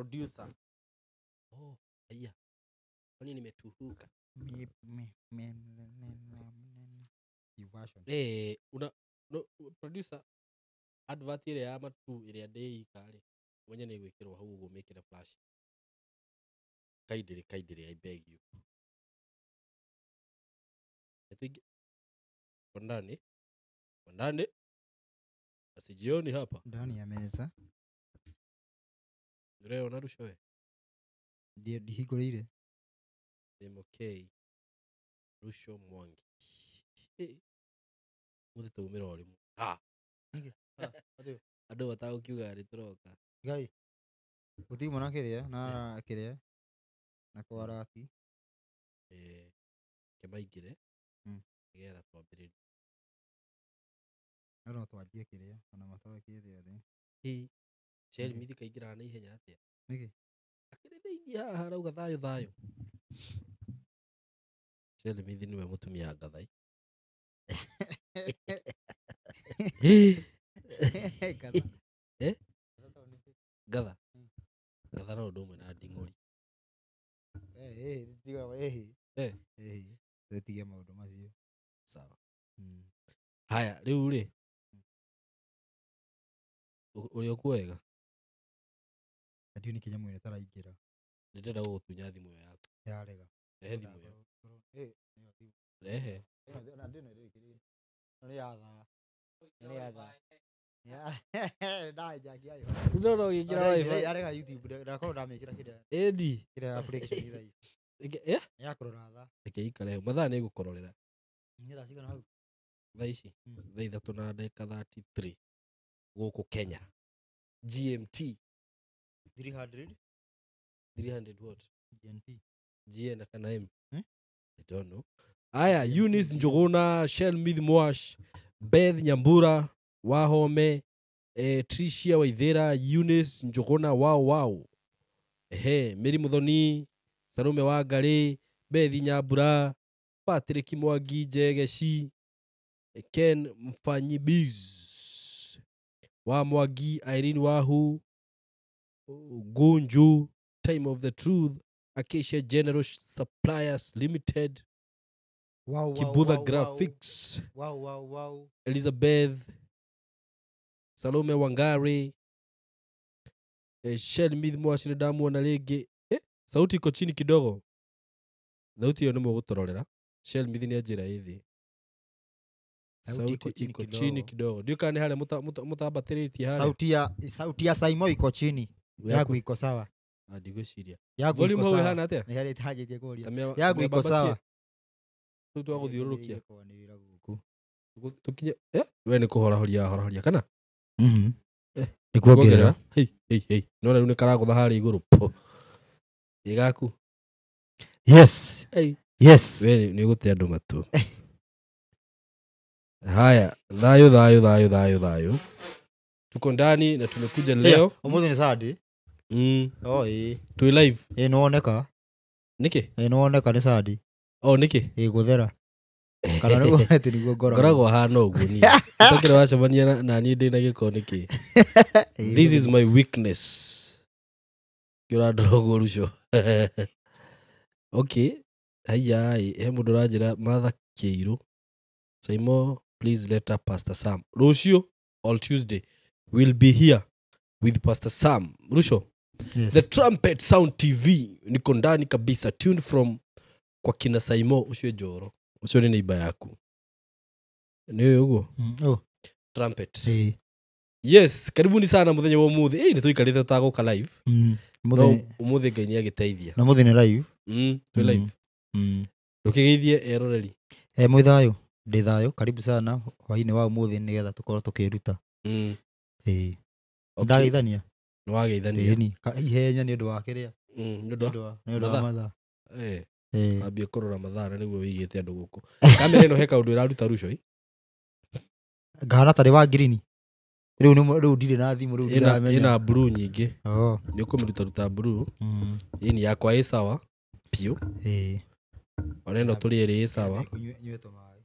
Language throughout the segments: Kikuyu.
Producer. Oh, haya. Kwani nimetuhuka? Version. Eh, una no, producer advert ĩrĩa ya matu ĩrĩa ndĩika rĩ, mwenye nĩ gwĩkĩrwo hau ũguo mĩkĩre flash. Kindly, kindly, I beg you. Tuingie kwa ndani, kwa ndani, asijioni hapa. Ndani ya meza. Ndĩreyona Ruco we? Ndiĩ ndihingũrĩire. MK Ruco Mwangi. Mũthĩ twaumĩra o rĩmwe. Ha! Nĩkĩ? Ah, Andũ matagũkiuga nĩ tũroka. Ngai. Gũtiuma na kĩrĩa na kĩrĩa na kwa rati. Eh, kĩmaingĩre nĩgetha twambĩrĩrie. No no twanjie kĩrĩa ona matawekĩte thĩ. Hi. Shell Nĩkĩ? Mithi kaingĩraga na ihenya atĩa? Nĩkĩ? Akĩrĩ thĩinĩ haha arauga thayũ thayũ. Shell Mithi nĩwe mũtumia wa Gathai. Ngatha. Eh? Ngatha tondũ nĩ- Ngatha. Ngatha no ũndũ ũmwe na nding'ũri. Eh, eh, tiga eh. Eh. Eh. Tũtige maũndũ macio. Sawa. Haya, rĩu rĩ. Ũrĩ okuo wega? Na ndiũĩ nĩkĩ nyamũ ĩno ĩtaraingĩra. Nĩndĩrenda gũgũtunya thimũ ĩyo yaku. Yarega. Rehe thimũ ĩyo. Eh, nĩyo thimũ. Rehe. Ĩno ona ndĩno ĩrĩkĩrĩte. Ĩno nĩ ya thaa. Ĩno nĩ ya thaa. Ndajakia yo. Ndĩrona ũgĩkĩra wifi. Yarega YouTube ndakorwo ndamĩkĩra kĩrĩa Ĩndi. kĩrĩa application thaa ici. Eh? Nĩ ya kũrora thaa. Reke ikare hau. Mathaa nĩ ngũkũrorera. Nĩ thaa cigana hau? Thaa ici. Thaa 3 na ndagĩka 33 gũkũ Kenya. GMT. 300 300 what? GMT. GN kana M? Hmm? I don't know. Aya, Eunice Njuguna, Shelmith Mwash, Beth Nyambura, Wahome, Tricia Waithera, Eunice Njuguna, wow wow. Ehe, Mary Muthoni, Salome Wangari, Beth Nyambura, Patrick Mwangi Njegeci, Ken Mfanyi Biz, wa Mwangi, Irene Wahu, Gunju, Time of the Truth, Acacia General Suppliers Limited, Wow, wow, Kibutha wow, Graphics, Wow, wow, wow. Elizabeth, Salome Wangari, Shelmith Mwashi nĩndamuona rĩngĩ. Eh, sauti iko chini kidogo. Thauti ĩyo nĩ mũgũtũrorera. Shelmith nĩ anjĩra ĩ thĩ. Sauti iko chini iko kidogo. chini kidogo. Ndiũĩ kana nĩ harĩa mũtambatĩrĩtie harĩa. Sauti ya Saimo iko chini. Yaku iko sawa. Ah, ndigwĩciria. Yaku Volume iko hau sawa. ĩhana atĩa? Nĩ harĩa ĩtanjĩtie kũria. Ta mĩa- Yaku ta iko sawa. mĩambatie. Rĩu twagũthiũrũrũkia. Kwanĩrĩra gũkũ. Tũkinye. Eh, we nĩ kũhorahoria wahorahoria kana? Mhm. Eh, Nĩ kuongerera. Hei, hei, hei. Nĩwona rĩu nĩ karagũtha harĩa igũrũ. Po. Ĩ gaku. Yes. Hey. Yes. We nĩ ũgũte andũ matũ. Haya, thayũ thayũ thayũ thayũ thayũ. Tuko ndani na tumekuja leo. Ũmũthĩ nĩ Sunday. Oh, ĩĩ. Twĩ live. Ĩĩ nĩwoneka. Nĩkĩ? Ĩĩ nĩwoneka nĩ Sunday. Oh, nĩkĩ? Ĩĩ gũthera. Kana nĩguo atĩ nĩguo ngoragwo. Ngoragwo hana ũguo niĩ. Ũtakĩrĩ wacemania na niĩ ndĩ na gĩko nĩkĩ? Ĩĩ, This is my weakness. Kĩũrandora ũguo Ruco. Okay. Haiya, he mũndũ ũranjĩra Martha Kĩirũ. Saimo, please let up Pastor Sam. Rũciũ all Tuesday we'll be here with Pastor Sam. Ruco. Yes. The Trumpet Sound TV niko ndani kabisa, tuned from kwa kina Saimo ucio Njoro. Ucio nĩ neighbor yaku. Nĩ ũyũ ũguo? Oh. Trumpet. Ĩĩ. Yes, karibuni sana mũthenya wa ũmũthĩ. Ĩĩ nĩ tũikarĩte tũtagũka live. No Mũthĩ ũmũthĩ Ngai nĩ agĩteithia. na mũthĩ nĩ live. Twĩ live. Ndũkĩgeithie eroreri. Eh, mwĩ thayũ. Ndĩ thayũ. Karibu sana hwainĩ wa ũmũthĩ nĩgetha tũkorwo tũkĩruta. Ĩĩ. Okay. Ndageithania. Nĩ wageithania. Ĩni. Ihenya nĩ ũndũ wa kĩrĩa. Nĩ ũndũ wa Nĩ ũndũ wa mathaa. mathaa. Eh, Ĩĩ. ambie kũrora mathaa na nĩguo wĩigĩte andũ gũkũ. Kamera ĩno he kaũndũ ĩraruta Ruco ĩ? Ngahana tarĩ wa ngirini. Rĩu nĩ rĩu ndirĩ na thimũ rĩu ndiramenya. Ĩna blue nyingĩ. Oh. Nĩ ũkũmĩrutaruta blue. Ĩni yakwa ĩ sawa biũ. Ĩĩ. Ona ĩno tũrĩ ĩrĩ ĩ sawa. Nyue tũmaĩ.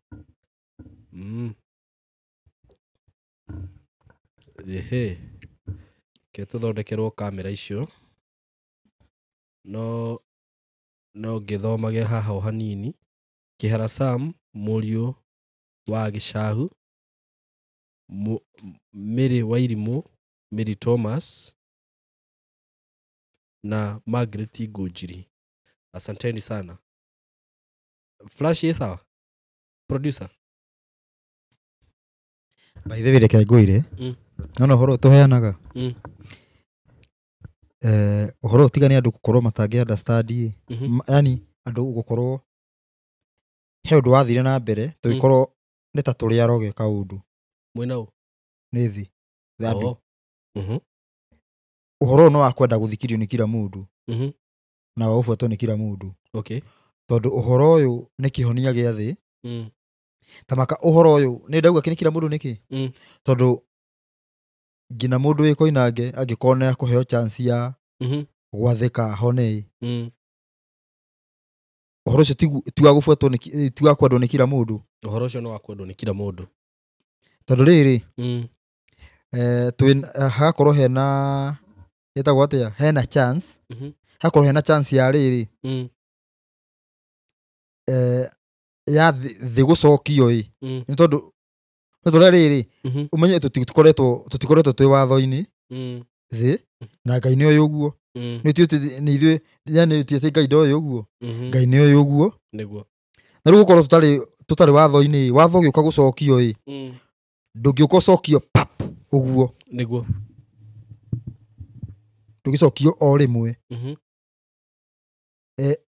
Ehe. Ke tũthondekerwo kamera icio. No no ngĩthomage haha o hanini. Kĩhara Sam mũriũ wa Gĩcahu, Mary Wairimũ, Mary Thomas na Margaret Ngũnjiri. Asanteni sana. Flash ĩ sawa? Producer. By the way, reke ngwĩre. Nona ũhoro tũheanaga. Ũhoro ũtiga nĩ andũ gũkorwo matangĩ understand ĩ. Yani andũ gũkorwo he ũndũ wathire na mbere tũgĩkorwo nĩ ta tũrĩ aroge kaũndũ. Mwena ũ? Nĩ thĩ. Andũ. Ũhoro no wa kwenda gũthikĩrĩrio nĩ kila mũndũ. Na wa gũbuatwo nĩ kila mũndũ. Tondũ ũhoro ũyũ nĩ kĩhonia gĩa thĩ. Ta maka ũhoro ũyũ nĩ ndauga kĩ nĩ kila mũndũ nĩkĩ? Tondũ nginya mũndũ wĩ Koinange angĩkorwo nĩ akũheo chance ya gwathĩka hone. Ũhoro ũcio ti wa gũbuatwo nĩ ti wa kwendwo nĩ kila mũndũ. Ũhoro ũcio nĩ wa kwendwo nĩ kila mũndũ. Tondũ rĩrĩ, hagakorwo hena ĩtagwo atĩa? Hena chance. Hakorwo hena chance ya rĩrĩ. Ya thĩ gũcokio ĩ. Nĩ tondũ rĩrĩ, ũmenye tũtikoretwo twĩ watho-inĩ thĩ na Ngai nĩ oĩ ũguo. Nĩ nĩ ithuĩ, yani ti atĩ Ngai ndoĩ ũguo. Ngai nĩ oĩ ũguo. Nĩguo. Na rĩu gũkorwo tũtarĩ watho-inĩ, watho ũgĩũka gũcokio ĩ. Ndũngĩũka ũcokio pap ũguo. Nĩguo. Ndũngĩcokio o rĩmwe.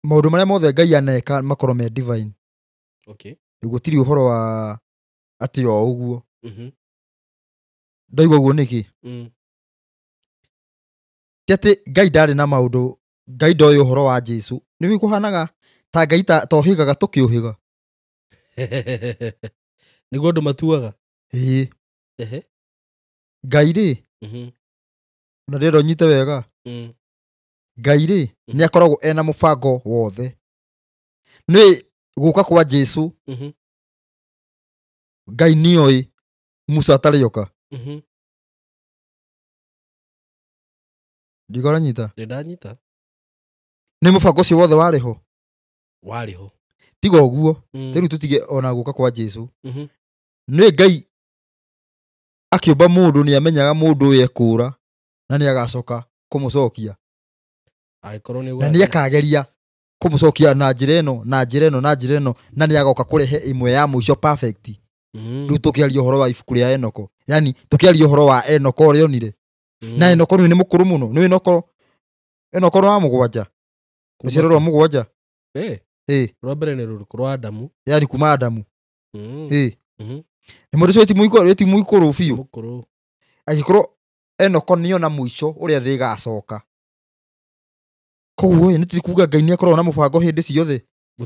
Maũndũ marĩa mothe Ngai aneka makorwo me divine. Gũtirĩ ũhoro wa atĩ o ũguo. Ndaigua ũguo nĩkĩ? Ti atĩ Ngai ndarĩ na maũndũ, Ngai ndoĩ ũhoro wa Jesũ. Nĩ kũhanaga ta Ngai tohĩgaga tũkĩũhĩga. Nĩguo andũ matuaga. Ĩĩ. Ngai rĩ, na ndĩrenda ũnyite wega. Ngai rĩ, nĩ akoragwo ena mũbango wothe. Nĩ gũka kwa Jesũ, Ngai nĩoĩ Musa atarĩoka. Ndikũranyita? Ndĩndanyita. Nĩ mũbango ũcio wothe warĩ ho? Warĩ ho. Tiga ũguo, rĩu tũtige ona gũka kwa Jesũ. Nĩ Ngai akĩũmba mũndũ nĩ amenyaga mũndũ ũyũ ekũra na nĩ agacoka kũmũcokia. Angĩkorwo nĩ Na nĩ akageria kũmũcokia na njĩra ĩno, na njĩra ĩno, na njĩra ĩno, na nĩ agoka kũrehe ĩmwe ya mũico perfect. Rĩu tũkĩaria ũhoro wa ibuku rĩa Enoko. Yani tũkĩaria ũhoro wa Enoko ũrĩa onire. Na Enoko nĩ mũkũrũ mũno. Nĩ Enoko, Enoko nĩ wa mũgwanja. Rũciaro rwa mũgwanja. Rwa mbere nĩ rũrĩkũ? Rwa Adamu. Yani kuma Adamu. Nĩ mũndũ ũcio ti mũikũrũ biũ. Mũkũrũ. Angĩkorwo Enoko nĩona mũico ũrĩa thĩ ĩgacoka. Koguo nĩ tikuga Ngai nĩ akoragwo na mũbango hĩndĩ ciothe.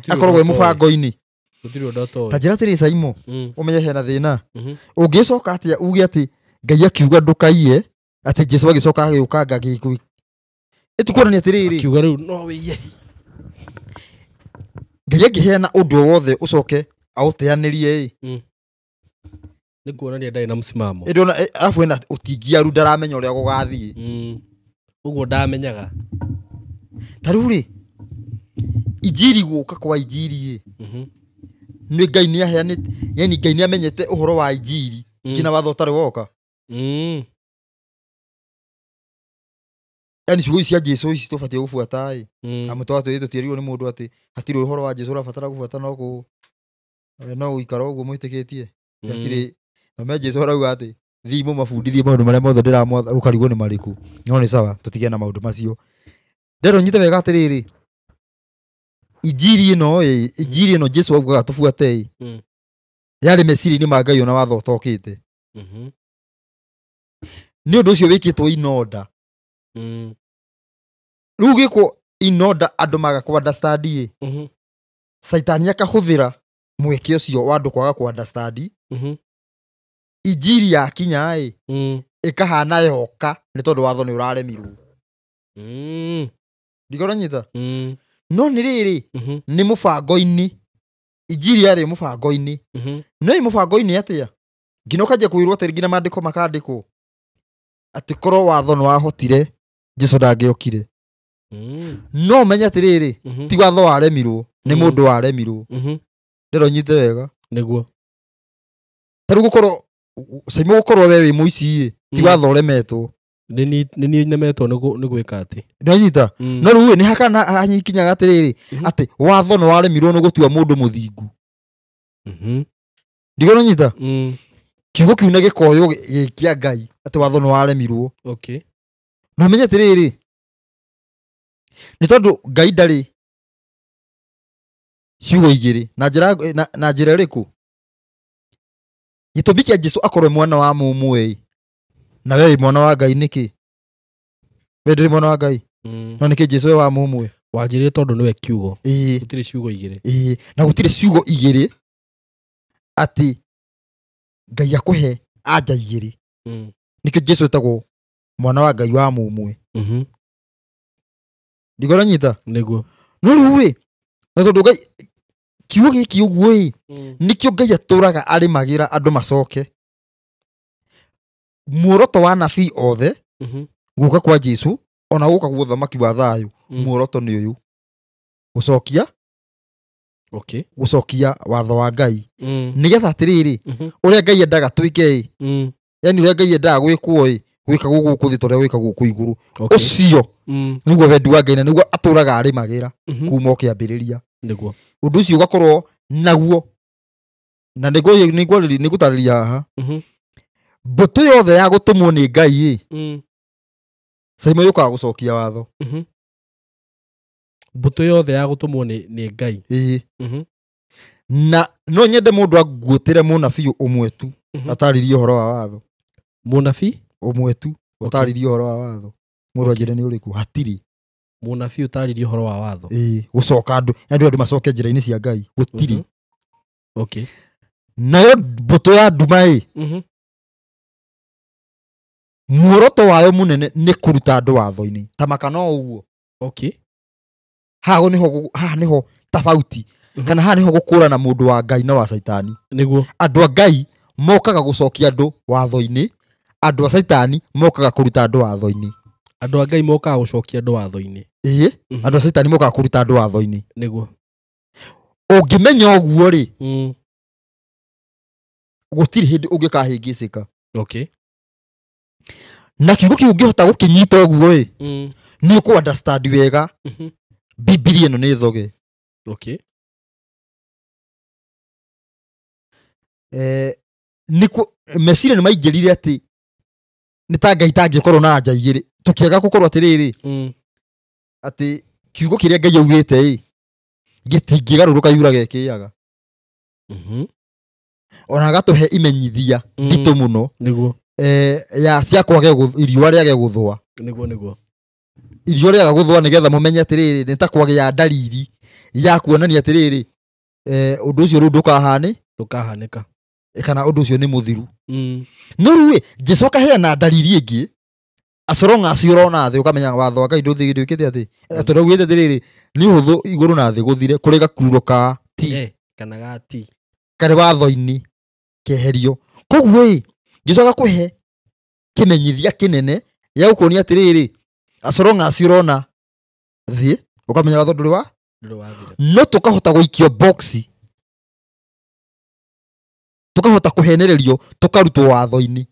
Akoragwo e mũbango-inĩ. Gũtirĩ ũndũ atoĩ. Ta njĩra atĩrĩ Saimo, ũmenye hena thĩna. Ũngĩcoka atĩa uge atĩ Ngai akiuga ndũkaiye, atĩ Jesũ agĩcoka agĩũka ngagĩkũ. Ĩtikuonania atĩrĩrĩ. Akiuga rĩu no wĩiye. Ngai angĩheana ũndũ o wothe ũcoke aũteanĩrie ĩ. Nĩ kuonania ndarĩ na msimamo. Ĩndĩ ona, arabu ena ũtingiaru ndaramenya ũrĩa gũgathiĩ. Ũguo ndamenyaga. Ta rĩu rĩ, injiri gũka kwa injiri ĩ. Nĩ Ngai nĩ aheanĩte, yani Ngai nĩ amenyete ũhoro wa injiri, nginya watho ũtarĩ woka. Yani ciugo ici cia Jesũ ici tũbatiĩ gũbuata ĩ. Amu twatwĩrĩtwo tũtierirwo nĩ mũndũ atĩ hatirĩ ũhoro wa Jesũ ũrabatara gũbuata no gũikara ũguo mwĩtĩkĩtie. Hatirĩ, na me Jesũ arauga atĩ thiĩ mũmabundithie maũndũ marĩa mothe ndĩramwatha, ũkarigwo nĩ marĩkũ. No nĩ sawa, tũtige na maũndũ macio. Ndĩrenda ũnyite wega atĩrĩrĩ, injiri ĩno ĩ, injiri ĩno Jesũ augaga tũbuate ĩ, yarĩ meciria-inĩ ma Ngai ona watho ũtokĩte. Nĩ ũndũ ũcio wĩkĩtwo in order. Rĩu gĩkwo in order andũ maga kũ understand ĩ. Caitani akahũthĩra mweke ũcio wa andũ kwaga kũ understand. Injiri yakinya ĩ, ĩkahana yoka nĩ tondũ watho nĩ ũraremirwo. Ndikũranyita? No nĩ rĩrĩ, nĩ mũbango-inĩ. Injiri yarĩ mũbango-inĩ. No ĩ mũbango-inĩ atĩa? Nginya ũkanjia kwĩrwo atĩ nginya maandĩko makandĩkwo atĩ korwo watho nĩ wahotire, Jesũ ndangĩokire. No menye atĩrĩrĩ, ti watho waremirwo, nĩ mũndũ waremirwo. Ndĩro nyite wega. Nĩguo. Ta rĩu gũkorwo Saimo gũkorwo we wĩ mũici ĩ, ti watho ũremetwo. Nĩ niĩ nemetwo nĩ gwĩka atĩ. Nĩwanyita? No rĩu nĩ hakana hanyikinyaga atĩrĩrĩ, atĩ watho nĩ waremirwo nĩ gũtua mũndũ mũthingu. Ndigona nyita? Kiugo kĩu nĩ gĩkoywo gĩ kĩa Ngai atĩ watho nĩ waremirwo. Okay. No menye atĩrĩrĩ, nĩ tondũ Ngai ndarĩ ciugo igĩrĩ na njĩra na njĩra ĩrĩkũ? Gĩtũmi kĩa Jesũ akorwo mwana wa mũmwe na we mwana wa Ngai nĩkĩ? We ndũrĩ mwana wa Ngai? No nĩkĩ Jesũ we wa mũmwe? Wanjĩrire tondũ nĩwe kiugo. Gũtirĩ ciugo igĩrĩ. Na gũtirĩ ciugo igĩrĩ atĩ Ngai akũhe anja igĩrĩ. Nĩkĩo Jesũ etagwo mwana wa Ngai wa mũmwe. Ndigona nyita? Nĩguo. No rĩu ĩ, na tondũ Ngai kiugo gĩkĩ ũguo ĩ, nĩkĩo Ngai atũraga arĩmagĩra andũ macoke. Muoroto wa nabii othe gũka kwa Jesũ ona gũka kwa ũthamaki wa thayũ, muoroto nĩ ũyũ, gũcokia. Okay. Gũcokia watho wa Ngai. Nĩgetha atĩrĩrĩ, ũrĩa Ngai endaga twĩke ĩ, yani ũrĩa Ngai endaga gwĩkwo ĩ, gwĩkagwo gũkũ thĩ ta ũrĩa gwĩkagwo gũkũ igũrũ. Ũcio nĩguo wendi wa Ngai na nĩguo atũraga arĩmagĩra kuma ũkĩambĩrĩria. Nĩguo. Ũndũ ũcio ũgakorwo naguo na nĩngũtarĩria haha. Mbũtũ yothe ya gũtũmwo nĩ Ngai ĩ, Saimo yũkaga gũcokia watho. Mbũtũ yothe ya gũtũmwo nĩ Ngai. Na no nyende mũndũ anguotĩre mũnabii ũmwe tu atarĩrie ũhoro wa watho. Mũnabii ũmwe tu ũtarĩrie ũhoro wa watho. Mũndũ anjĩre nĩ ũrĩkũ? Hatirĩ. Mũnabii ũtarĩrie ũhoro wa watho. Gũcoka andũ, andũ macoke njĩra-inĩ cia Ngai. Gũtirĩ. Okay. Nayo mbũtũ ya nduma ĩ, muoroto wayo mũnene nĩ kũruta andũ watho-inĩ. Ta maka no ũguo. Okay. Haha nĩho, haha nĩho tofauti. Kana haha nĩho gũkũrana mũndũ wa Ngai na wa Caitani. Nĩguo. Andũ a Ngai mokaga gũcokia andũ watho-inĩ, andũ a Caitani mokaga kũruta andũ watho-inĩ. Andũ a Ngai mokaga gũcokia andũ watho-inĩ. Andũ a Caitani mokaga kũruta andũ watho-inĩ. Nĩguo. Ũngĩmenya ũguo rĩ, gũtirĩ hĩndĩ ũngĩkahĩngĩcĩka. Okay. Na kiugo kĩu ũngĩhota gũkĩnyita ũguo ĩ, nĩ ũkũ understand wega Bibilia ĩno nĩ thoge. Okay. Meciria nĩ maingĩrire atĩ nĩ ta Ngai tangĩkorwo na anja igĩrĩ. Tũkĩaga gũkorwo atĩrĩrĩ, atĩ kiugo kĩrĩa Ngai augĩte ĩ, gĩtingĩgarũrũka yurage ĩkĩaga. Ona agatũhe imenyithia nditũ mũno. Nĩguo. Ya cia kwage iriũa rĩage gũthũa. Nĩguo, nĩguo. Iriũa rĩaga gũthũa nĩgetha mũmenye atĩrĩrĩ, nĩ ta kwagĩa ndariri ya kuonania atĩrĩrĩ, ũndũ ũcio rĩu ndũkahanĩka. Kana ũndũ ũcio nĩ mũthiru. No rĩu ĩ, Jesũ akaheana ndariri ĩngĩ, acoronga acio ũrona thĩ ũkamenya watho wa Ngai ndũthĩkĩte atĩ, tondũ augĩte atĩrĩrĩ, nĩ ũhũthũ igũrũ na thĩ gũthire kũrĩ gakururo ka ti. Kana ga ti. Karĩ watho-inĩ keherio. Koguo ĩ, Jesũ agakũhe kĩmenyithia kĩnene gĩa gũkuonia atĩrĩrĩ, acoronga acio ũrona thĩ ũkamenya watho ndũrĩ wa no tũkahota gũikio boxi, tũkahota kũhenererio, tũkarutwo watho-inĩ.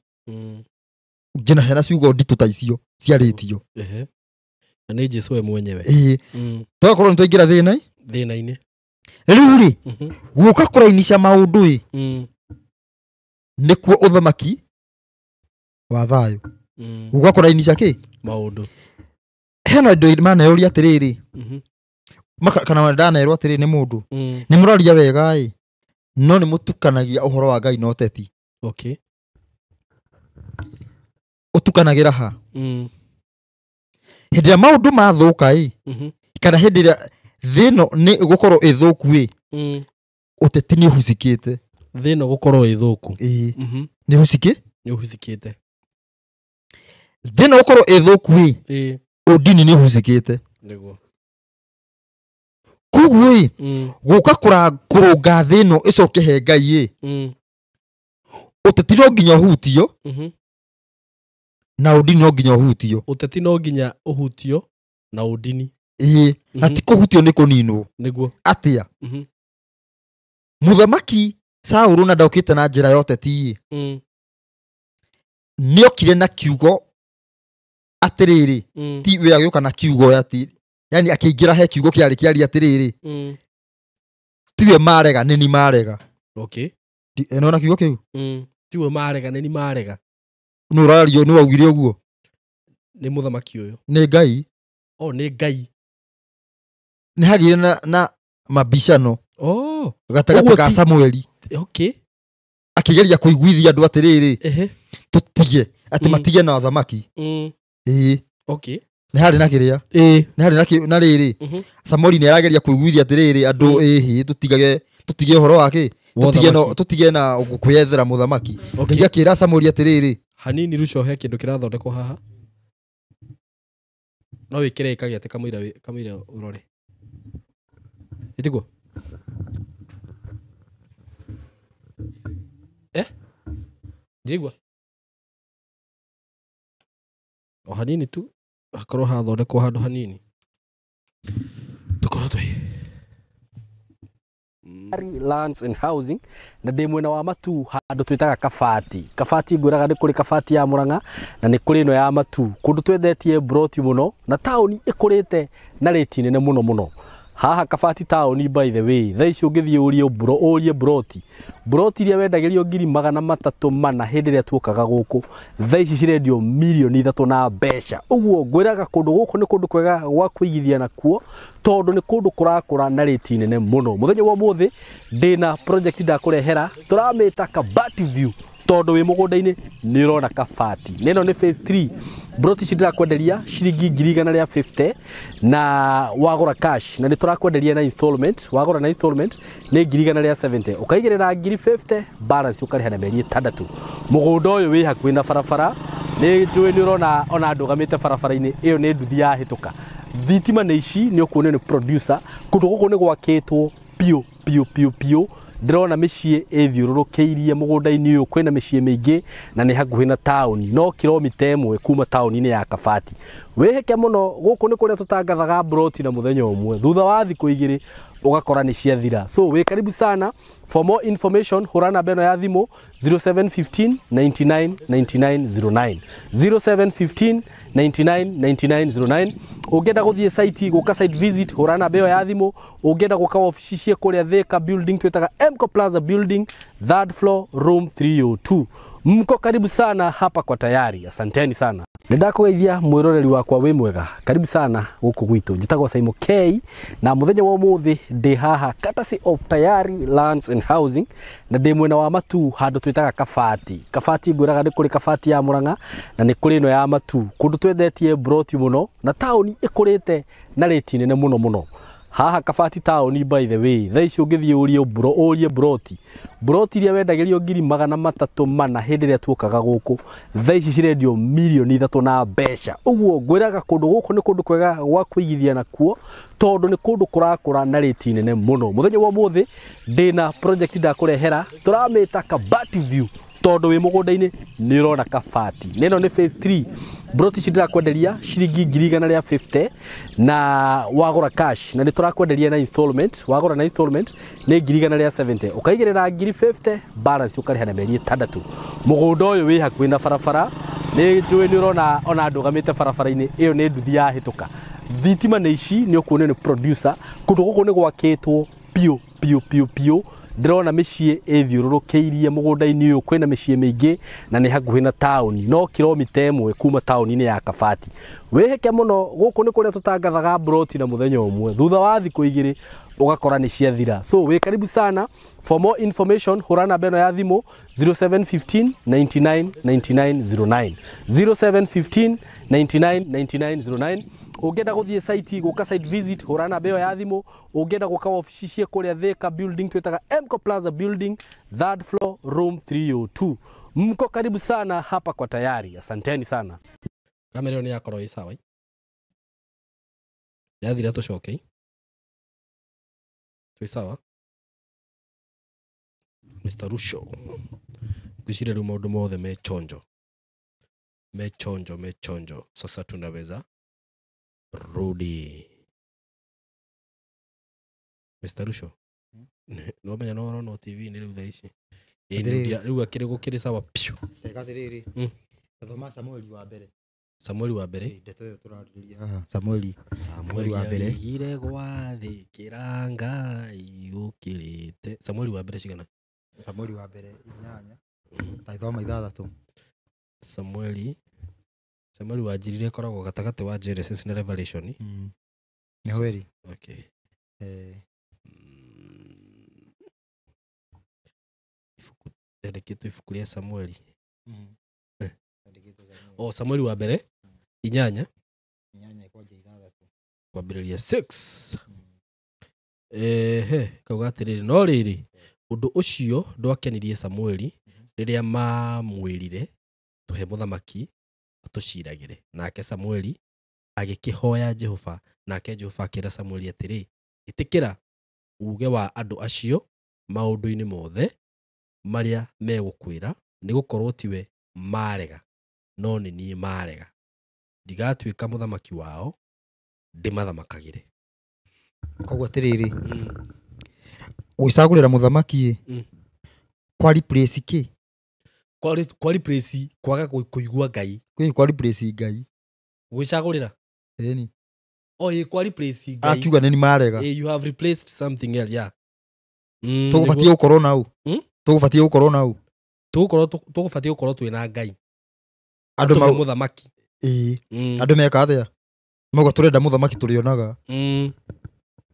Ngina hena ciugo nditũ ta icio ciarĩtio. Na nĩ Jesũ we mwenyewe. Tũgakorwo nĩ twaingĩra thĩna-inĩ. Rĩu rĩ, gũka kũrainica maũndũ ĩ, nĩkuo ũthamaki wa thayũ. Gũka kũrainica kĩ? Maũndũ. Hena andũ maneyũria atĩrĩrĩ, kana ndanerwo atĩrĩrĩ nĩ mũndũ, nĩ mũraria wega ĩ, no nĩ mũtukanagia ũhoro wa Ngai na ũteti. Okay. Ũtukanagĩra ha? Hĩndĩ ĩrĩa maũndũ mathũka ĩ, kana hĩndĩ ĩrĩa thĩ ĩno nĩ gũkorwo ĩthũku ĩ, ũteti nĩ ũhucikĩte. Thĩ ĩno gũkorwo ĩthũku. Nĩ Nĩ ũhucikĩte. Thĩ ĩno gũkorwo ĩthũku ĩ, ũndini nĩ ũhucikĩte. Nĩguo. Koguo ĩ, gũka kũrũnga thĩ ĩno ĩcoke he Ngai ĩ, ũteti no nginya ũhutio, na ũndini no nginya ũhutio. Ũteti no nginya ũhutio, Na ũndini. Ĩĩ, na ti kũhutio nĩ kũninwo. Nĩguo. Atĩa? Mũthamaki Saũlũ na ndokĩte na njĩra ya ũteti, nĩokire na kiugo atĩrĩrĩ, ti we agĩũka na kiugo ati, yani akĩingĩra he kiugo kĩarĩ kĩaria atĩrĩrĩ, tiwe marega nĩ ni marega. Okay. Nĩwona kiugo kĩu? Tiwe marega nĩ ni marega. Nĩ ũrario, nĩ waugire ũguo? Nĩ mũthamaki ũyũ. Nĩ Ngai. Oh, nĩ Ngai. Nĩ hagĩire na mabicano. Oh. Gatagatĩ ka Samueli. Okay. Akĩgeria kũiguithia andũ atĩrĩrĩ, tũtige, atĩ matige na athamaki. Ĩĩ. Okay. Nĩ harĩ na kĩrĩa? Ĩĩ. Nĩ harĩ na rĩrĩ. Samueli nĩ arageria kũiguithia atĩrĩrĩ andũ ĩhĩ tũtigage, tũtige ũhoro wa kĩ? Tũtige na kwĩyethera mũthamaki. Ngai akĩra Samueli atĩrĩrĩ, hanini Ruco he kĩndũ kĩrathondekwo haha. No wĩkĩre ĩkagĩate kamũira ũrore. Ĩtiguo? Njigua? O hanini tu hakorwo hathondekwo handũ hanini. Tũkorwo twĩ Lands and Housing na ndĩ mwena wa Matu handũ twĩtaga Kabati. Kabati ngwĩraga nĩ kũrĩ Kabati ya Murang'a na nĩ kũrĩ ĩno ya Matu, kũndũ twendetie broti mũno na taũni ĩkũrĩte na rĩti nene mũno mũno. Haha Kabati taũni, by the way, thaa ici ũngĩthiĩ ũrie broti, broti iria wendagĩrio 340,000 hĩndĩ ĩrĩa tuokaga gũkũ, thaa ici cirendio 3 million na mbeca. Ũguo ngwĩraga kũndũ gũkũ nĩ kũndũ kwega gwa kũigithia nakuo, tondũ nĩ kũndũ kũrakũra na rĩti nene mũno. Mũthenya wa ũmũthĩ ndĩna project ndakũrehera, tũramĩta Kabati View, tondũ wĩ mũgũnda-inĩ nĩ ũrona Kabati. Na ĩno nĩ phase 3. Broti ici ndĩrakwenderia ciringi 150,000 na wagũra cash, na nĩ tũrakwenderia na installment. Wagũra na installment nĩ 170,000, ũkaigĩrĩra 50,000, balance ũkarĩha na mĩeri 6. Mũgũnda ũyũ wĩ hakuhĩ na barabara, nĩ njũĩ nĩ ũrona ona ndũgamĩte barabara-inĩ ĩyo nĩ nduthi yahĩtũka. Thitima nĩ ici, nĩ ũkuonio nĩ producer. Kũndũ gũkũ nĩ gwakĩtwo biũ biũ biũ biũ. Ndĩrona mĩciĩ ĩthiũrũrũkĩirie mũgũnda-inĩ ũyũ, kwĩna mĩciĩ mĩingĩ na nĩ hakuhĩ na taũni, no kilomita 1 kuma taũni-inĩ ya Kabati. Wĩhĩke mũno, gũkũ nĩ kũrĩa tũtangathaga broti na mũthenya ũmwe, thutha wa thikũ 2 ũgakora nĩ ciathira. So wĩ karibu sana. For more information hũra namba ĩno ya thimũ 0715 99 99 09, 0715 99 99 09. Ũngĩenda gũthiĩ site, gũka site visit, hũra namba ĩyo ya thimũ. Ũngĩenda gũka wabici ciĩ kũrĩa Thika building, twĩtaga Mco Plaza building, 3rd floor, room 302. Mko karibu sana hapa kwa Tayari. Asanteni sana. Nĩndakũgeithia mwĩroreri wakwa, wĩ mwega, karibu sana gũkũ gwitũ. Njĩtagwo Saimo K na mũthenya wa ũmũthĩ ndĩ haha courtesy of Tayari Lands and Housing na ndĩ mwena wa Matu handũ twĩtaga Kabati. Kabati ngwĩraga nĩ kũrĩ Kabati ya Murang'a na nĩ kũrĩ ĩno ya Matu, kũndũ twendetie broti mũno na taũni ĩkũrĩte na rĩti nene mũno mũno. Haha Kabati taũni, by the way, thaa ici ũngĩthiĩ ũrie broti, broti iria wendagĩrio 340,000 hĩndĩ ĩrĩa tuokaga gũkũ, thaa ici cirendio 3 million na mbeca. Ũguo ngwĩraga kũndũ gũkũ nĩ kũndũ kwega gwa kũigithia nakuo, tondũ nĩ kũndũ kũrakũra na rĩti nene mũno. Mũthenya wa ũmũthĩ ndĩna project ndakũrehera, tũramĩta Kabati View, tondũ wĩ mũgũnda-inĩ nĩ ũrona Kabati. Na ĩno nĩ phase 3. Broti ici ndĩrakwenderia ciringi 150,000 na wagũra cash, na nĩ tũrakwenderia na installment. Wagũra na installment nĩ 170,000, ũkaigĩrĩra 50,000, balance ũkarĩha na mĩeri 6. Mũgũnda ũyũ wĩ hakuhĩ na barabara, nĩ njũĩ nĩ ũrona ona ndũgamĩte barabara-inĩ ĩyo nĩ nduthi yahĩtũka. Thitima nĩ ici, nĩ ũkuonio nĩ producer. Kũndũ gũkũ nĩ gwakĩtwo biũ biũ biũ biũ. Ndĩrona mĩciĩ ĩthiũrũrũkĩirie mũgũnda-inĩ ũyũ, kwĩna mĩciĩ mĩingĩ na nĩ hakuhĩ na taũni, no kilomita 1 kuma taũni-inĩ ya Kabati. Wĩhĩke mũno, gũkũ nĩ kũrĩa tũtangathaga broti na mũthenya ũmwe, thutha wa thikũ 2 ũgakora nĩ ciathira. So wĩ karibu sana. For more information hũra namba ĩno ya thimũ 0715 99 99 09, 0715 99 99 09. Ũngĩenda gũthiĩ site, gũka site visit, hũra namba ĩyo ya thimũ. Ũngĩenda gũka wabici ciĩ kũrĩa Thika building, twĩtaga Mco Plaza building, 3rd floor, room 302. Mko karibu sana hapa kwa Tayari. Asanteni sana. Kamera ĩyo nĩ yakorwo ĩ sawa, yathira tũcoke twĩ sawa. Mr. Rusho, ngwĩciria rĩu maũndũ mothe me chonjo, me chonjo, me chonjo. Sasa tunaweza Rudi. Mr. Rusho. Nĩwamenya no ũronwo TV-inĩ rĩu thaa ici. Ĩĩ, Atĩrĩrĩ. rĩu akĩrĩ gũkĩrĩ sawa piũ. Teka atĩrĩrĩ. Thoma Samueli wa mbere. Samueli wa mbere. Ndeto ĩyo tũrarĩrĩria haha. Samueli. Samueli wa mbere. Aigire gwathĩkĩra Ngai gũkĩrĩte. Samueli wa mbere cigana? Samueli wa mbere 8. Ta thoma 6. Samueli wanjirire ĩkoragwo gatagatĩ wa Genesis na Revelation. Nĩho ĩrĩ. Okay. Ibuku rĩandĩkĩtwo ibuku rĩa Samueli. O Samueli wa mbere 8 8 kwanja 6. Kwambĩrĩria 6. Ehe, kauga atĩrĩrĩ, no rĩrĩ, ũndũ ũcio ndwakenirie Samueli rĩrĩa maamwĩrire tũhe mũthamaki atũciragĩre. Nake Samueli agĩkĩhoya Jehova, nake Jehova akĩra Samueli atĩrĩ, ĩtĩkĩra uuge wa andũ acio maũndũ-inĩ mothe marĩa megũkwĩra, nĩgũkorwo tiwe marega, no nĩ niĩ marega. Ndigatuĩka mũthamaki wao, ndĩmathamakagĩre. Koguo atĩrĩrĩ, gwĩcagũrĩra mũthamaki kwa replace kĩ? Kwa replace kwaga kũigua Ngai. Kwĩ kwa replace Ngai. Gwĩcagũrĩra? Ĩni. Oh, ĩ kwa replace Ngai. Akiuga nĩ marega. You have replaced something else, yeah. Tũgũbatiĩ gũkorwo na ũ? Tũgũbatiĩ gũkorwo na ũ? Tũgũbatiĩ gũkorwo twĩna Ngai. Andũ mũthamaki. Ĩĩ. Andũ meka atĩa? Mauga tũrenda mũthamaki tũrĩonaga.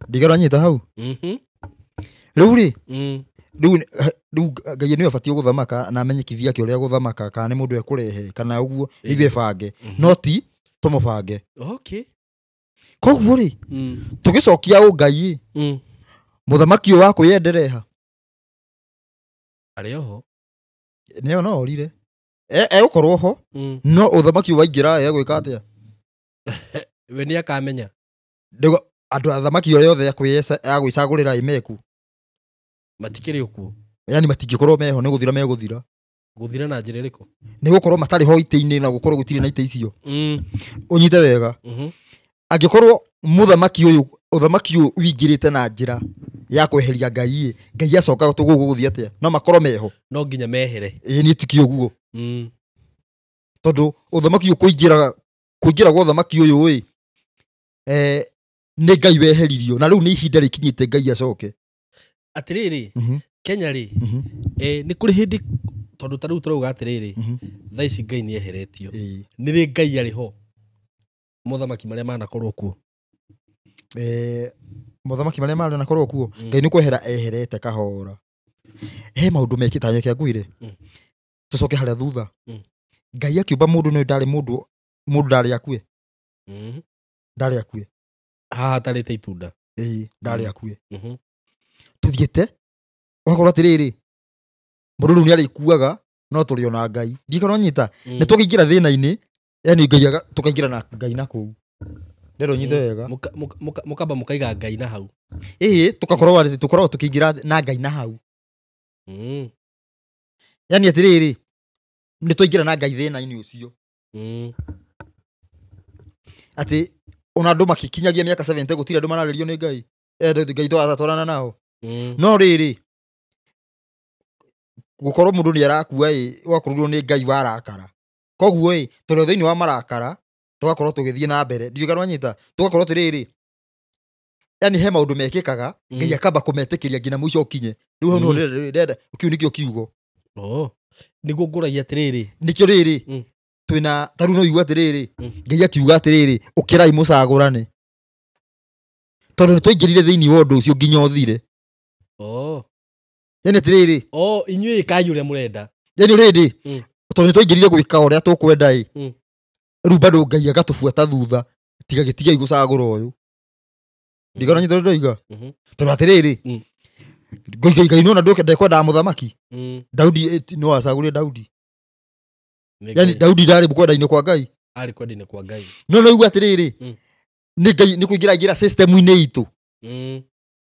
Ndigara nyita hau. Rĩu rĩ, rĩu Ngai nĩwe abatiĩ gũthamaka na amenye kĩvia kĩa ũrĩa gũthamaka, kana nĩ mũndũ ekũrehe kana ũguo ithuĩ bange. No ti tũmũbange. Okay. Koguo rĩ, tũgĩcokia ũngai, mũthamaki ũyũ wa kwĩyendereha arĩ oho. Nĩyo no orire. Egũkorwo ho, no ũthamaki waingĩra egwĩka atĩa? We nĩ akamenya. Andũ athamaki arĩa othe a gwĩcagũrĩra ĩ meku. Matikĩrĩ okuo. Yani matingĩkorwo meho, nĩ gũthira megũthira. Gũthira na njĩra ĩrĩkũ? Nĩ gũkorwo matarĩ ho itĩ-inĩ na gũkorwo gũtirĩ na itĩ icio. Ũnyite wega. Angĩkorwo mũthamaki ũyũ, ũthamaki ũyũ ũingĩrĩte na njĩra ya kweheria Ngai, Ngai acoka tũgũgũ gũthiĩ atĩa? No makorwo meho. No nginya mehere. Ĩĩ niĩ ti ũguo. Tondũ ũthamaki ũyũ kũingĩra gwa ũthamaki ũyũ ĩ, nĩ Ngai weheririo na rĩu nĩ ihinda rĩkinyĩte Ngai acoke. Atĩrĩrĩ, Kenya rĩ, nĩ kũrĩ hĩndĩ tondũ ta rĩu tũrauga atĩrĩrĩ, thaa ici Ngai nĩ eheretio. Nĩ rĩ Ngai arĩ ho? Mothamaki marĩa manakorwo kuo. Mothamaki marĩa manakorwo kuo, Ngai nĩ kwehera eherete kahora. He maũndũ mekĩte reke ngwĩre. Tũcoke harĩa thutha. Ngai akiũmba mũndũ nĩ ndarĩ mũndũ, mũndũ ndarĩ akue. Ndarĩ akue. Haha atarĩte itunda. Ĩĩ, ndarĩ akue. Tũthiĩte ũgakorwo atĩrĩrĩ, mũndũ rĩu nĩarĩkuaga no tũrĩ ona Ngai. Ndiũĩ nyita. Nĩ tũkĩingĩra thĩna-inĩ, yani Ngai tũkaingĩra na Ngai na kũu. Ndĩrenda ũnyite wega. Mũkamba mũkaiga Ngai na hau. Ĩĩ, tũgakorwo tũkoragwo tũkĩingĩra na Ngai na hau. Yani atĩrĩrĩ, nĩ twaingĩra na Ngai thĩna-inĩ ũcio. Atĩ ona andũ makĩkinyagia mĩaka 70 gũtirĩ andũ mararĩrio nĩ Ngai. Ngai twatwarana nao. No rĩrĩ, gũkorwo mũndũ nĩ arakua ĩ, ũgakorirwo nĩ Ngai warakara. Koguo ĩ, tũrĩ thĩinĩ wa marakara, tũgakorwo tũgĩthiĩ na mbere. Ndiũĩ kana wanyita, tũgakorwo tũrĩrĩ. Yani he maũndũ mekĩkaga, Ngai akamba kũmetĩkĩria nginya mũico ũkinye. Rĩu hau nĩho ndĩrenda, kĩu nĩkĩo kiugo. Nĩguo ngũragia atĩrĩrĩ. Nĩkĩo rĩrĩ, twĩna ta rĩu no ũigue atĩrĩrĩ, Ngai akiuga atĩrĩrĩ, ũkĩrai mũcagũrane. Tondũ nĩtwaingĩrire thĩinĩ wa ũndũ ũcio nginya ũthire. Yani atĩrĩrĩ. Inyuĩ ĩkai ũrĩa mũrenda. Yani rĩrĩ, tondũ nĩtwaingĩrire gwĩka ũrĩa tũkwenda ĩ. Rĩu bado Ngai agatũbuata thutha, tiga gĩtigai gũcagũra ũyũ. Ndigana nyita ũrĩa ndoiga. Tondũ atĩrĩrĩ, Ngai nĩona ndekwendaga mũthamaki. Daudi no acagũrire Daudi. Yani Daudi ndarĩ kwenda-inĩ kwa Ngai. Arĩ kwenda-inĩ kwa Ngai. No no uga atĩrĩrĩ, nĩ Ngai nĩ kũingĩra aingĩra system-inĩ itũ.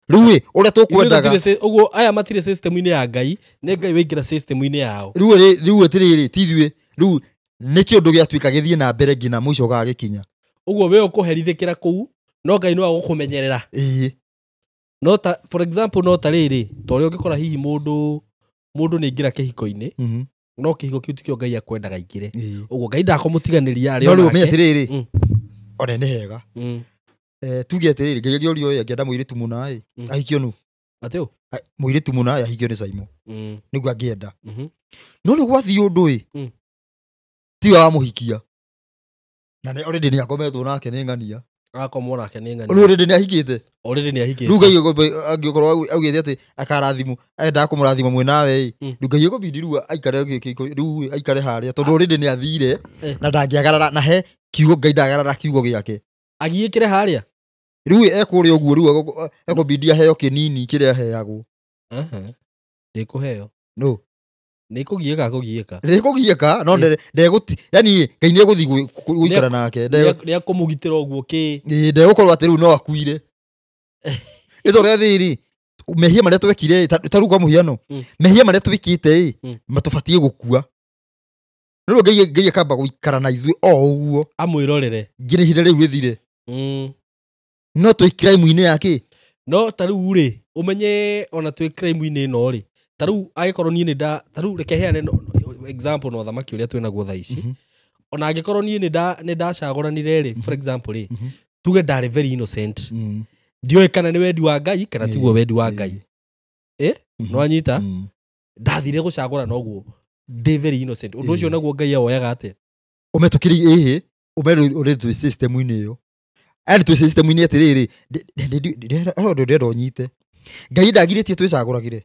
Rĩu ĩ, ũrĩa tũkwendaga. Ũguo aya matirĩ system-inĩ ya Ngai, nĩ Ngai waingĩra system-inĩ yao. Rĩu rĩ, rĩu atĩrĩrĩ, ti ithuĩ, rĩu nĩ kĩũndũ gĩatuĩka gĩthiĩ na mbere nginya mũico gagĩkinya. Ũguo we ũkũherithĩkĩra kũu no Ngai no agũkũmenyerera. Ĩĩ. No ta for example no ta rĩrĩ ta ũrĩa ũngĩkora hihi mũndũ nĩ aingĩra kĩhiko-inĩ no kĩhiko kĩu tikĩo Ngai akwendaga aingĩre. Ũguo Ngai ndakũmũtiganĩria arĩ No rĩu onake. ũmenye atĩrĩrĩ one nĩ hega. Tuge atĩrĩrĩ Ngai angĩũrio ĩ angĩenda mũirĩtu mũna ĩ ahikio nũ? Atĩ ũ? Mũirĩtu mũna ĩ ahikio nĩ Saimo. Nĩguo angĩenda. No rĩu gwathiĩ ũndũ ĩ tiwe wamũhikia. Na nĩ already nĩ akometwo nake nĩ ng'ania. Agakomwo nake nĩ ng'ania. Rĩu already nĩ ahikĩte. Already nĩ ahikĩte. Rĩu Ngai angĩkorwo augĩte atĩ akarathimwo endaga kũmũrathima mwĩ nawe ĩ. Rĩu Ngai ekũbidi rĩu aikare rĩu aikare harĩa tondũ already nĩ athire na ndangĩagarara na he kiugo Ngai ndagarara kiugo gĩake. Agiĩkĩre harĩa? Rĩu ekũrĩa ũguo rĩu ekũbidi aheo kĩnini kĩrĩa aheagwo. Ndĩkũheo. No. Nĩ kũgiĩka kũgiĩka. Nĩ kũgiĩka no ndegũti yani Ngai nĩ egũthiĩ gũikara nake. Nĩ akũmũgitĩra ũguo kĩ. Ndegũkorwo atĩ rĩu no akuire. Nĩ tondũ rĩ mehia marĩa twekire ta rĩu kwa mũhiano mehia marĩa twĩkĩte ĩ matũbatiĩ gũkua. No rĩu Ngai akamba gũikara na ithuĩ o ũguo. Amwĩrorere. Nginya ihinda rĩu rĩthire. No twĩ crime-inĩ ya kĩ? No ta rĩu rĩ ũmenye ona twĩ crime-inĩ ĩno rĩ ta rĩu angĩkorwo niĩ nĩ nda ta rĩu reke heane example na ũthamaki ũrĩa twĩnaguo thaa ici. Ona angĩkorwo niĩ nĩ ndacagũranire rĩ for example rĩ tuge ndarĩ very innocent. Ndiũĩ kana nĩ wendi wa Ngai kana tiguo wendi wa Ngai. No anyita ndathire gũcagũrana ũguo ndĩ very innocent. Ũndũ ũcio naguo Ngai awoyaga atĩa? Ũme tũkĩrĩ ĩhĩ ũme ũrĩ twĩ system-inĩ ĩyo. Aya twĩ system-inĩ atĩrĩrĩ ũndũ ndĩrenda ũnyite. Ngai ndagirĩtie twĩcagũragĩre.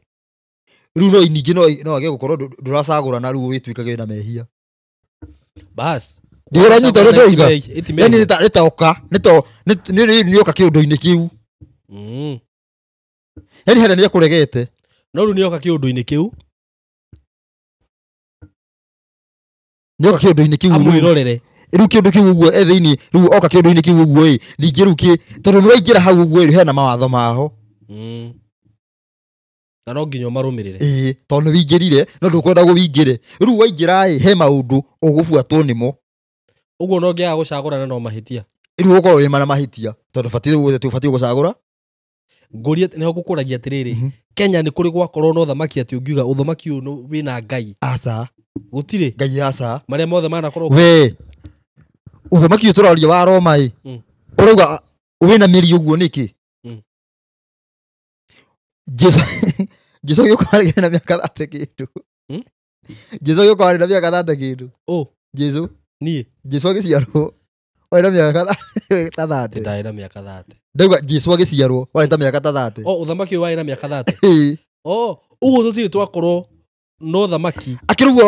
Rĩu no ningĩ no age gũkorwo ndũracagũrana rĩu wĩtuĩkage wĩna mehia. Bas. Ndĩranyita ũrĩa ndoiga. Yani nĩtaoka nĩoka kĩũndũ-inĩ kĩu. Yani harĩa nĩekũregete. No rĩu nĩoka kĩũndũ-inĩ kĩu. Nĩoka kĩũndũ-inĩ kĩu. Amwĩrorere. Rĩu kĩũndũ kĩu ũguo e thĩinĩ rĩu oka kĩũndũ-inĩ kĩu ũguo ĩ ningĩ rĩu kĩ tondũ nĩwaingĩra hau ũguo ĩ hena mawatho maho. Na no nginya ũmarũmĩrĩre. Ĩĩ tondũ nĩwĩingĩrire no ndũkwenda gũwĩingĩre. Rĩu waingĩra ĩ he maũndũ ũgũbuatwo nĩmo. Ũguo no ngĩaga gũcagũrana no mahĩtia. Rĩu ũgũkorwo wĩ na mahĩtia tondũ ũbatiĩ gũcagũra. Ngũria nĩho ngũkũragia atĩrĩrĩ Kenya nĩ kũrĩ gwakorwo na ũthamaki atĩ ũngiuga ũthamaki ũyũ wĩna Ngai. Aca. Gũtirĩ. Ngai aca. Marĩa mothe manakorwo. We ũthamaki ũyũ tũraria wa Roma ĩ ũrauga wĩna mĩri ũguo nĩkĩ? Jesu agĩũka arĩ na mĩaka 30 kĩndũ. Jesu agĩũka arĩ na mĩaka 30 kĩndũ. Jesu niĩ Jesu agĩciarwo warĩ na mĩaka ta 30. Ndarĩ na mĩaka 30. Ndauga Jesu agĩciarwo warĩ ta mĩaka ta 30. O ũthamaki ũyũ warĩ na mĩaka 30. Ũguo tũtirĩ twakorwo na ũthamaki. Akĩrugwo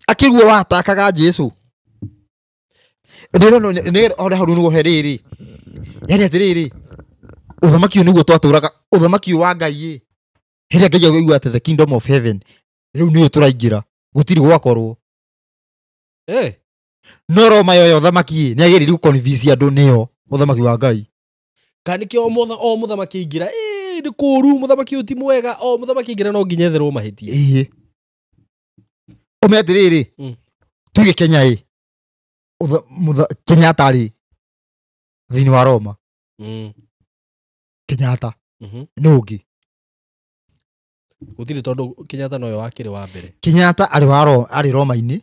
akĩrugwo watakaga Jesu. Ndĩrona nĩ ona hau nĩguo he rĩrĩ. Yani atĩrĩrĩ ũthamaki ũyũ nĩguo twatũraga ũthamaki ũyũ wa Ngai ĩ. Hĩrĩa Ngai augire atĩ the kingdom of heaven rĩu nĩyo tũraingĩra gũtirĩ gwakorwo. No Roma yoyo ũthamaki ĩ nĩagĩrĩire gũconvince andũ nĩyo ũthamaki wa Ngai. Kana nĩkĩo o mũthamaki aingĩra nĩ kũũru mũthamaki ũyũ ti mwega o mũthamaki aingĩra no nginya etherwo mahĩtia. Ĩĩ. Ũmenye atĩrĩrĩ tuge Kenya ĩ Kenyatta rĩ thĩinĩ wa Roma. Kenyatta nĩ ũngĩ. Gũtirĩ tondũ Kenyatta nowe wakĩrĩ wa mbere. Kenyatta arĩ wa Roma arĩ Roma-inĩ.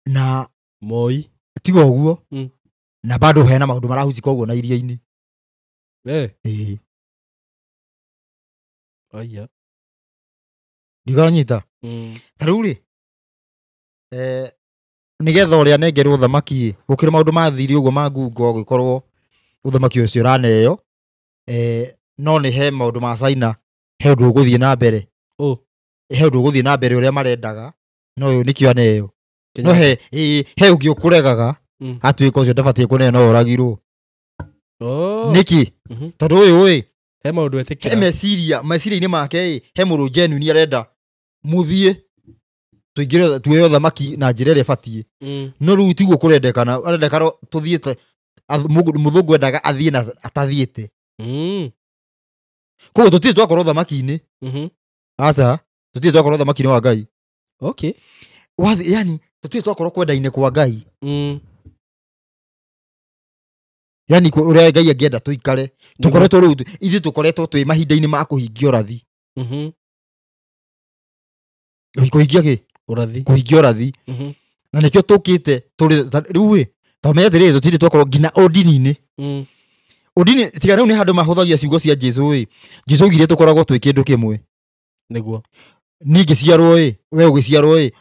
Na Moi tiga ũguo na bado hena maũndũ marahusika ũguo na iria-inĩ. Ĩĩ. Aya. Ndiganyita. Ta rĩu rĩ nĩgetha ũrĩa anengerwo ũthamaki ĩ gũkĩrĩ maũndũ mathire ũguo ma ngungo gũgĩkorwo ũthamaki ũcio ũraneo no nĩ he maũndũ ma China he ũndũ ũgũthiĩ na mbere. He ũndũ ũgũthiĩ na mbere ũrĩa marendaga no ũyũ nĩkĩo aneo. No he ũngĩ ũkũregaga atuĩka ũcio ndabatiĩ kũneo no ũragirwo. Nĩkĩ? Tondũ ũyũ ĩ he maũndũ etĩkĩra. He meciria meciria-inĩ make ĩ he mũndũ genuine arenda mũthiĩ tũingĩre tuoe ũthamaki na njĩra ĩrĩa ĩbatiĩ. No rĩu tiguo kũrendekana arendekana tũthiĩte mũthũngũ endaga athiĩ na atathiĩte. Koguo tũtirĩ twakorwo ũthamaki-inĩ. Aca tũtirĩ twakorwo ũthamaki-inĩ wa Ngai. Okay. Wathi yani tũtirĩ twakorwo kwenda-inĩ kwa Ngai. Yani ũrĩa Ngai angĩenda tũikare. Tũkoretwo rĩu ithuĩ tũkoretwo twĩ mahinda-inĩ ma kũhingia ũrathi. Kũhingia kĩ? Ũrathi. Kũhingia ũrathi. Na nĩkĩo tũkĩte tũrĩ rĩu ĩ ta menya atĩrĩrĩ tũtirĩ twakorwo nginya ũndini-inĩ. Ũndini tiga rĩu nĩ handũ mahũthagia ciugo cia Jesũ ĩ. Jesũ augire tũkoragwo twĩ kĩndũ kĩmwe. Nĩguo. Niĩ ngĩciarwo ĩ, we ũgĩciarwo ĩ,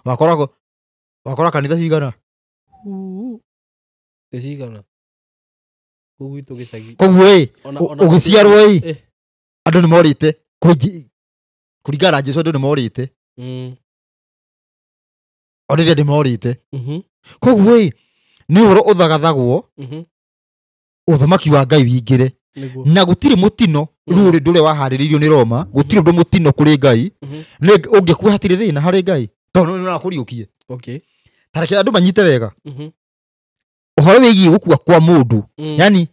wakora kanitha cigana? Nĩ cigana? Kũu gwitũ gĩcagi. Koguo ĩ, ũgĩciarwo ĩ, andũ nĩ morĩte kũringana na Jesũ andũ nĩ morĩte. Already andũ nĩ morĩte. Koguo ĩ, nĩ ũhoro ũthagathagwo ũthamaki wa Ngai wingĩre. Na gũtirĩ mũtino rĩu ũndũ ũrĩa waharĩrĩirio nĩ Roma, gũtirĩ ũndũ mũtino kũrĩ Ngai. Nĩ ũngĩkua hatirĩ thĩna harĩ Ngai tondũ nĩ ũrakũriũkie. Ta reke andũ manyite wega. Ũhoro wĩgiĩ gũkua kwa mũndũ, yani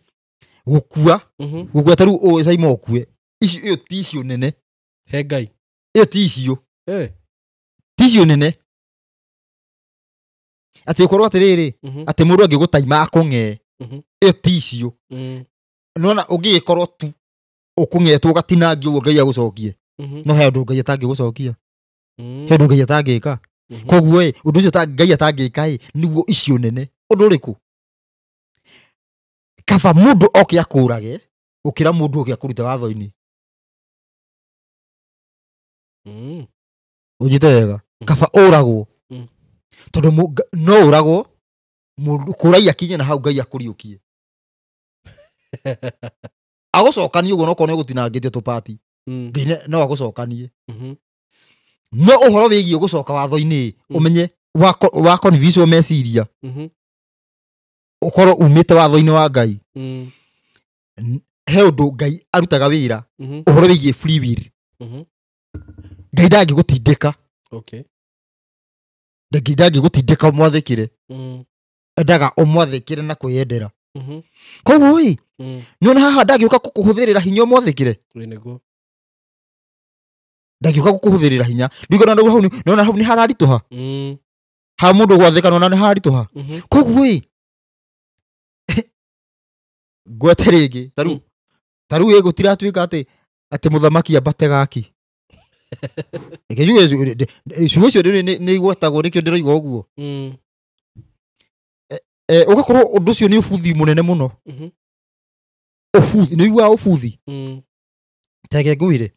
gũkua, gũkua ta rĩu ũũ Simon ũkue, icio ĩyo ti icio nene. He Ngai. Ĩyo ti icio. Ti icio nene. Atĩ ũkorwo atĩrĩrĩ, atĩ mũndũ angĩgũtaima akũng'ee, ĩyo ti icio. Nĩwona ũngĩgĩkorwo tu ũkũng'etwo ũgatinangio ũguo Ngai agũcokie. No he ũndũ Ngai atangĩgũcokia. He ũndũ Ngai atangĩka. Koguo ĩ, ũndũ ũcio Ngai atangĩka ĩ, nĩguo icio nene. Ũndũ ũrĩkũ? Kaba mũndũ oke akũrage gũkĩra mũndũ oke akũrute watho-inĩ. Ũnyite wega. Kaba ũragwo. Tondũ no ũragwo, mũndũ kũraia kinye na hau Ngai akũriũkie. Agũcokanie ũguo nokorwo nĩ ũgũtinangĩtio tũpati. Ngai no agũcokanie. No ũhoro wĩgiĩ gũcoka watho-inĩ, ũmenye wa convince meciria. Ũkorwo umĩte watho-inĩ wa Ngai. He ũndũ Ngai arutaga wĩra, ũhoro wĩgiĩ free will. Ngai ndangĩgũtindĩka. Ngai ndangĩgũtindĩka ũmwathĩkĩre. Endaga ũmwathĩkĩre na kwĩyendera. Koguo ĩ, nĩwona haha ndangĩũka gũkũhũthĩrĩra hinya ũmwathĩkĩre. Ndangĩũka gũkũhũthĩrĩra hinya. Ndingĩona rĩu hau nĩwona hau nĩ hararitũha. Ha mũndũ gwathĩka nĩwona nĩ hararitũha. Koguo ĩ, ngwete rĩngĩ, ta rĩu ĩ gũtiratuĩka atĩ mũthamaki ambate gaki. Reke njuge, ciugo icio nĩ igwetagwo nĩkĩo ndĩroiga ũguo. Ũgakorwo ũndũ ũcio nĩ ũbuthi mũnene mũno. Ũbuthi, nĩ ũiguaga ũbuthi? Ta reke ngwĩre.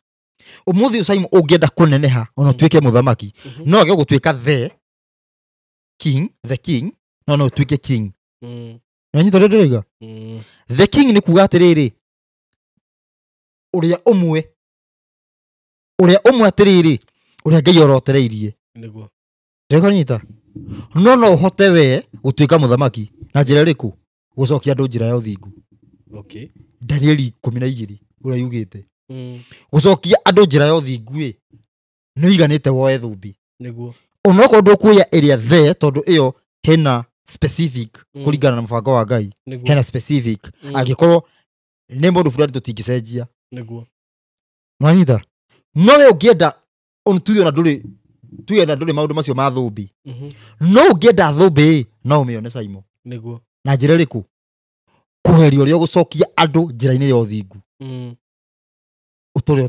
Ũmũthĩ ũyũ Simon ũngĩenda kũneneha ona ũtuĩke mũthamaki, no wage gũtuĩka the king, the king, no no ũtuĩke king. Nĩwanyita ũrĩa ndĩroiga? The king nĩ kuga atĩrĩrĩ, ũrĩa ũmwe, ũrĩa ũmwe atĩrĩrĩ, ũrĩa Ngai orotereirie. Nĩguo. Ndĩkũnyita? No no ũhote we gũtuĩka mũthamaki na njĩra ĩrĩkũ? Gũcokia andũ njĩra ya ũthingu. Danieli 12 ũrĩa yugĩte. Gũcokia andũ njĩra ya ũthingu ĩ, nĩ ũiganĩte woe thũmbĩ. Nĩguo. Onokorwo ndũkuoya ĩrĩa the, tondũ ĩyo hena specific kũringana na mũbango wa Ngai. Hena specific. Angĩkorwo nĩ mũndũ fulani tũtingĩcenjia. Nĩguo. Nĩwanyita? No we ũngĩenda, tuge ona ndũrĩ, tuge ona ndũrĩ maũndũ macio ma thũmbĩ. No ũngĩenda thũmbĩ ĩ, no ũmĩone Simon. Nĩguo. Na njĩra ĩrĩkũ? Kũgeria ũrĩa ũgũcokia andũ njĩra-inĩ ya ũthingu. Ũtũre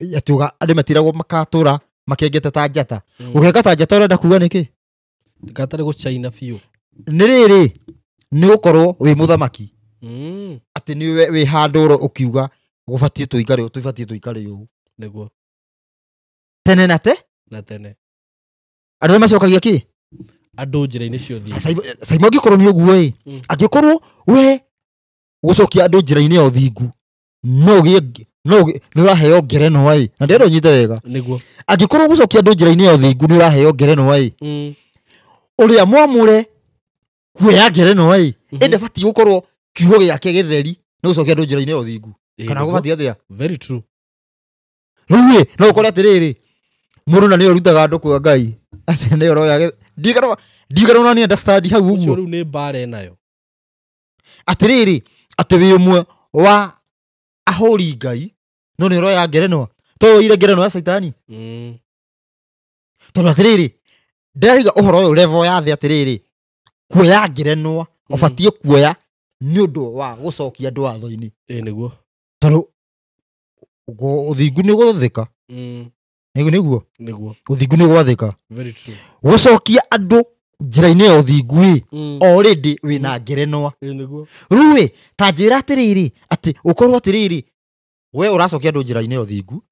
atĩ andũ matiragwo makatũra makengete ta njata. Gũkenga ta njata ũrenda kuga nĩkĩ? Gatarĩ gũcaina biũ. Nĩ rĩrĩ, nĩ gũkorwo wĩ mũthamaki. Atĩ nĩ we wĩ handũ ũro ũkiuga gũbatiĩ tũikare ũũ, tũbatiĩ tũikare ũũ. Nĩguo. Tene na te? Na tene. Andũ macokagia kĩ? Andũ njĩra-inĩ cia ũthingu. Simon angĩkorwo nĩ ũguo ĩ, angĩkorwo we gũcokia andũ njĩra-inĩ ya ũthingu, no ũgĩe, no ũgĩe, nĩ ũraheo ngerenwa ĩ, na ndĩrenda ũnyite wega. Nĩguo. Angĩkorwo gũcokia andũ njĩra-inĩ ya ũthingu nĩ ũraheo ngerenwa ĩ, ũrĩa mwamũre kuoya ngerenwa ĩ, ĩndĩ batiĩ gũkorwo kiugo gĩake gĩtheri nĩ gũcokia andũ njĩra-inĩ ya ũthingu. Kana gũbatiĩ atĩa? Very true. Rĩu ĩ, no ũkore atĩrĩrĩ, mũndũ na nĩwe ũrutaga andũ kwa Ngai, atĩ nĩwe ũroya ndiũĩ kana ona nĩ understand hau Ũcio ũguo. rĩu nĩ mbara ĩnayo. Atĩrĩrĩ, atĩ wĩ ũmwe wa ahũri Ngai, no nĩ ũroya ngerenwa. To ũire ngerenwa ya Caitani. Tondũ atĩrĩrĩ, ndĩraiga ũhoro ũyũ level ya thĩ atĩrĩrĩ, kuoya ngerenwa, ũbatiĩ kuoya Nĩ ũndũ wa gũcokia andũ watho-inĩ. Ĩĩ nĩguo. Tondũ ũthingu nĩ gũthĩka. Nĩguo. Nĩguo. Ũthingu nĩ gwathĩka. Very true. Gũcokia andũ njĩra-inĩ ya ũthingu ĩ already wĩna ngerenwa. Ĩĩ nĩguo. Rĩu ĩ ta njĩra atĩrĩrĩ atĩ ũkorwo atĩrĩrĩ we ũracokia andũ njĩra-inĩ ya ũthingu.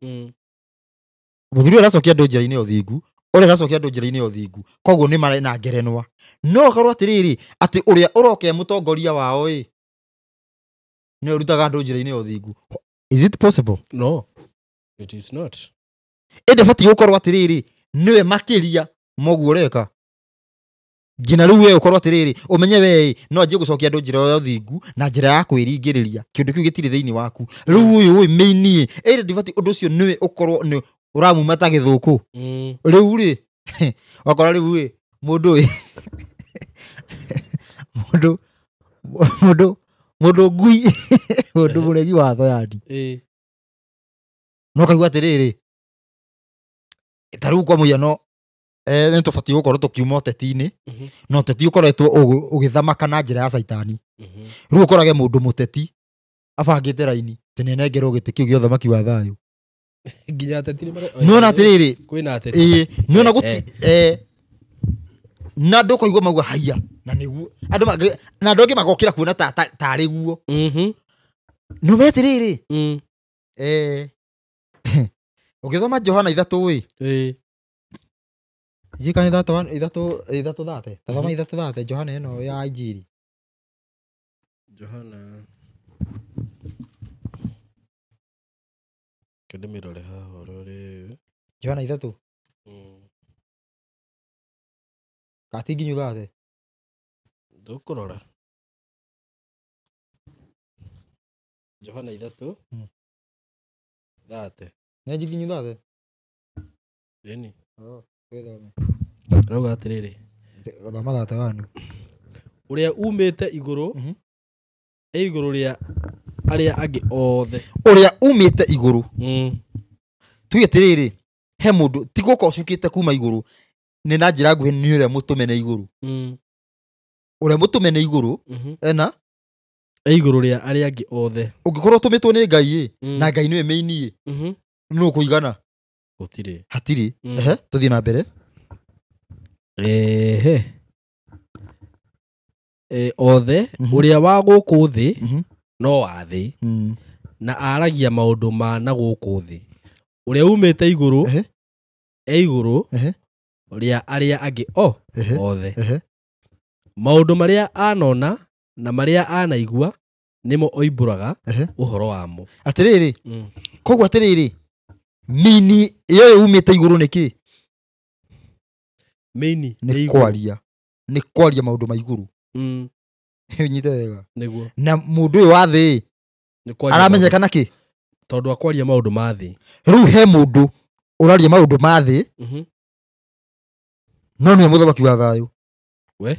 Mũthuri ũyũ aracokia andũ njĩra-inĩ ya ũthingu, ũrĩa aracokia andũ njĩra-inĩ ya ũthingu, koguo nĩ marĩ na ngerenwa. No ũkorwo atĩrĩrĩ atĩ ũrĩa ũroka e mũtongoria wao ĩ nĩwe ũrutaga andũ njĩra-inĩ ya ũthingu. Is it possible? No. It is not. Ĩndĩ batiĩ gũkorwo atĩrĩrĩ nĩwe makĩria moguo ũreka. Nginya rĩu we ũkorwo atĩrĩrĩ ũmenye we no anjie gũcokia andũ njĩra ya ũthingu na njĩra ya kwĩringĩrĩria kĩũndũ kĩu gĩtirĩ thĩinĩ waku. Rĩu ũyũ ĩ main ĩ ndibatiĩ ũndũ ũcio nĩwe ũkorwo nĩ ũramuma ta gĩthũkũ. Rĩu rĩ wakora rĩu ĩ mũndũ ĩ mũndũ mũndũ mũndũ ngui mũndũ mũregi watho yani. No kaigua atĩrĩrĩ ta rĩu kwa mũhiano nĩ tũbatiĩ gũkorwo tũkiuma ũteti-inĩ na ũteti ũkoretwo ũgĩthamaka na njĩra ya caitani. Rĩu ũkorage mũndũ mũteti abangĩte raini atĩ nĩanengerwo gĩtĩ kĩu gĩa ũthamaki wa thayũ. Nginya ateti nĩ Nĩwona atĩrĩrĩ kwĩna ateti. Ĩĩ nĩwona gũti na andũ ũkaigua mauga haiya na nĩguo andũ na andũ angĩ magokĩra kuona tarĩ guo. Nĩũmenye atĩrĩrĩ ũgĩthoma Johana 3 ĩ Njika ithatũ thate. Tathoma 3:3 Johana ĩno ya Injiri. Johana. Kĩndĩmĩrore haha ũrore. Johana 3. Kati nginyu thate. Ndũkũrora. Johana 3. Thate. Nĩ nginyu thate? Ĩni. Oh, wĩthome. Rauga atĩrĩrĩ. Thoma thate wanu. Ũrĩa umĩte igũrũ e igũrũ rĩa arĩa angĩ othe. Ũrĩa umĩte igũrũ. Tuge atĩrĩrĩ he mũndũ ti gũka ũcukĩte kuma igũrũ nĩ na njĩra nguhĩ nĩ ũrĩa mũtũme nĩ igũrũ. Ũrĩa mũtũme nĩ igũrũ ena e igũrũ rĩa arĩa angĩ othe. Ũngĩkorwo ũtũmĩtwo nĩ Ngai ĩ na Ngai nĩwe main ĩ nũ ũkũigana? Gũtirĩ. Hatirĩ. Ehe tũthiĩ na mbere. Ehe. Othe ũrĩa wa gũkũ thĩ no wa thĩ na aragia maũndũ ma na gũkũ thĩ. Ũrĩa umĩte igũrũ e igũrũ rĩa arĩa angĩ othe. Maũndũ marĩa anona na marĩa anaigua nĩmo oimbũraga ũhoro wamo. Atĩrĩrĩ koguo atĩrĩrĩ mini ĩyo umĩte igũrũ nĩ kĩ? Mini nĩ kwaria. Nĩ kwaria maũndũ ma igũrũ. Ũnyite wega. Nĩguo. Na mũndũ ũyũ wa thĩ aramenyekana kĩ? Tondũ akwaria maũndũ ma thĩ. Rĩu he mũndũ ũraria maũndũ ma thĩ no nĩwe mũthamaki wa thayũ. We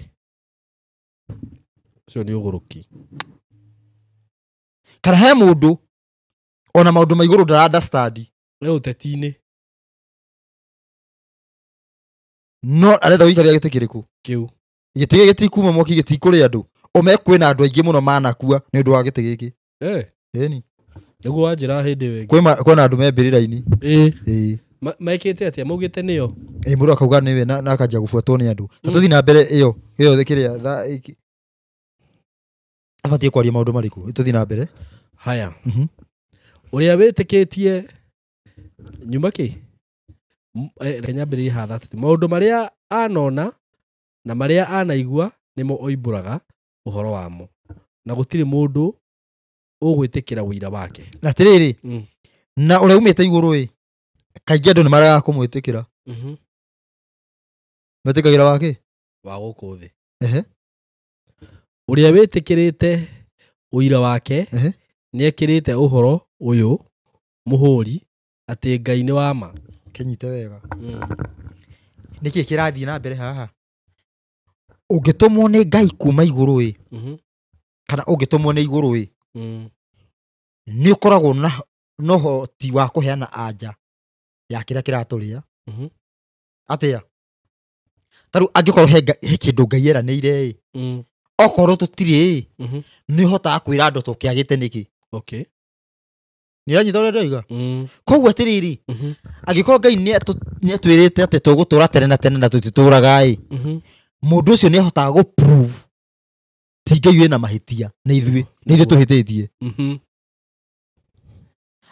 ũcio nĩ ũgũrũki. Kana he mũndũ ona maũndũ ma igũrũ ndara understand. Nĩ ũteti-inĩ. No arenda gũikaria gĩtĩ kĩrĩkũ? Kĩu. Gĩtĩ gĩkĩ gĩtikuma mwaki gĩtikũrĩa andũ. Ũme kwĩna andũ aingĩ mũno manakua nĩ ũndũ wa gĩtĩ gĩkĩ. Ĩni. Nĩguo wanjĩra hĩndĩ ĩyo ĩngĩ. Kwĩna andũ me mbĩrĩra-inĩ. Ĩĩ. Mekĩte atĩa? Maugĩte nĩo? Ĩĩ mũndũ akauga nĩwe na akanjia gũbuatwo nĩ andũ. Ta tũthiĩ na mbere ĩyo ĩyo kĩrĩa abatiĩ kwaria maũndũ marĩkũ? Tũthiĩ na mbere. Haya. Ũrĩa wĩtĩkĩtie nyuma kĩ? Reke nyambĩrĩrie haha 32. Maũndũ marĩa anona na marĩa anaigua nĩmo oimbũraga ũhoro wamo. Na gũtirĩ mũndũ ũgwĩtĩkĩra ũira wake. Na atĩrĩrĩ na ũrĩa umĩte igũrũ ĩ kaingĩ andũ nĩ maregaga kũmwĩtĩkĩra. Metĩkagĩra wake? Wa gũkũ thĩ. Ehe. Ũrĩa wĩtĩkĩrĩte ũira wake nĩekĩrĩte ũhoro ũyũ mũhũri atĩ Ngai nĩ wa ma. Kĩnyite wega. Nĩkĩ kĩrathiĩ na mbere haha? Ũngĩtũmwo nĩ Ngai kuma igũrũ ĩ kana ũngĩtũmwo nĩ igũrũ ĩ nĩ ũkoragwo na ũhoti wa kũheana anja ya kĩrĩa kĩratũrĩa. Atĩa? Ta rĩu angĩkorwo he kĩndũ Ngai eranĩire ĩ Okorwo tũtirĩ nĩ ũhotaga kwĩra andũ tũkĩagĩte nĩkĩ. Okay. Nĩ ũranyita ũrĩa ndoiga? Koguo atĩrĩrĩ, angĩkorwo Ngai nĩ atwĩrĩte atĩ tũgũtũra tene na tene na tũtitũraga ĩ, mũndũ ũcio nĩ ahotaga gũ prove ti Ngai wĩna mahĩtia, nĩ ithuĩ, nĩ ithuĩ tũhĩtĩtie.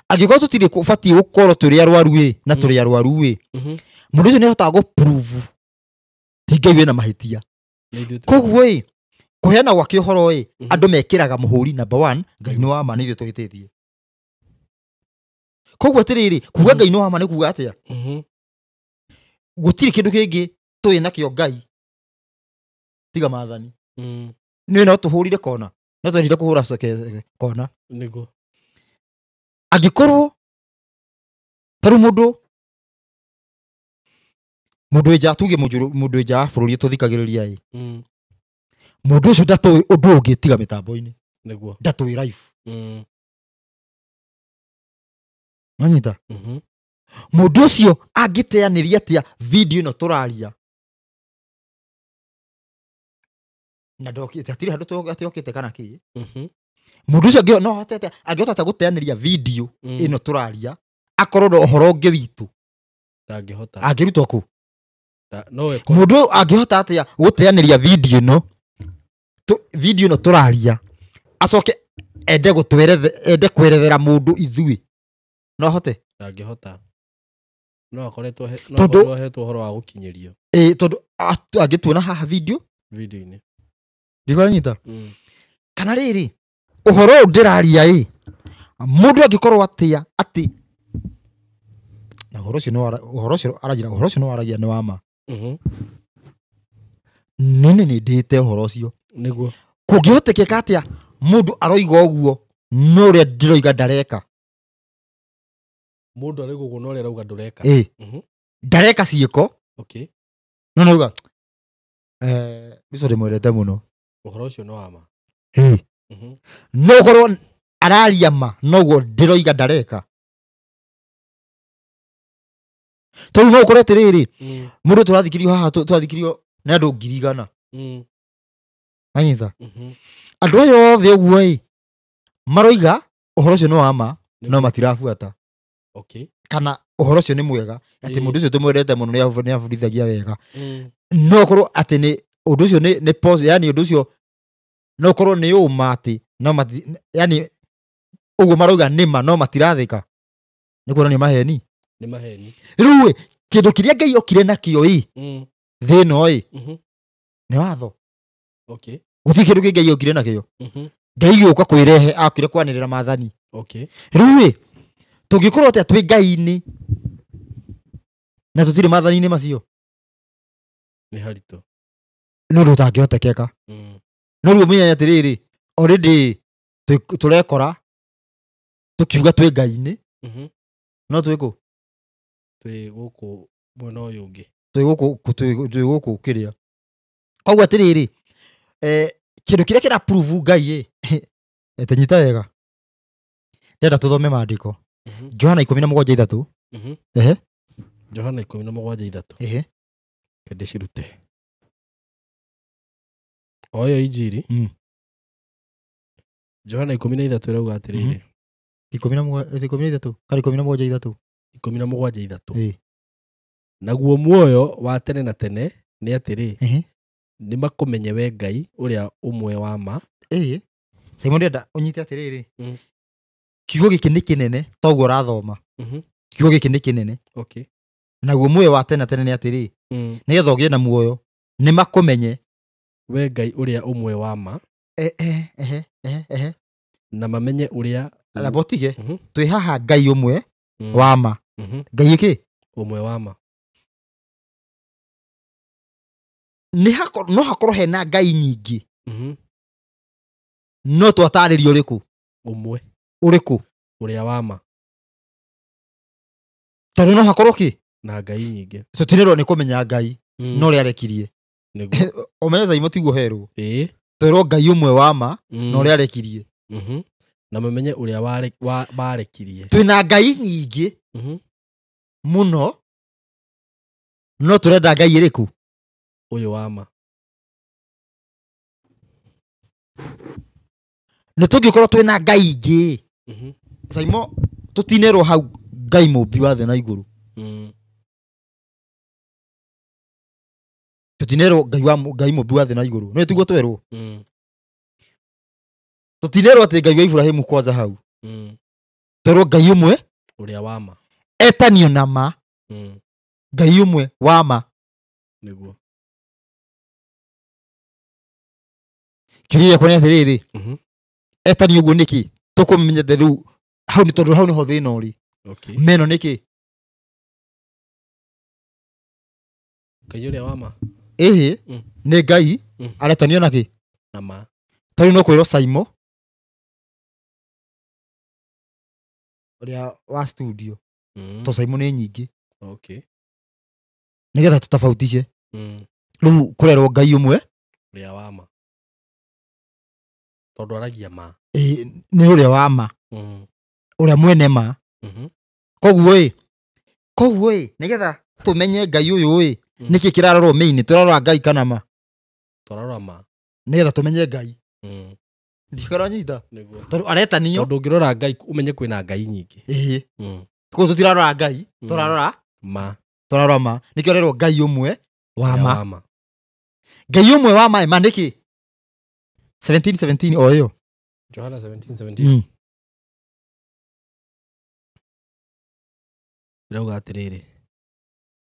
Angĩkorwo tũtirĩ batiĩ gũkorwo tũrĩ arwaru ĩ, na tũrĩ arwaru ĩ, mũndũ ũcio nĩ ahotaga gũ prove ti Ngai wĩna mahĩtia. Koguo ĩ, kũheana gwake ũhoro ĩ, andũ mekĩraga mũhũri number 1, Ngai nĩ wa ma, nĩ ithuĩ tũhĩtĩtie. Koguo atĩrĩrĩ, kuga Ngai nĩ wa ma nĩ kuga atĩa? Gũtirĩ kĩndũ kĩngĩ tũĩ nakĩo Ngai tiga maathani. Nĩ no tũhũrire kona, no twendire kũhũra kona. Nĩguo. Angĩkorwo ta rĩu mũndũ wĩ nja, tuge mũndũ wĩ nja wa bũrũri tũthikagĩrĩria ĩ, mũndũ ũcio ndatũĩ ũndũ ũngĩ tiga mĩtambo-inĩ. Nĩguo. Ndatũĩ life. Wanyita? Mũndũ ũcio angĩteanĩria atĩa video ĩno tũraria na ndokĩte, hatirĩ handũ atĩ okĩte kana kĩ. Mũndũ ũcio no ahote atĩa, angĩhota atĩa gũteanĩria video ĩno tũraria akorwo na ũhoro ũngĩ witũ? Ndangĩhota. Angĩrutwo kũ? No Mũndũ angĩhota atĩa gũteanĩria video ĩno, video ĩno tũraria, acoke ende gũtwerethe, ende kwerethera mũndũ ithuĩ? No ahote? Ndangĩhota. No akoretwo no akorwo ahetwo ũhoro wa gũkinyĩrio. Ĩ, tondũ angĩtuona haha video video-inĩ. Ndikũranyita? Kana rĩrĩ, ũhoro ũyũ ndĩraria ĩ, mũndũ angĩkorwo atĩa atĩ na ũhoro ũcio nĩ ũhoro ũcio aranjĩra, ũhoro ũcio nĩ waragia nĩ wa ma. Nĩ nĩ ndĩte ũhoro ũcio. Nĩguo. Kũngĩhotekeka atĩa mũndũ aroiga ũguo no ũrĩa ndĩroiga ndareka? Mũndũ arauga ũguo no ũrĩa arauga ndũreka. Ndareka ciĩko. Okay. No nauga, Bico ndĩmwendete mũno. Ũhoro ũcio nĩ wa ma. No ũkorwo araria ma noguo ndĩroiga ndareka. Tondũ no ũkorwo atĩrĩrĩ, mũndũ tũrathikĩrio haha, tũrathikĩrio nĩ andũ 100,000. Wanyita? Andũ aya othe ũguo ĩ, maroiga ũhoro ũcio nĩ wa ma, no matirabuata. Okay. Kana ũhoro ũcio nĩ mwega, atĩ mũndũ ũcio tũmwendete mũno nĩ abundithagia wega. No ũkorwo atĩ nĩ ũndũ ũcio nĩ pause, yani ũndũ ũcio no ũkorwo nĩ ũma atĩ no mati, yani ũguo marauga nĩ ma no matirathĩka. Nĩ kuonania maheni. Nĩ maheni. Rĩu ĩ, kĩndũ kĩrĩa Ngai okire nakĩo ĩ, thĩ ĩno ĩ, nĩ watho. Okay. Gũtirĩ kĩndũ kĩngĩ Ngai okire nakĩo. Ngai gĩũka kwĩrehe, akire kwanĩrĩra maathani. Okay. Rĩu ĩ, tũngĩkorwo atĩa twĩ Ngai-inĩ na tũtirĩ maathani-inĩ macio? Nĩ haritũ. Nĩ ũndũ ũtangĩhotekeka. No rĩu ũmenye atĩrĩrĩ, already tũrekora tũkiuga twĩ Ngai-inĩ, no twĩ kũ? Twĩ gũkũ mwena ũyũ ũngĩ. Twĩ gũkũ kĩrĩa. Koguo atĩrĩrĩ, kĩndũ kĩrĩa kĩra prove Ngai ĩ, ete nyita wega. Ndĩrenda tũthome maandĩko. Johana 17:3. Ehe. Johana 17:3. Ehe. Kende cirute. O ĩyo Injiri. Johana 13 ĩrauga atĩrĩrĩ. 13 kana 17:3. 17:3. Naguo muoyo wa tene na tene nĩ atĩrĩ, nĩ makũmenye we Ngai ũrĩa ũmwe wa ma. Simon ndĩrenda ũnyite atĩrĩrĩ. Kiugo gĩkĩ nĩ kĩnene toguo ũrathoma. Kiugo gĩkĩ nĩ kĩnene. Okay. Naguo muoyo wa tene na tene nĩ atĩrĩ, nĩgetha ũgĩe na muoyo nĩ makũmenye we Ngai ũrĩa ũmwe wa ma. Na mamenye ũrĩa Rabotige. Twĩ haha Ngai ũmwe wa ma. Ngai ĩkĩ? Ũmwe wa ma. Nĩ no hakorwo hena Ngai nyingĩ. No twatarĩrio ũrĩkũ? Ũmwe. Ũrĩkũ? Ũrĩa wa ma. Tondũ no hakorwo kĩ? Na Ngai nyingĩ. Tũtirerwo nĩ kũmenya Ngai, no ũrĩa arekirie. Nĩguo. Ũmenye Zaimo tiguo herwo. Twĩrwo Ngai ũmwe wa ma, na ũrĩa arekirie. Na mamenye ũrĩa warekirie. Twĩna Ngai nyingĩ mũno, no tũrenda Ngai ĩrĩkũ? Ũyũ wa ma. Nĩ tũngĩkorwo twĩna ngai ingĩ. Saimo tũtinerwo hau ngai mũmbi wa thĩ na igũrũ. Tũtinerwo ngai wa ngai mũmbi wa thĩ na igũrũ. Nĩ tiguo twerwo. Tũtinerwo atĩ ngai wa Ibrahimu kwanza hau. Twerwo ngai ũmwe ũrĩa wa ma. Etanio na ma. Ngai ũmwe wa ma. Nĩguo. Kĩũria gĩakwa nĩ atĩrĩrĩ. Etanio ũguo nĩkĩ? Tũkũmenyete rĩu hau nĩ tondũ hau nĩho thĩna ũrĩ. Okay. Meno nĩkĩ? Ngai ũrĩa wa ma. Ĩhĩ, nĩ ngai aretanio na kĩ? Na ma. Ta rĩu no kwĩrwo Saimo ũrĩa wa studio. To Saimo nĩ nyingĩ. Okay. Nĩgetha tũtabautice. Rĩu kũrerwo ngai ũmwe ũrĩa wa ma. Tondũ aragia ma. Ĩĩ, nĩ ũrĩa wa ma. Ũrĩa mwene ma. Koguo ĩ, nĩgetha tũmenye ngai ũyũ ĩ, nĩkĩ kĩrarorwo mĩinĩ, tũrarora ngai kana ma? Tũrarora ma. Nĩgetha tũmenye ngai. Ndikaranyita. Nĩguo. Tondũ aretanio. Tondũ ũngĩrora ngai ũmenye kwĩna ngai nyingĩ. Ĩĩ. Koguo tũtirarora ngai, tũrarora ma. Tũrarora ma. Nĩkĩo rerwo ngai ũmwe wa ma. Ngai ũmwe wa ma, ma nĩkĩ? 17:17 o ĩyo. Johana 17:17. Ĩrauga atĩrĩrĩ,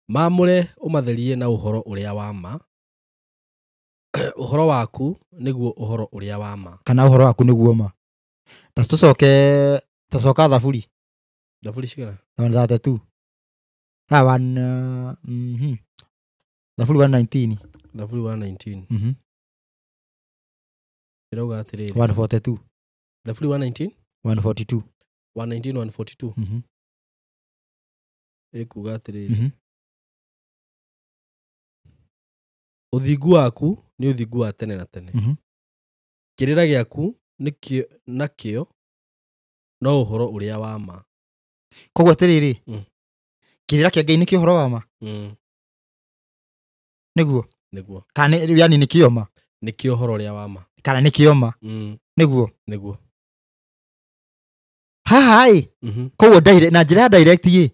maamũre ũmatherie na ũhoro ũrĩa wa ma. Ũhoro waku nĩguo ũhoro ũrĩa wa ma. Kana ũhoro waku nĩguo ma. Ta tũcoke, tacoka Thaburi. Thaburi cigana? 132. Ah, one, Thaburi 119. Thaburi 119. Ĩrauga atĩrĩrĩ. 142. Thaburi 119? 142. 119, 142. Ĩkuga atĩrĩrĩ. Ũthingu waku nĩ ũthingu wa tene na tene. Kĩrĩra gĩaku nakĩo no ũhoro ũrĩa wa ma. Koguo atĩrĩrĩ, kĩrĩra kĩa Ngai nĩkĩo ũhoro wa ma? Nĩguo? Nĩguo. Kana yani nĩkĩo ma? Nĩkĩo ũhoro ũrĩa wa ma. Kana nĩkĩo ma? Nĩguo? Nĩguo. Haha ĩ, koguo na njĩra ya direct ĩ,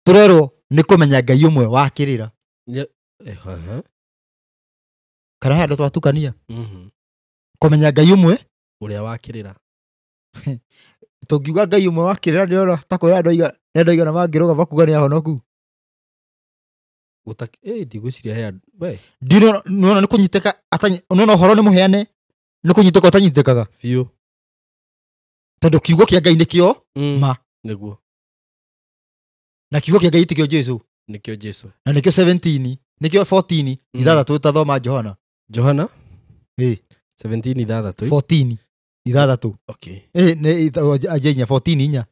tũrerwo nĩ kũmenya Ngai ũmwe wa kĩrĩra. Kana he andũ twatukania? Kũmenya Ngai ũmwe ũrĩa wa kĩrĩra. Tũngiuga Ngai ũmwe wa kĩrĩra ndĩrona ta kwĩ andũ aigana mangĩrũgama makuga nĩ ahonoku. Ndigwĩciria he andũ. We. Nĩwona nĩ kũnyitĩka, nĩwona ũhoro nĩ mũheane, nĩ kũnyitĩka ũtanyitĩkaga. Biũ. Tondũ kiugo kĩa Ngai nĩkĩo ma. Nĩguo. Na kiugo kĩa Ngai tikĩo Jesũ. Nĩkĩo Jesũ. Na nĩkĩo 17, nĩkĩo 14, ithathatũ tathoma Johana. Johana? Ĩ. 17 ithathatũ. 14 ithathatũ. Okay. Ĩ, nĩ aje inya, 14 inya.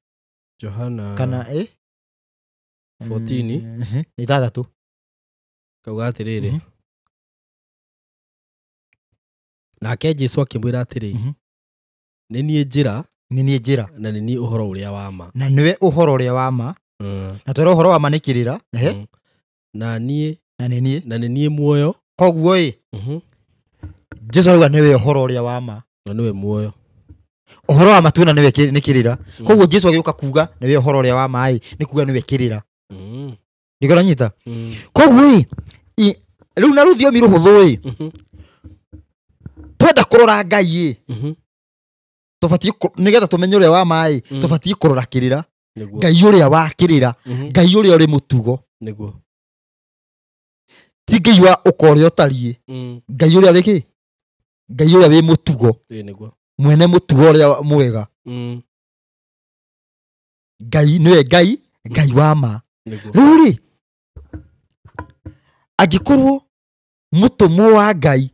Johana. Kana ĩ? 14 ithathatũ. Kauga atĩrĩrĩ. Nake Jesũ akĩmwĩra atĩrĩ, nĩ niĩ njĩra, nĩ niĩ njĩra, na nĩ niĩ ũhoro ũrĩa wa ma. Na nĩwe ũhoro ũrĩa wa ma. Na twĩra ũhoro wa ma nĩ kĩrĩra. Na niĩ, na nĩ niĩ, na nĩ niĩ muoyo. Koguo ĩ, Jesũ arauga nĩwe ũhoro ũrĩa wa ma. Na nĩwe muoyo. Ũhoro wa ma tuona nĩwe nĩ kĩrĩra. Koguo Jesũ agĩũka kuga nĩwe ũhoro ũrĩa wa ma ĩ, nĩ kuga nĩwe kĩrĩra. Nĩkĩo Koguo ĩ, rĩu na rũthiomi rũhũthũ ĩ, twenda kũrora Ngai ĩ, tũbatiĩ nĩgetha tũmenye ũrĩa wa ma ĩ, tũbatiĩ kũrora kĩrĩra. Ngai ũrĩa wa kĩrĩra, Ngai ũrĩa ũrĩ mũtugo. Nĩguo. Ti Ngai wa ũka ũrĩa ũtariĩ. Ngai ũrĩa ũrĩ kĩ? Ngai ũrĩa wĩ mũtugo. Nĩguo. Mwene mũtugo ũrĩa mwega. Ngai nĩwe Ngai, Ngai wa ma. Rĩu rĩ, angĩkorwo mũtũmwo wa Ngai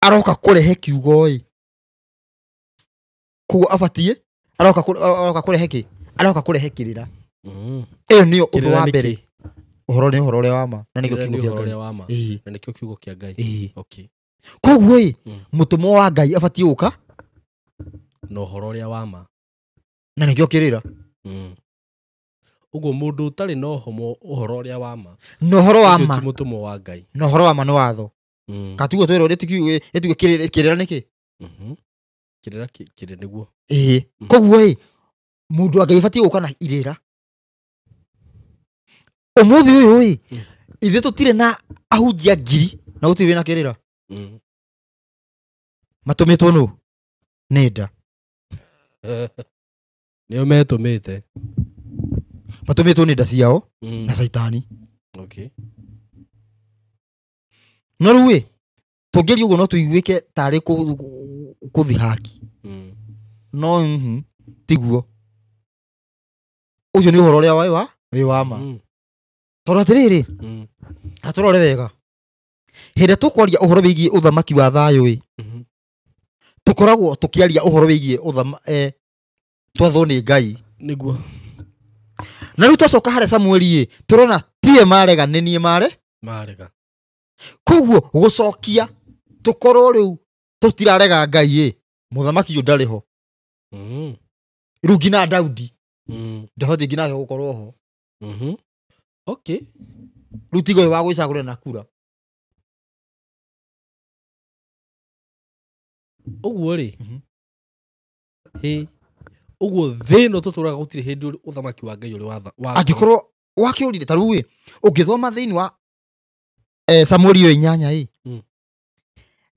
aroka kũrehe kiugo ĩ, koguo abatiĩ aroka kũrehe kĩ? Aroka kũrehe kĩrĩra. Ĩyo nĩyo ũndũ wa mbere. Ũhoro nĩ ũhoro ũrĩa wa ma, na nĩkĩo kiugo kĩa Ngai. Na nĩkĩo kiugo kĩa Ngai. Okay. Koguo ĩ, mũtũmwo wa Ngai abatiĩ gũka na ũhoro ũrĩa wa ma, na nĩkĩo kĩrĩra. Ũguo mũndũ ũtarĩ na ũhoro ũrĩa wa ma, na ũhoro wa ma ti mũtũmwo wa Ngai, na ũhoro wa ma nĩ watho. Katugo twĩrwo ĩtuge kĩrĩra nĩkĩ? Kĩrĩra kĩrĩ nĩguo. Ĩĩ. Koguo ĩ mũndũ wa Ngai abatiĩ gũka na irĩra. Ũmũthĩ ũyũ ĩ ithuĩ tũtirĩ na ahunjia ngiri na gũtirĩ wĩna kĩrĩra. Matũmĩtwo nũ? Nĩ nda. Nĩo metũmĩte. Matũmĩtwo nĩ nda ciao na caitani. Okay. No rĩu ĩ tũngĩaria ũguo no tũiguĩke tarĩ kũthihaki. No tiguo. Ũcio nĩ ũhoro ũrĩa wĩ wa ma. Tondũ atĩrĩrĩ, ta tũrore wega. Hĩndĩ ĩrĩa tũkwaria ũhoro wĩgiĩ ũthamaki wa thayũ ĩ, tũkoragwo tũkĩaria ũhoro wĩgiĩ twathwo nĩ Ngai. Nĩguo. Na rĩu twacoka harĩa Samueli ĩ, tũrona tiwe marega nĩ niĩ marega. Koguo gũcokia tũkorwo rĩu tũtirarega Ngai ĩ, mũthamaki ũyũ ndarĩ ho. Rĩu nginya Daudi ndabatiĩ nginya gũkorwo ho. Okay. Rĩu tiga ũyũ wa gwĩcagũrĩra na kura. Ũguo rĩ, ũguo thĩ ĩno tũtũraga gũtirĩ hĩndĩ ũthamaki wa Ngai ũrĩ wa angĩkorwo wakĩũrire ta rĩu ĩ, ũngĩthoma thĩinĩ wa Samueli ĩyo 8 ĩ,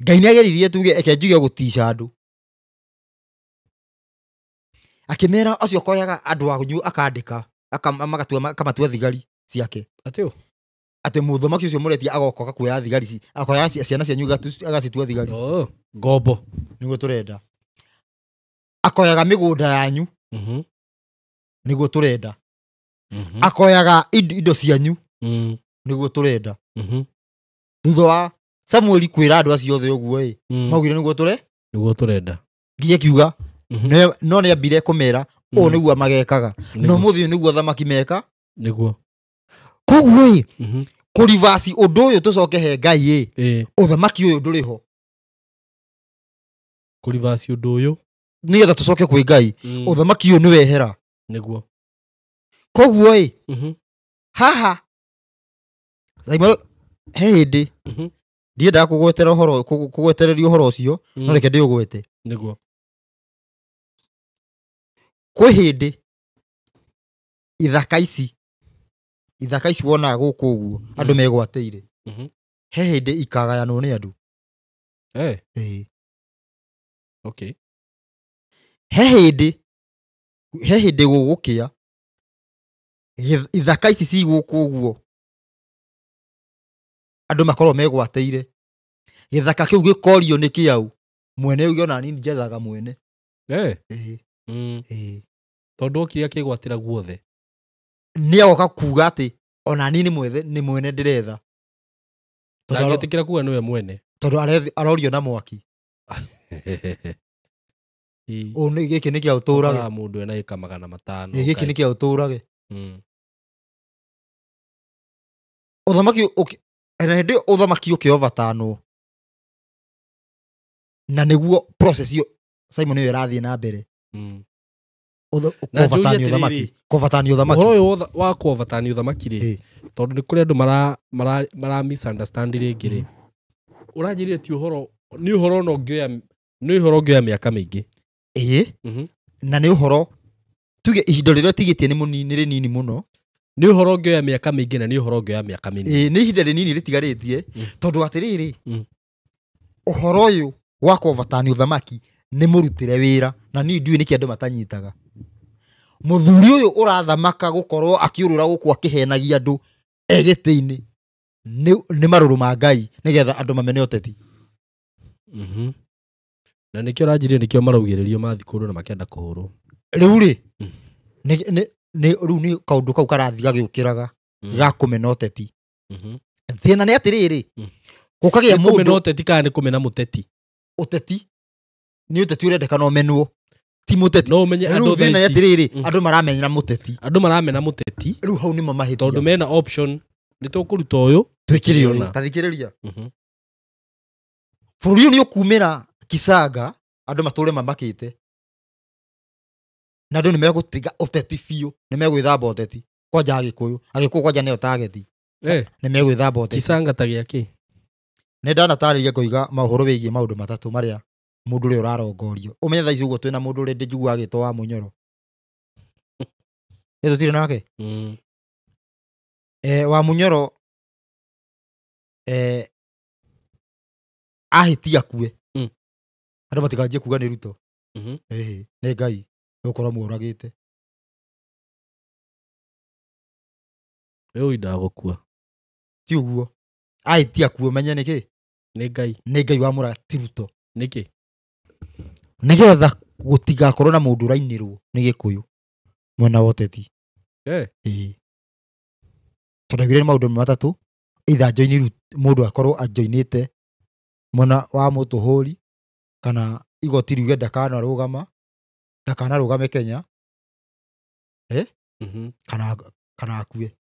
Ngai nĩageririe tuge eke njuge gũtica andũ. Akĩmera acio akoyaga andũ anyu akandĩka, akamatua thigari ciake. Atĩ ũ? Atĩ mũthamaki ũcio mũretia agoka agakuoya thigari, akoya ciana cianyu agacitua thigari. Ngombo. Nĩguo tũrenda. Akoyaga mĩgũnda yanyu. Nĩguo tũrenda. Akoyaga indo cianyu. Nĩguo tũrenda. Thutha wa Samueli kwĩra andũ acio othe ũguo ĩ, maugire nĩguo nĩguo tũrenda. Nginya kiuga no nĩambire kũmera ũũ nĩguo magekaga. No mũthĩ nĩguo athamaki meka. Nĩguo. Koguo ĩ, kũrivasi ũndũ ũyũ tũcoke he Ngai ĩ, ũthamaki ũyũ ndũrĩ ho. Kũrivasi ũndũ ũyũ nĩgetha tũcoke kwĩ Ngai, ũthamaki ũyũ nĩwehera. Nĩguo. Koguo ĩ, haha he hĩndĩ ndiendaga kũgwetera ũhoro, kũgwetereria ũhoro ũcio, no reke ndĩũgwete. Nĩguo. Kwĩ hĩndĩ ithaka ici wonaga gũkũ ũguo andũ megwatĩire. He hĩndĩ ikagayanwo nĩ andũ. Okay. He hĩndĩ gũgũkĩa ithaka ici ci gũkũ ũguo andũ makorwo megwatĩire. Gĩthaka kĩu gĩkorio nĩ kĩau, mwene uge ona niĩ njethaga mwene. Tondũ okire akĩgwatĩra guothe. Nĩagoka kuga atĩ ona niĩ nĩ mwene ndĩretha. Ndangĩtĩkĩra kuga nĩwe mwene. Tondũ arorio na mwaki. Ũũ nĩ gĩkĩ nĩ kĩa ũtũrage. Mũndũ ena ĩka 500. Gĩkĩ nĩ kĩa ũtũrage. Ũthamaki na hĩndĩ ũthamaki ũkĩovatanwo. Na nĩguo process ĩyo Simon ĩyo ĩrathiĩ na mbere. Kũvatania ũthamaki. Kũvatania ũthamaki. Ũhoro ũyũ wa kũvatania ũthamaki rĩ, tondũ nĩ kũrĩ andũ mara misunderstand rĩngĩ rĩ. Ũranjĩrire ti ũhoro, nĩ ũhoro no ũngĩoya, nĩ ũhoro ũngĩoya mĩaka mĩingĩ. Ĩĩ. Na nĩ ũhoro tuge ihinda rĩrĩa tigĩtie nĩ mũnini, rĩnini mũno. Nĩ ũhoro ũngĩoya mĩaka mĩingĩ na nĩ ũhoro ũngĩoya mĩaka mĩnini. Ĩĩ, nĩ ihinda rĩnini rĩtigarĩtie, tondũ atĩrĩrĩ, ũhoro ũyũ wa kũvatania ũthamaki nĩ mũrutĩre wĩra, na niĩ ndiũĩ nĩkĩ andũ matanyitaga. Mũthuri ũyũ ũrathamaka gũkorwo akĩũrũra gũkũ akĩhenagia andũ e gĩtĩ-inĩ nĩ marũrũ ma Ngai nĩgetha andũ mamene ũteti. Na nĩkĩo ũranjĩrire nĩkĩo maraugĩrĩrio mathiĩ kũndũ na makĩenda kũhũrwo. Rĩu rĩ, rĩu nĩ kaũndũ kau karathiĩ gagĩũkĩraga ga kũmena ũteti. Thĩna nĩ atĩrĩrĩ, gũkagĩa Nĩ kũmena mũndũ ũteti kana nĩ kũmena mũteti? Ũteti nĩ ũteti ũrendekana ũmenwo, ti mũteti. No ũmenye Rĩu andũ thĩna thaa nĩ ici. atĩrĩrĩ, andũ maramenya mũteti. Andũ maramena mũteti. Rĩu hau nĩmo mahĩtia. Tondũ mena option, nĩ tũkũruta ũyũ, twĩkĩre ũyũ. Ona. Ta thikĩrĩria. Bũrũri ũyũ nĩ ũkumĩra Kisanga, andũ matũre mamakĩte. Na andũ nĩ megũtiga ũteti biũ, nĩ megwĩthamba ũteti. Kwanja Agĩkũyũ, Agĩkũyũ kwanja nĩo target. Nĩ megwĩthamba ũteti. Kisanga ta gĩa kĩ? Nĩ ndanatarĩria ngoiga maũhoro wĩgiĩ maũndũ matatũ marĩa mũndũ ũrĩa ũrarongorio. Ũmenye thaa ici ũguo twĩna mũndũ ũrĩa ndĩnjiguaga agĩtwo wa Mũnyoro. Ĩ tũtirĩ nake? Wa Mũnyoro ahĩtia akue. Andũ matikanjie kuga nĩ Ruto. Ĩhĩ, nĩ Ngai gũkorwo muoragĩte. Rĩu ndagũkua. Ti ũguo. Ahĩtia akue ũmenye nĩ kĩ? Nĩ Ngai. Nĩ Ngai wamũraga ti Ruto. Nĩkĩ? Nĩgetha gũtigakorwo na mũndũ ũrainĩrwo nĩ Gĩkũyũ mwena wa ũteti. Ĩĩ. Tondũ augire nĩ maũndũ matatũ, either join mũndũ akorwo ajoinĩte mwena wa mũtũhũri kana igoti riuge ndakanarũgama, ndakanarũgame Kenya. Kana akue.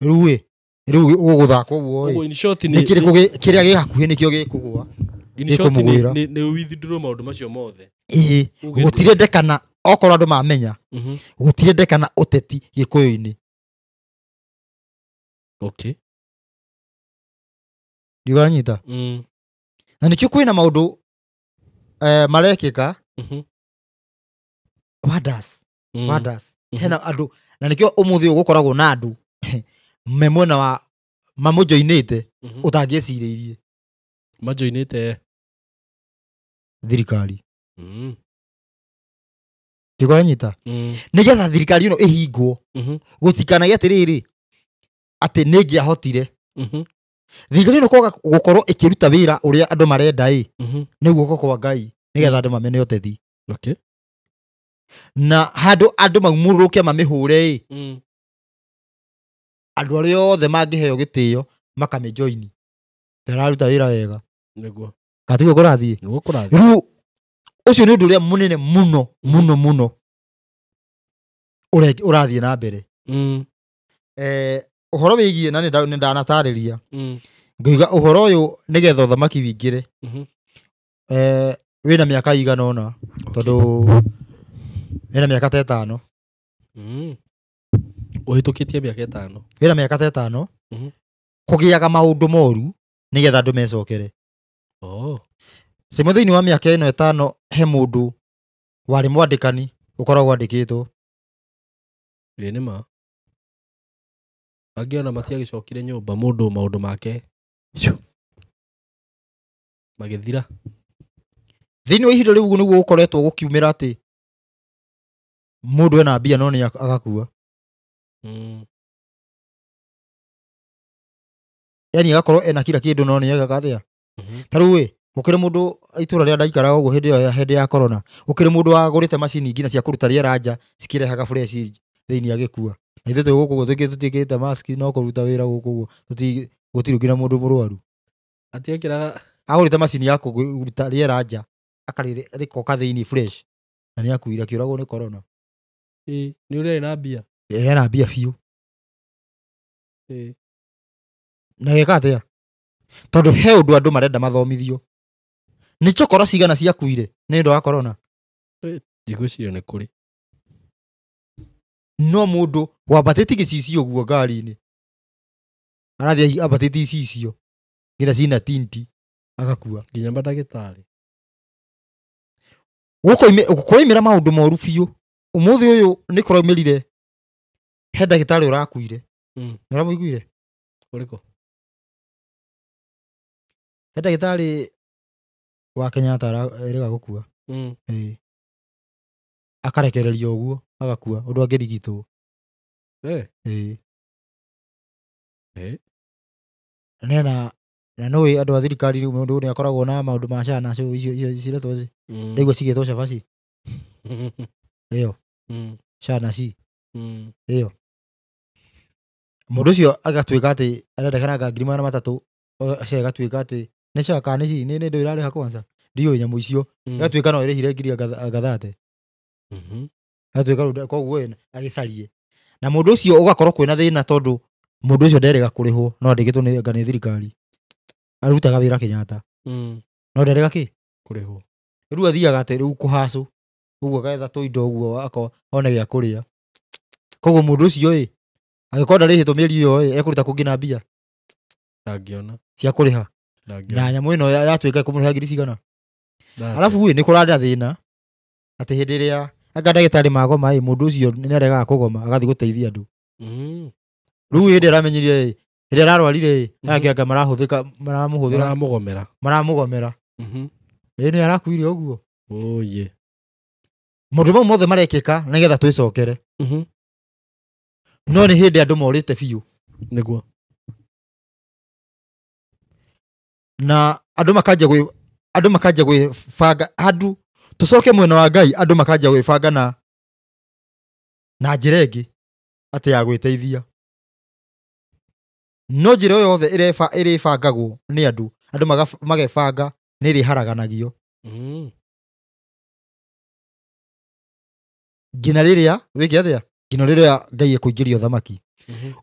Rĩu ĩ, rĩu gũgũthakwo ũguo ĩ. Ũguo in short Nĩ nĩ kĩrĩkũ kĩrĩa gĩ hakuhĩ nĩkĩo gĩkũgũa. In short gĩkũmũgwĩra. nĩ withdraw maũndũ macio mothe. Ĩĩ, gũtirendekana okorwo andũ mamenya, gũtirendekana ũteti Gĩkũyũ-inĩ. Okay. Ndiũranyita? Na nĩkĩo kwĩna maũndũ marekĩka. Wonders. Wonders. Hena andũ, na nĩkĩo ũmũthĩ ũyũ gũkoragwo na andũ me mwena wa mamũjoinĩte ũtangĩecirĩirie. Majoinĩte thirikari. Ndiũranyita? Nĩgetha thirikari ĩno ĩhingwo, gũtikanagĩe atĩrĩrĩ atĩ nĩ ĩngĩahotire. Thirikari ĩno kwaga gũkorwo ĩkĩruta wĩra ũrĩa andũ marenda ĩ, nĩ guoko kwa Ngai nĩgetha andũ mamene ũteti. Okay. Na handũ andũ maumũrũrũke mamĩhũre ĩ, andũ arĩa othe mangĩheo gĩtĩo makamĩjoini. Tararuta wĩra wega. Nĩguo. Katiguo kũrathiĩ. Nĩguo kũrathiĩ. Rĩu ũcio nĩ ũndũ ũrĩa mũnene mũno mũno mũno ũrathiĩ na mbere. Ũhoro wĩgiĩ na nĩ ndanatarĩria. Ngĩuga ũhoro ũyũ nĩgetha ũthamaki wĩingĩre. Wĩna mĩaka igana ũna, tondũ wĩna mĩaka ta ĩtano. Ũhĩtũkĩtie mĩaka ĩtano. Wĩna mĩaka ta ĩtano. Kũgĩaga maũndũ moru nĩgetha andũ mecokere. Cimo thĩinĩ wa mĩaka ĩno ĩtano he mũndũ warĩ mwandĩkani ũkoragwo andĩkĩtwo. Ĩĩ nĩ ma. Angĩ ona matiagĩcokire nyũmba mũndũ maũndũ make magĩthira. Thĩinĩ wa ihinda rĩu nĩguo gũkoretwo gũkiumĩra atĩ mũndũ ena mbia no nĩ agakua. Yaani agakorwo ena kila kĩndũ no nĩ agaga atĩa. Ta rĩu ĩ, gũkĩrĩ mũndũ itũra rĩrĩa ndaikaraga ũguo hĩndĩ ĩyo hĩndĩ ya corona, gũkĩrĩ mũndũ wagũrĩte macini nginya cia kũruta rĩera nja cikĩrehaga fresh thĩinĩ agĩkua. Na ithuĩ twĩ gũkũ ũguo tũtiĩkĩrĩte mask no kũruta wĩra gũkũ ũguo, gũtirĩ nginya mũndũ mũrwaru. Atiekĩraga agũrĩte macini ya kũruta rĩera nja akarĩkoka thĩinĩ fresh na nĩ akuire akĩũragwo nĩ corona. Ĩĩ, nĩ ũrĩa ena mbia. Ena mbia biũ. Ĩĩ. Na gĩka atĩa? Tondũ he ũndũ andũ marenda mathomithio. Nĩ cokora cigana ciakuire nĩ ũndũ wa corona? Ndigwĩciria nĩ kũrĩ. No mũndũ wambatĩtie gĩcicio ũguo ngari-inĩ. Arathiĩ ambatĩtie icicio nginya cina tinti agakua. Nginya mandagĩtarĩ. Gũkũraimĩra maũndũ moru biũ. Ũmũthĩ ũyũ nĩ kũraumĩrire he ndagĩtarĩ ũrakuire. Nĩ ũramũiguire? Ũrĩkũ? He ndagĩtarĩ wa Kenyatta erĩga gũkua. Ĩĩ. Akarekererio ũguo agakua ũndũ angĩrigitwo. Ĩĩ. Nena na nũĩ andũ a thirikari rĩu mũndũ nĩ akoragwo na maũndũ ma SHA na icio ciretwo ci. Ndaigua cigĩtwo cabaci. Ĩyo. SHA na ci. Ĩyo. Mũndũ ũcio agatuĩka atĩ arendekana anga ngiri magana matatũ, SHA ĩgatuĩka atĩ nĩ SHA kana nĩ ci, nĩ ndũĩ ĩrarĩha kwanza. Ndiũĩ nyamũ icio. Ĩgatuĩka no ĩrĩhire ngiri anga thate. Ĩgatuĩka rĩu koguo ĩ, agĩcarie. Na mũndũ ũcio ũgakorwo kwĩna thĩna tondũ mũndũ ũcio nderĩga kũrĩhwo, no andĩkĩtwo nĩ anga nĩ thirikari. Arutaga wĩra Kenyatta. No nderĩga kĩ? Kũrĩhwo. Rĩu athiaga atĩ rĩu kũhacũ. Ũguo agetha tũindo ũguo one gĩa kũrĩa. Koguo mũndũ ũcio ĩ, angĩkorwo ndarĩhĩtwo mĩeri ĩyo ĩ, ekũruta kũngĩ na mbia. Ndangĩona. Cia kũrĩha. Na nyamũ ĩno yatuĩka ĩkũmũrĩha ngiri cigana. Arabu ĩ nĩ kũrarĩ thĩna atĩ hĩndĩ ĩrĩa anga ndagĩtarĩ magoma ĩ mũndũ ũcio nĩ aregaga kũgoma agathiĩ gũteithia andũ. Rĩu hĩndĩ aramenyire ĩ hĩndĩ ararwarire ĩ aya anga marahũthĩka maramũhũthĩra maramũgomera. Ĩ nĩ arakuire ũguo. Oye. Maũndũ mau mothe marekĩka nĩgetha twĩcokere. No nĩ hĩndĩ andũ morĩte biũ. Nĩguo. Na andũ makanjia gwĩbanga andũ tũcoke mwena wa Ngai andũ makanjia gwĩbanga na njĩra ĩngĩ atĩ ya gwĩteithia. No njĩra yothe ĩrĩbangagwo nĩ andũ magebanga nĩ ĩrĩharaganagio. Nginya rĩrĩa wĩke atĩa? Nginya rĩrĩa Ngai ekũingĩria ũthamaki.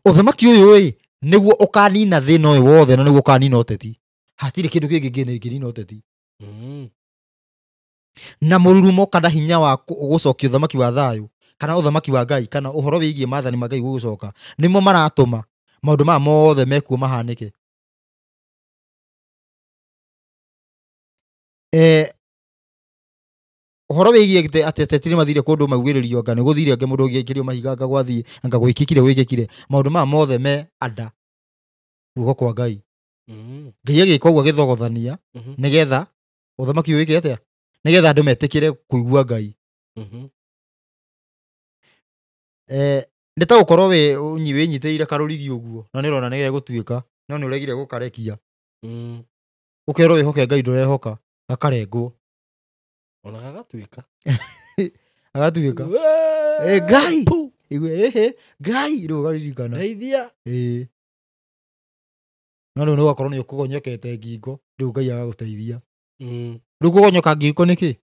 Ũthamaki ũyũ ĩ nĩguo ũkanina thĩna ũyũ wothe na nĩguo ũkanina ũteti. Hatirĩ kĩndũ kĩngĩ kĩngĩnina ũteti. Na mũrurumo kana hinya wa gũcokia ũthamaki wa thayũ kana ũthamaki wa Ngai kana ũhoro wĩgiĩ maathani ma Ngai gũgũcoka nĩmo maratũma maũndũ maya mothe mekuo mahanĩke. Ũhoro wĩgiĩ atĩ ateti nĩ mathire kũndũ maugĩrĩrio anga nĩ gũthire angĩ mũndũ ũngĩaikĩrio mahiga anga gwathiĩ anga gwĩkĩkire gwĩkĩkire maũndũ maya mothe me anda guoko kwa Ngai. Ngai agĩka ũguo agĩthogothania nĩgetha ũthamaki ũyũ wĩke atĩa? Nĩgetha andũ metĩkĩre kũigua Ngai. Nĩ ta gũkorwo wĩnyitĩrĩire karũrigi ũguo na nĩ ũrona nĩ gegũtuĩka no nĩ ũregire gũkarekia. Ũkerwo wĩhoke Ngai ndũrehoka gakarengwo. Ona gagatuĩka. Agatuĩka. Ngai. Igue ĩhĩ Ngai rĩu ũgaririkana. Ndeithia. Ĩĩ. No rĩu nĩ ũgakorwo nĩ ũkũgonyokete ngingo rĩu Ngai agagũteithia. Rĩu kũgonyoka ngingo nĩkĩ?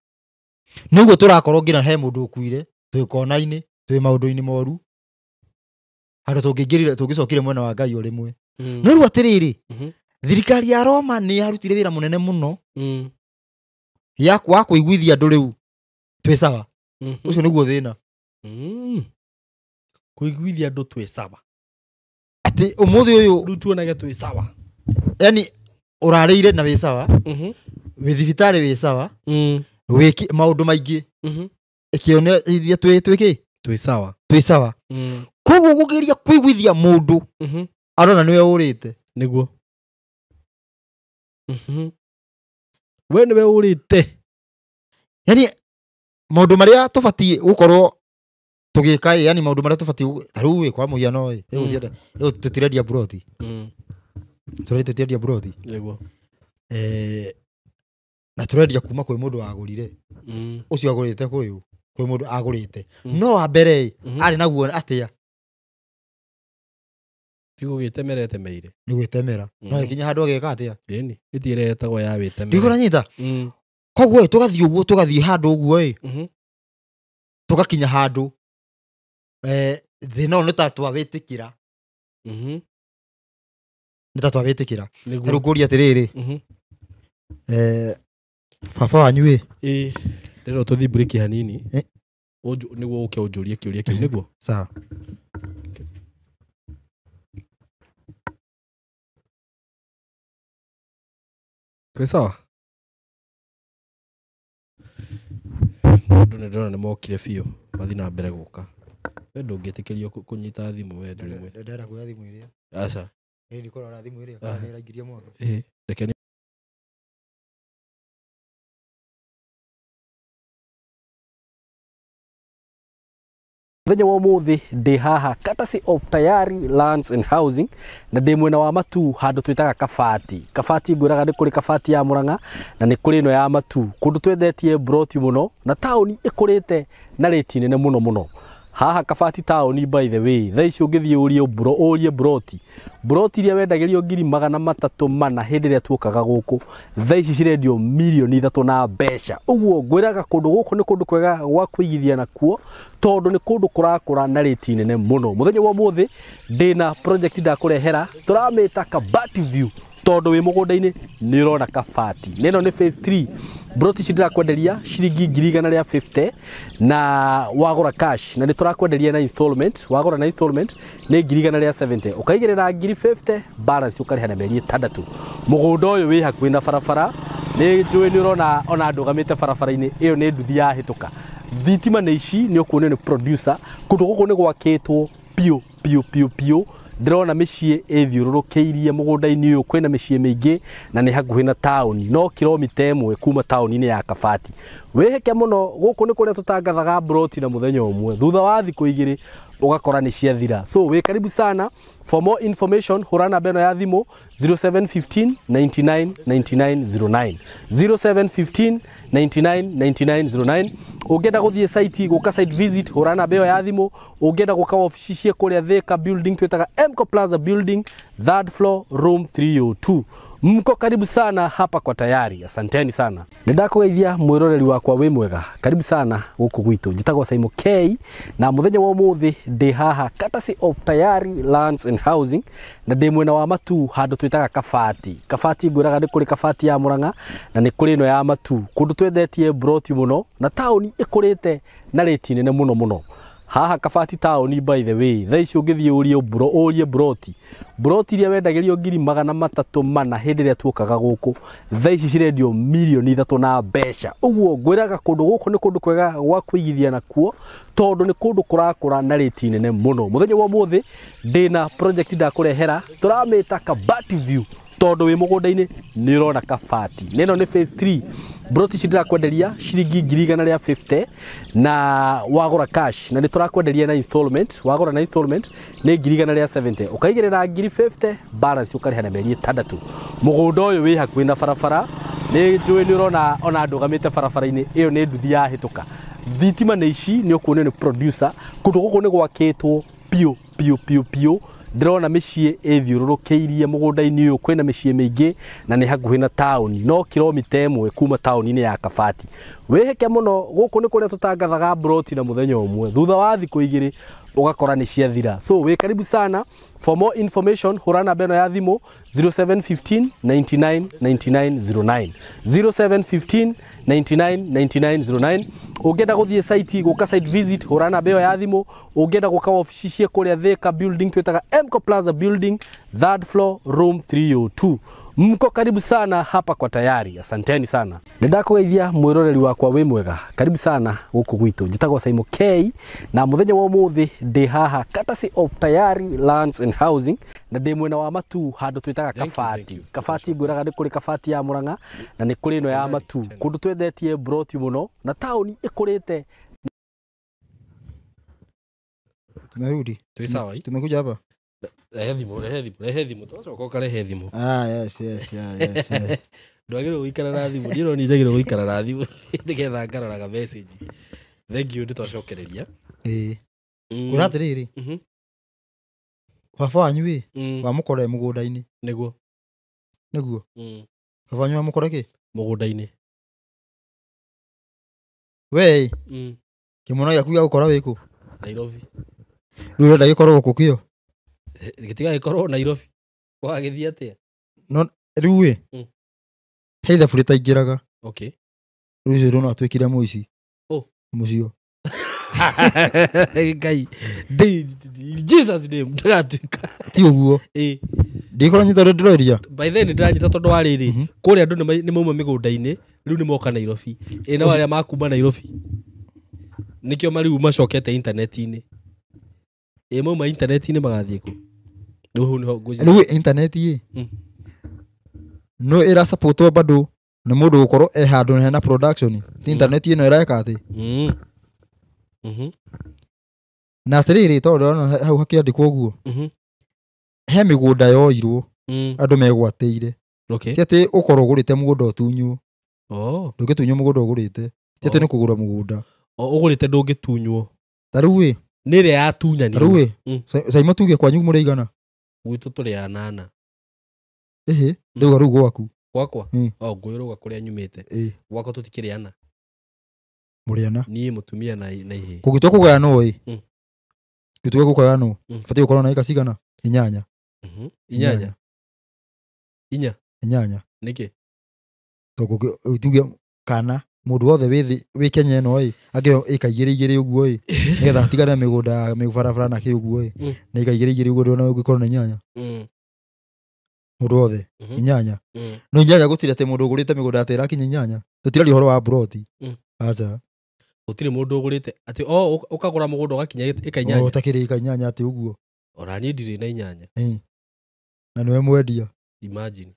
Nĩguo tũrakorwo nginya he mũndũ ũkuire twĩ kona-inĩ twĩ maũndũ-inĩ moru handũ tũngĩingĩrire tũngĩcokire mwena wa Ngai o rĩmwe. No rĩu atĩrĩrĩ thirikari ya Roma nĩ yarutire wĩra mũnene mũno ya wa kũiguithia andũ rĩu twĩ sawa. Ũcio nĩguo thĩna. Kũiguithia andũ twĩ sawa. Atĩ ũmũthĩ ũyũ rĩu tuonage twĩ sawa. Yani ũrarĩire na wĩ sawa. Wĩ thibitarĩ wĩ sawa. Wĩ maũndũ maingĩ. Ĩkĩonithia twĩ kĩ? Twĩ sawa. Twĩ sawa. Koguo gũgeria kũiguithia mũndũ arona nĩwe ũrĩte. Nĩguo. We nĩwe ũrĩte. Yani maũndũ marĩa tũbatiĩ gũkorwo tũgĩka ĩ yani maũndũ marĩa tũbatiĩ ta rĩu ĩ kwa mũhiano ĩ tũtirendia buroti. Tũtirendia buroti. Nĩguo. Na tũrendia kuma kwĩ mũndũ wagũrire. Ũcio agũrĩte kwĩ mũndũ agũrĩte. No wa mbere ĩ arĩ naguo atĩa? Ti gũgĩtemera etemeire. Nĩ gwĩtemera. No ĩkinya handũ ageka atĩa? Ĩni, ĩti ĩretagwo ya wĩtemera. Ndikũranyita? Koguo ĩ tũgathiĩ ũguo tũgathiĩ handũ ũguo ĩ tũgakinya handũ thĩna ũyũ nĩ ta twawĩtĩkĩra. Nĩ ta twawĩtĩkĩra. Rĩu ngũria atĩrĩrĩ baba wanyu ĩ ĩ ndĩrona tũthiĩ break hanini nĩguo ũke ũnjũrie kĩũria kĩu nĩguo. Sawa. Twĩ sawa? Andũ nĩ ndĩrona nĩ mokire biũ mathiĩ na mbere gũka. We ndũngĩtĩkĩrio kũnyita thimũ we ndũrĩ mwe. Ndĩrenda kuoya thimũ ĩrĩa. Aca. Ĩ ndikũrora thimũ ĩrĩa kana nĩ ĩraingĩria mwanga. Ĩ reke Mũthenya wa ũmũthĩ ndĩ haha courtesy of Tayari Lands and Housing na ndĩ mwena wa Matuu handũ twĩtaga Kabati. Kabati ngwĩraga nĩ kũrĩ Kabati ya Murang'a na nĩ kũrĩ ĩno ya Matuu kũndũ twendetie broti mũno na taũni ĩkũrĩte na rĩti nene mũno mũno. Haha Kabati taũni by the way thaa ici ũngĩthiĩ ũrie broti broti iria wendagĩrio 340,000 hĩndĩ ĩrĩa tuokaga gũkũ thaa ici cirendio 3 million na mbeca. Ũguo ngwĩraga kũndũ gũkũ nĩ kũndũ kwega gwa kũigithia nakuo tondũ nĩ kũndũ kũrakũra na rĩti nene mũno. Mũthenya wa ũmũthĩ ndĩna project ndakũrehera tũramĩta Kabati View tondũ wĩ mũgũnda-inĩ nĩ ũrona Kabati. Na ĩno nĩ phase 3 Broti ici ndĩrakwenderia ciringi 150,000 na wagũra cash, na nĩ tũrakwenderia na installment. Wagũra na installment nĩ 170,000, ũkaigĩrĩra 50,000, balance ũkarĩha na mĩeri 6. Mũgũnda ũyũ wĩ hakuhĩ na barabara, nĩ njũĩ nĩ ũrona ona ndũgamĩte barabara-inĩ ĩyo nĩ nduthi yahĩtũka. Thitima nĩ ici, nĩ ũkuonio nĩ producer. Kũndũ gũkũ nĩ gwakĩtwo piũ piũ piũ piũ. Ndĩrona mĩciĩ ĩthiũrũrũkĩirie mũgũnda-inĩ ũyũ, kwĩna mĩciĩ mĩingĩ na nĩ hakuhĩ na taũni, no kilomita 1 kuma taũni-inĩ ya Kabati. Wĩhĩke mũno, gũkũ nĩ kũrĩa tũtangathaga broti na mũthenya ũmwe, thutha wa thikũ 2 ũgakora nĩ ciathira. So wĩ karibu sana. For more information hũra namba ĩno ya thimũ 0715 99 99 09, 0715 99 99 09. Ũngĩenda gũthiĩ site, gũka site visit, hũra namba ĩyo ya thimũ. Ũngĩenda gũka wabici ciĩ kũrĩa Thika building, twĩtaga Mco Plaza building, 3rd floor, room 302. Mko karibu sana hapa kwa Tayari. Asanteni sana. Nĩndakũgeithia mwĩroreri wakwa wĩ mwega. Karibu sana gũkũ gwitũ. Njĩtagwo Saimo K na mũthenya wa ũmũthĩ ndĩ haha courtesy of Tayari Lands and Housing, na ndĩ mwena wa Matuu handũ twĩtaga Kabati. Kabati ngwĩraga nĩ kũrĩ Kabati ya Murang'a na nĩ kũrĩ ĩno ya Matuu. Kũndũ twendetie broti mũno na taũni ĩkũrĩte na rĩti nene mũno mũno. Haha Kabati taũni, by the way, thaa ici ũngĩthiĩ ũrie broti, broti iria wendagĩrio 340,000 hĩndĩ ĩrĩa tuokaga gũkũ, thaa ici cirendio 3 million na mbeca. Ũguo ngwĩraga kũndũ gũkũ nĩ kũndũ kwega gwa kũigithia nakuo, tondũ nĩ kũndũ kũrakũra na rĩti nene mũno. Mũthenya wa ũmũthĩ ndĩna project ndakũrehera, tũramĩta Kabati View, tondũ wĩ mũgũnda-inĩ nĩ ũrona Kabati. Na ĩno nĩ phase 3. Broti ici ndĩrakwenderia ciringi 150,000 na wagũra cash, na nĩ tũrakwenderia na installment. Wagũra na installment nĩ 170,000, ũkaigĩrĩra 50,000, balance ũkarĩha na mĩeri 6. Mũgũnda ũyũ wĩ hakuhĩ na barabara, nĩ njũĩ nĩ ũrona ona ndũgamĩte barabara-inĩ ĩyo nĩ nduthi yahĩtũka. Thitima nĩ ici, nĩ ũkuonio nĩ producer. Kũndũ gũkũ nĩ gwakĩtwo piũ piũ piũ piũ. Ndĩrona mĩciĩ ĩthiũrũrũkĩirie mũgũnda-inĩ ũyũ, kwĩna mĩciĩ mĩingĩ na nĩ hakuhĩ na taũni, no kilomita 1 kuma taũni-inĩ ya Kabati. Wĩhĩke mũno, gũkũ nĩ kũrĩa tũtangathaga broti na mũthenya ũmwe, thutha wa thikũ 2 ũgakora nĩ ciathira. So wĩ karibu sana. For more information hũra namba ĩno ya thimũ 0715 99 99 09, 0715 99 99 09. Ũngĩenda gũthiĩ site, gũka site visit, hũra namba ĩyo ya thimũ. Ũngĩenda gũka wabici ciĩ kũrĩa Thika building, twĩtaga Mco Plaza building, 3rd floor, room 302. Mko karibu sana hapa kwa Tayari. Asanteni sana. Nĩndakũgeithia mwĩroreri wakwa wĩ mwega. Karibu sana gũkũ gwitũ. Njĩtagwo Saimo K na mũthenya wa ũmũthĩ ndĩ haha courtesy of Tayari Lands and Housing, na ndĩ mwena wa Matuu handũ twĩtaga Kabati. Kabati ngwĩraga nĩ kũrĩ Kabati ya Murang'a na nĩ kũrĩ ĩno ya Matuu. Kũndũ twendetie broti mũno na taũni ĩkũrĩte. Tumerudi. Twĩ sawa i? Tumekuja hapa. Rehe thimũ, rehe thimũ, rehe thimũ. Twacoka ũkarehe thimũ. Ah, yes. Ndwagĩrĩirwo gũikara na thimũ. Niĩ no niĩ njagĩrĩirwo gũikara na thimũ nĩgetha ngaroraga message. Thank you, nĩtwacokereria. Ĩĩ. Kwĩra atĩrĩrĩ, baba wanyu ĩ, wamũkora e mũgũnda-inĩ. Nĩguo. Nĩguo. Baba wanyu wamũkora kĩ? Mũgũnda-inĩ. We ĩ, kĩmwana gĩaku gĩa gũkora wĩkũ? Nairobi. Rĩu ũrenda gĩkorwo gũkũ kĩo? Gĩtigagĩkorwo Nairobi. Gwagagĩthiĩ atĩa? No rĩu ĩ, he ithabu rĩtaingĩraga. Rĩu ũcio no atuĩkire mũici. Oh. Mũcio. Ngai. In Jesus name ndagatuĩka. Ti ũguo. Ĩ. Ndikũranyita nyita ũrĩa ndĩreria. By then nĩndĩranyita tondũ wa rĩrĩ, kũrĩa andũ nĩ mauma mĩgũnda-inĩ, rĩu nĩ moka Nairobi. Ĩ nao arĩa makuma Nairobi nĩkĩo marĩu macokete intaneti-inĩ. Ĩ mauma intaneti-inĩ magathiĩ kũ? Rĩu hau nĩho ngwĩciria. Rĩu intaneti ĩ, no ĩrasupportwo bado nĩ mũndũ gũkorwo e handũ hena production. Ti intaneti ĩno ĩreka atĩ. Na atĩrĩrĩ, tondũ ndĩrona hau hakĩandĩkwo ũguo, he mĩgũnda yoirwo andũ megwatĩire. Ti atĩ ũkorwo ũgũrĩte mũgũnda ũtunywo. Ndũngĩtunywo mũgũnda ũgũrĩte. Ti atĩ nĩ kũgũra mũgũnda. Ũgũrĩte ndũngĩtunywo. Ta rĩu ĩ, Nĩ ĩrĩa yatunyanirwo. Ta rĩu ĩ, Saimo tuge kwanyu mũrĩ aigana? Gwitũ tũrĩ anana. Ĩhĩ, ndauga rĩu gwaku. Gwakwa? O ngwĩrũga kũrĩa nyumĩte. Gwakwa tũtikĩrĩ ana. Mũrĩ ana? Niĩ mũtumia na ihĩĩ. Kũngĩtua kũgayanwo ĩ, Kũngĩtua kũgayanwo, batiĩ gũkorwo na ĩka cigana? 8. 8? 4? 8. Nĩkĩ? Tondũ tuge Kana mũndũ wothe wĩ thĩ wĩ Kenya ĩno ĩ angĩo ĩka igĩrĩ igĩrĩ ũguo ĩ nĩgetha hatigane mĩgũnda ya mĩbarabara na kĩ ũguo ĩ nĩ ĩka igĩrĩ igĩrĩ ũguo ndĩrona ũngĩkorwo na inyanya. Mũndũ wothe inyanya. No inyanya gũtirĩ atĩ mũndũ ũgũrĩte mĩgũnda atĩ ĩrakinya inyanya. Tũtiraria ũhoro wa mburoti. Aca. Gũtirĩ mũndũ ũgũrĩte atĩ o ũkagũra mũgũnda ũgakinya ĩka inyanya. Ũtakĩrĩ ĩka inyanya atĩ ũguo. Ona niĩ ndirĩ na inyanya. Na nĩwe mwendia. Imagine.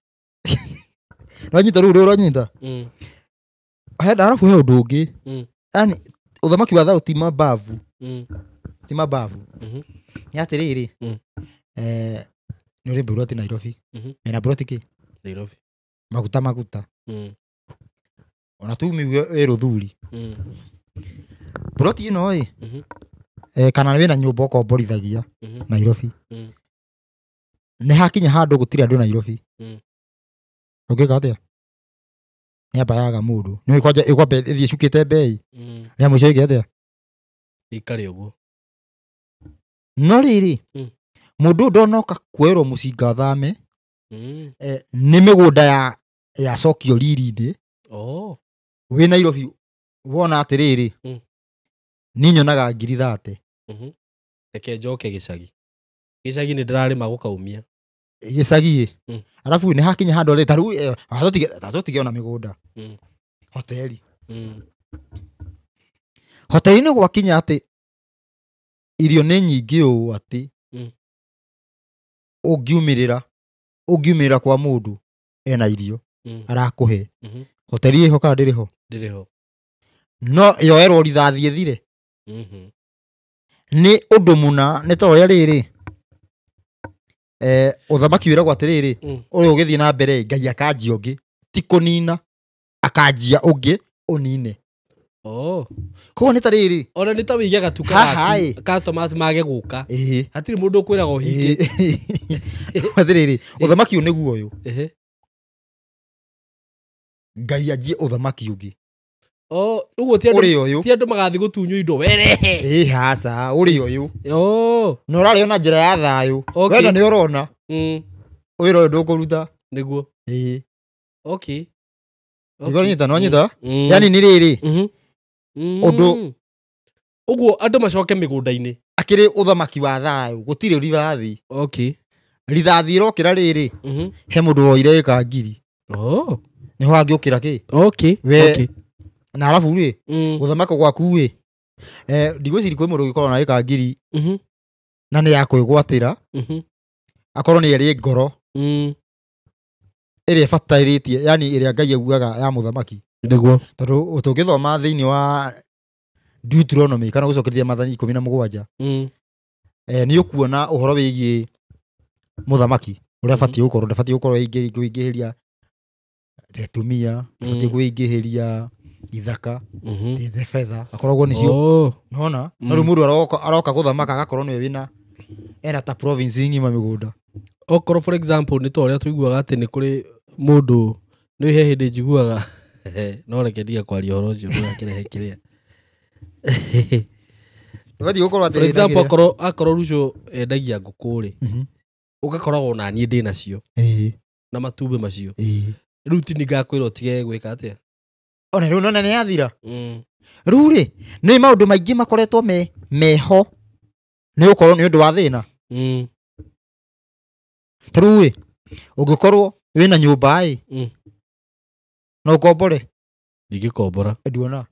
Nanyita rĩu ũrĩa ũranyita. Harabu he ũndũ ũngĩ. Yaani ũthamaki wa thayũ ti mabavu. Ti mabavu. Nĩ atĩrĩrĩ. Nĩ ũrĩ mburoti Nairobi. Mena mburoti kĩ? Nairobi. Maguta maguta. Ona tu wĩ rũthuri. Mburoti ĩno ĩ kana wĩna nyũmba ũkomborithagia Nairobi. Nĩ hakinya handũ gũtirĩ andũ Nairobi. Ũngĩka atĩa? Nĩ amba yaga mũndũ. Nĩ kwanja ĩkwamba ĩthiĩ ĩcukĩte mbei. Rĩa mũico ĩke atĩa? Ĩikare ũguo. No rĩrĩ, mũndũ ndonoka kuoerwo mũcinga thame. Nĩ mĩgũnda ya yacokio riri-inĩ. Wĩ Nairobi wona atĩrĩrĩ, niĩ nyonaga ngiri 30. Reke njoke gĩcagi. Gĩcagi nĩ ndĩrarĩma gũkaumia. Gĩcagi ĩ. Arabu nĩ hakinya handũ rĩ, ta rĩu tũtige ona mĩgũnda. Hoteli. Hoteli-inĩ gwakinya atĩ irio nĩ nyingĩ ũũ atĩ ũngiumĩrĩra kwa mũndũ ena irio arakũhe. Hoteli ĩho kana ndĩrĩ ho? Ndĩrĩ ho. No yoerwo rithathi ĩthire. Nĩ ũndũ mũna nĩ ta ũrĩa rĩrĩ ũthamaki wĩragwo atĩrĩrĩ, ũyũ ũgĩthiĩ na mbere Ngai akanjia ũngĩ, ti kũnina, akanjia ũngĩ ũnine. Koguo nĩ ta rĩrĩ. Ona nĩ ta wĩige gatuka gaku, customers mage gũka. Hatirĩ mũndũ ũkwĩraga ũhinge. Atĩrĩrĩ, ũthamaki ũyũ nĩguo ũyũ. Ngai anjie ũthamaki ũngĩ. Ũguo ti andũ magathiĩ gũtunywo indo werehe. Haca, ũrĩ ũyũ. Na ũrarĩo na njĩra ya thayũ. Wenda nĩ ũrona. Wĩra ũyũ ndũkũruta. Nĩguo. Nĩwanyita, nĩwanyita? Yaani nĩ rĩrĩ. Ũndũ ũguo andũ macoke mĩgũnda-inĩ. Akĩrĩ ũthamaki wa thayũ, gũtirĩ rithathi. Rithathi ĩrokĩra rĩrĩ, he mũndũ woire ĩka ngiri. Nĩho angĩũkĩra kĩ? Na arabu rĩ, gũthamaka gwaku rĩ, ndigwĩciria kwĩ mũndũ ũngĩkorwo na ĩka ngiri na nĩ ya kwĩgwatĩra, akorwo nĩ ĩrĩ ngoro ĩrĩa ĩbatairĩtie, yani ĩrĩa Ngai augaga ya mũthamaki. Nĩguo. Tondũ tũngĩthoma thĩinĩ wa Deuteronomy kana gũcokeria maathani 17, nĩ ũkuona ũhoro wĩgiĩ mũthamaki ũrĩa abatiĩ gũkorwo, ndabatiĩ gũkorwo kwĩingĩhĩria atumia, ndabatiĩ kwĩingĩhĩria ithaka, the fedha, akoragwo nĩcio. Nona? No rĩu mũndũ aroka gũthamaka agakorwo nĩwe wĩna ena ta province ng'ima mĩgũnda. Okorwo for example nĩ ta ũrĩa tũiguaga atĩ nĩ kũrĩ mũndũ, nĩ he hĩndĩ njiguaga no reke ndige kwaria ũhoro ũcio ndũgakĩrehe kĩrĩa. Ndũbatiĩ gũkorwo atĩ For example akorwo Ruco endagia ngũkũ rĩ, ũgakoragwo na niĩ ndĩ nacio na matumbĩ macio. Rĩu ti nĩngakwĩra ũtige gwĩka atĩa? Ona rĩu nona nĩ yathira. Rĩu rĩ, nĩ maũndũ maingĩ makoretwo meho nĩ gũkorwo nĩ ũndũ wa thĩna. Ta rĩu rĩ, ũngĩkorwo wĩna nyũmba ĩ, no ũkombore? Ndingĩkombora. Nduona.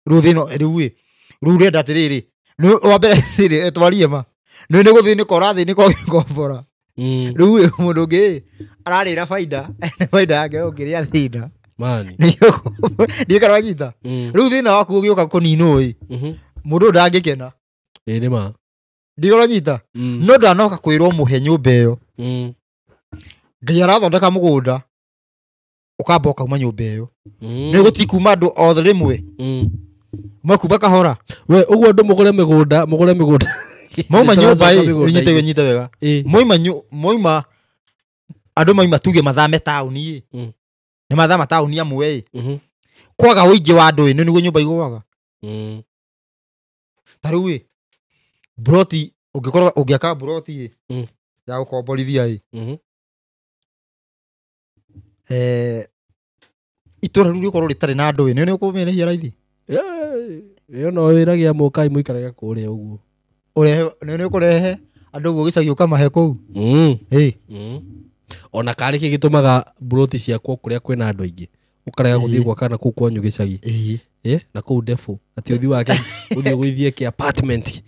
Rĩu thĩna rĩu ĩ, rĩu ũrenda atĩrĩrĩ, wa mbere atĩrĩrĩ, twarie ma. Nĩ gũthĩnĩka ũrathĩnĩka ũgĩkombora. Rĩu ĩ, mũndũ ũngĩ ararĩra baida, baida yake ũngĩrĩa thĩna. Nĩ kana wanyita. Rĩu thĩna waku ũgĩũka kũninwo ĩ, mũndũ ndangĩkena. Ĩ nĩ ma. Ndigoranyita. No ndanoka kwĩrwo mũhe nyũmba ĩyo. Ngai arathondeka mũgũnda, ũkamba ũkauma nyũmba ĩyo. Nĩ gũtikuma andũ othe rĩmwe. Makumba kahora. We ũguo andũ mũgũre mĩgũnda, mũgũre mĩgũnda. Mauma nyũmba ĩ, ũnyite wega. Moima andũ maima tuge mathame taũni ĩ. Nĩ mathama taũni amwe ĩ. Kwaga ũingĩ wa andũ ĩ, nĩguo nyũmba igũaga. Ta rĩu ĩ, broti ũngĩkorwo ũngĩaka broti ĩ ya gũkomborithia ĩ. Itũra rĩu rĩkorwo rĩtarĩ na andũ ĩ, nĩ ũkũmĩrĩhia raithi. Ĩyo no wĩra gĩa mũkai mũikarage kũrĩa ũguo. Ũrehe nĩ ũkũrehe andũ ũguo gĩcagi ũkamahe kũu. Ona karĩ kĩ gĩtũmaga mburoti ciakwo kũrĩa kwĩna andũ aingĩ ũkarega gũthiĩ gwaka na kũu kwanyu gĩcagi. Na kũu Defu atĩ ũthiĩ wake ũthiĩ ũgũithie kĩ apartment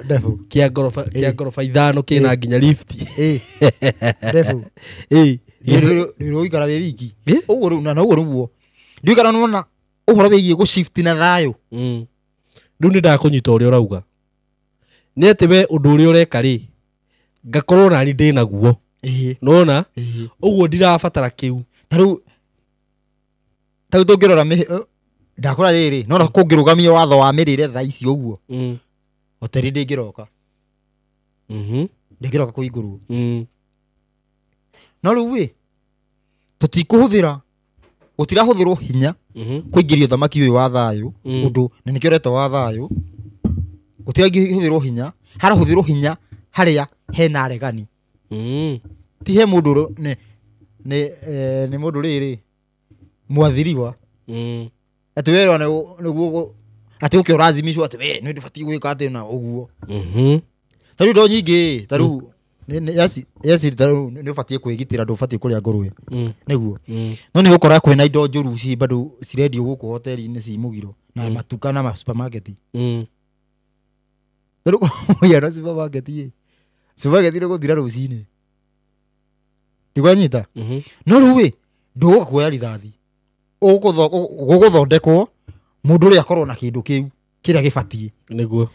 Defu kĩa ngoroba kĩa ngoroba ithano kĩna nginya lift. Defu nĩ ũikara wĩ wiki ũguo rĩu na ũguo nĩguo ndiũikara nĩwona ũhoro wĩgiĩ gũ-shift na thayũ. Rĩu nĩ ndakũnyita ũrĩa ũrauga nĩ atĩ we ũndũ ũrĩa ũreka rĩ ngakorwo nani ndĩ naguo. Nona ũguo ndirabatara kĩu. Ta rĩu tũngĩrora ndakũra rĩrĩ no kũngĩrũgamia watho wa mĩrĩre thaa ici ũguo hoteli ndĩngĩroka. Ndĩngĩroka kũhingũrwo. No rĩu ĩ tũtikũhũthĩra gũtirahũthĩrwo hinya kũingĩria ũthamaki ũyũ wa thayũ ũndũ na nĩkĩo ũretwo wa thayũ. Gũtirahũthĩrwo hinya, harahũthĩrwo hinya harĩa hena aregani. Ti he mũndũ nĩ mũndũ rĩrĩ mwathiriwa atĩ werwo nĩguo atĩ ũke ũrathimicwo atĩ we nĩ ndũbatiĩ gwĩka atĩ na ũguo. Ta rĩu indo nyingĩ ta rĩu yes ta rĩu nĩ ũbatiĩ kwĩgitĩra ndũbatiĩ kũrĩa ngũrwe nĩguo. No nĩ ũgũkora kwĩna indo njũru ci bado cirendio gũkũ hoteli-inĩ ci mũgiro na matuka na supermarket. Ta rĩu mũhiano supermarket ĩ supermarket nĩ gũthira rũcinĩ ndigwanyita. No rĩu ĩ ndũgũka kuoya rithathi gũgũthondekwo mũndũ ũrĩa akorwo na kĩndũ kĩu kĩrĩa gĩbatiĩ nĩguo.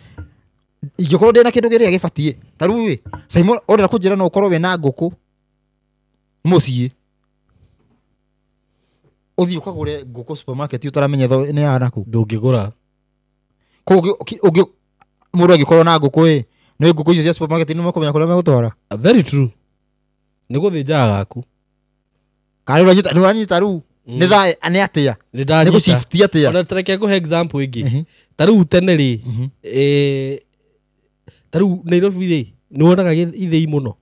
Ingĩkorwo ndĩna kĩndũ kĩrĩa gĩbatiĩ ta rĩu ĩ Simon ũrenda kũnjĩra no ũkorwo wĩna ngũkũ mũciĩ ũthiĩ ũkagũre ngũkũ supermarket ũtaramenya nĩ ya nakũ. Ndũngĩgũra. Koguo mũndũ angĩkorwo na ngũkũ ĩ nĩ ngũkũ icio cia supermarket nĩ makũmenya kũrĩa megũtwara. Very true. Nĩ gũthĩnjaga gaku. Kana nĩ ũranyita rĩu nĩ thaa nĩ atĩa nĩ gũshifti atĩa. Ona tareke ngũhe example ĩngĩ. Ta rĩu tene rĩ ta rĩu Nairobi rĩ nĩ wonaga ithĩi mũno.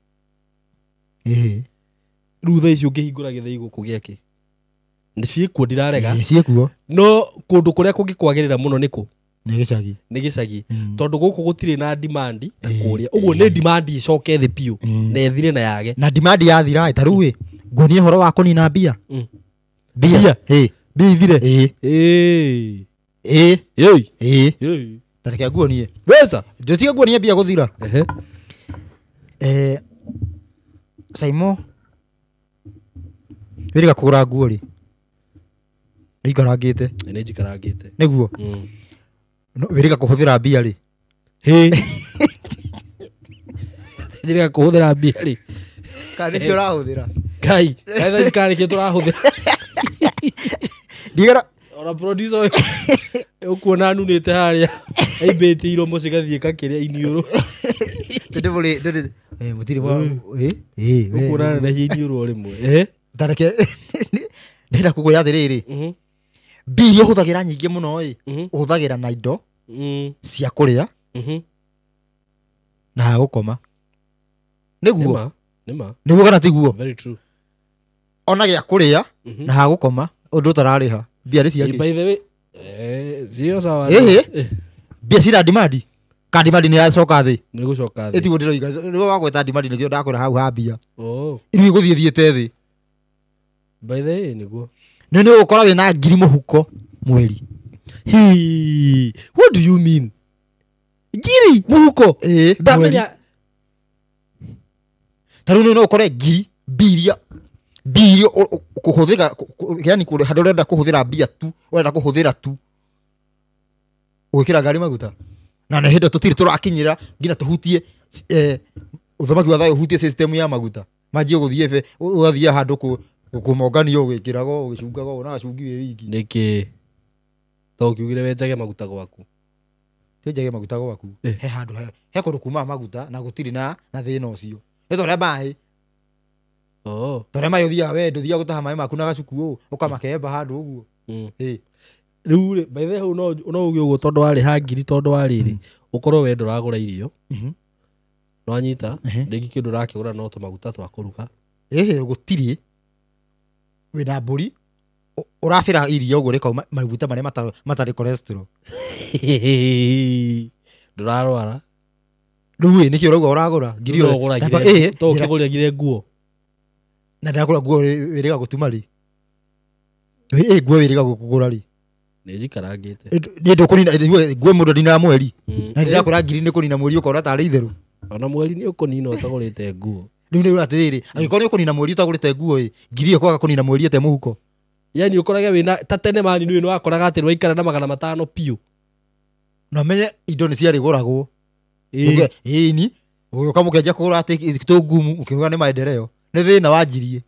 Rĩu thaa ici ũngĩhingũra gĩthĩi gũkũ gĩake nĩ ciĩkuo ndirarega. Ciĩkuo. No kũndũ kũrĩa kũngĩkwagĩrĩra mũno nĩ kũ? Nĩ gĩcagi. Nĩ gĩcagi. Tondũ gũkũ gũtirĩ na demand ta kũrĩa. Ũguo nĩ demand icoke thĩ biũ na ĩthire na yage. Na demand yathira ta rĩu ĩ nguonie ũhoro wa kũnina mbia. Mbia. Mbia ithire. Ta reke nguonie. Mbeca. Njũtige nguonie mbia gũthira. Saimo wĩrĩga kũgũra nguo rĩ nĩ ikarangĩte. Nĩ njikarangĩte. Nĩguo. Wĩrĩga kũhũthĩra mbia rĩ. Njĩrĩga kũhũthĩra mbia rĩ. Kana nĩcio ũrahũthĩra. Ngai, kaitha karĩ kĩ tũrahũthĩra. Ndigara ona producer ũkuona nunĩte harĩa aimbĩte iromo cigathiĩ kakĩrĩa iniũrũ. Ndĩ ndĩ mũtirĩ wa ũkuona nenehia iniũrũ o rĩmwe. Ta reke ndĩrenda kũkwĩra atĩrĩrĩ mbia iria ũhũthagĩra nyingĩ mũno ĩ ũhũthagĩra na indo cia kũrĩa na ha gũkoma. Nĩguo. Nĩguo kana tiguo? Very true. Ona gĩa kũrĩa na ha gũkoma ũndũ ũtararĩha mbia nĩ ciake. By the way sio sawa. Mbia cina demand. Ka demand nĩ yacoka thĩ. Nĩ gũcoka thĩ. Ĩtiguo ndĩroiga nĩwe wagweta demand nĩkĩo ndakwĩra hau ha mbia. Rĩu igũthiĩ thiĩte thĩ. By the way nĩguo. Nĩ ũgũkora wĩna ngiri mũhuko mweri. What do you mean? Ngiri mũhuko? Ndamenya. Ta rĩu no ũkore ngiri mbia mbia kũhũthĩra yani handũ ũrenda kũhũthĩra mbia tu ũrenda kũhũthĩra tu ũgĩkĩra ngari maguta na nĩ hĩndĩ tũtirĩ tũrakinyĩra nginya tũhutie ũthamaki wa thayũ ũhutie system ya maguta manjie gũthiĩ ũgathiĩ handũ kũmonganio ũgĩkĩrago ũgĩcungago na gacungi wĩ wiki. Nĩkĩ to ũkiugire wenjage maguta gwaku. Twenjage maguta gwaku he handũ he kũndũ kumaga maguta na gũtirĩ na thĩna ũcio nĩ ta ũrĩa maĩ. Tondũ maĩ ũthiaga we ndũthiaga gũtaha maĩ maku na gacuku ũũ ũkamakemba handũ ũguo. Rĩu rĩ by the way hau no uge ũguo tondũ warĩha ngiri tondũ wa rĩrĩ ũkorwo we ndũragũra irio nĩwanyita rĩngĩ kĩndũ ũrakĩgũra no tũmaguta twa kũruga. Gũtirĩ wĩna mbũri Ũrabĩra iria ũguo rĩkauma maguta marĩa matarĩ cholesterol. Ndũrarwara. Rĩu ĩ nĩkĩ ũrauga ũragũra ngiri ĩyo? To ũkĩgũrĩra nguo. Na ndagũra nguo wĩrĩga gũtuma rĩ? Ĩ nguo wĩrĩga gũkũgũra rĩ? Nĩ njikarangĩte. Niĩ ndũkũnina nguo mũndũ ndinaga mweri. Na ndĩrakũra ngiri nĩ kũnina mweri ũkona tarĩ itherũ. Ona mweri nĩ ũkũnina ũtagũrĩte nguo. Rĩu nĩ atĩrĩrĩ, angĩkorwo nĩ ũkũnina mweri ũtagũrĩte nguo ĩ, ngiri ĩyo kwaga kũnina mweri ĩte mũhuko. Yani ũkorage wĩna ta tene mani nĩ wakoraga atĩ nĩwaikara na 500 piũ. Na menye indo nĩ ciarĩgũragwo. Ĩni, ũgĩũka mũkĩanjia kũgũra atĩ tũngumu ũkiuga nĩ maendeleo. Nĩ thĩna wanjirie.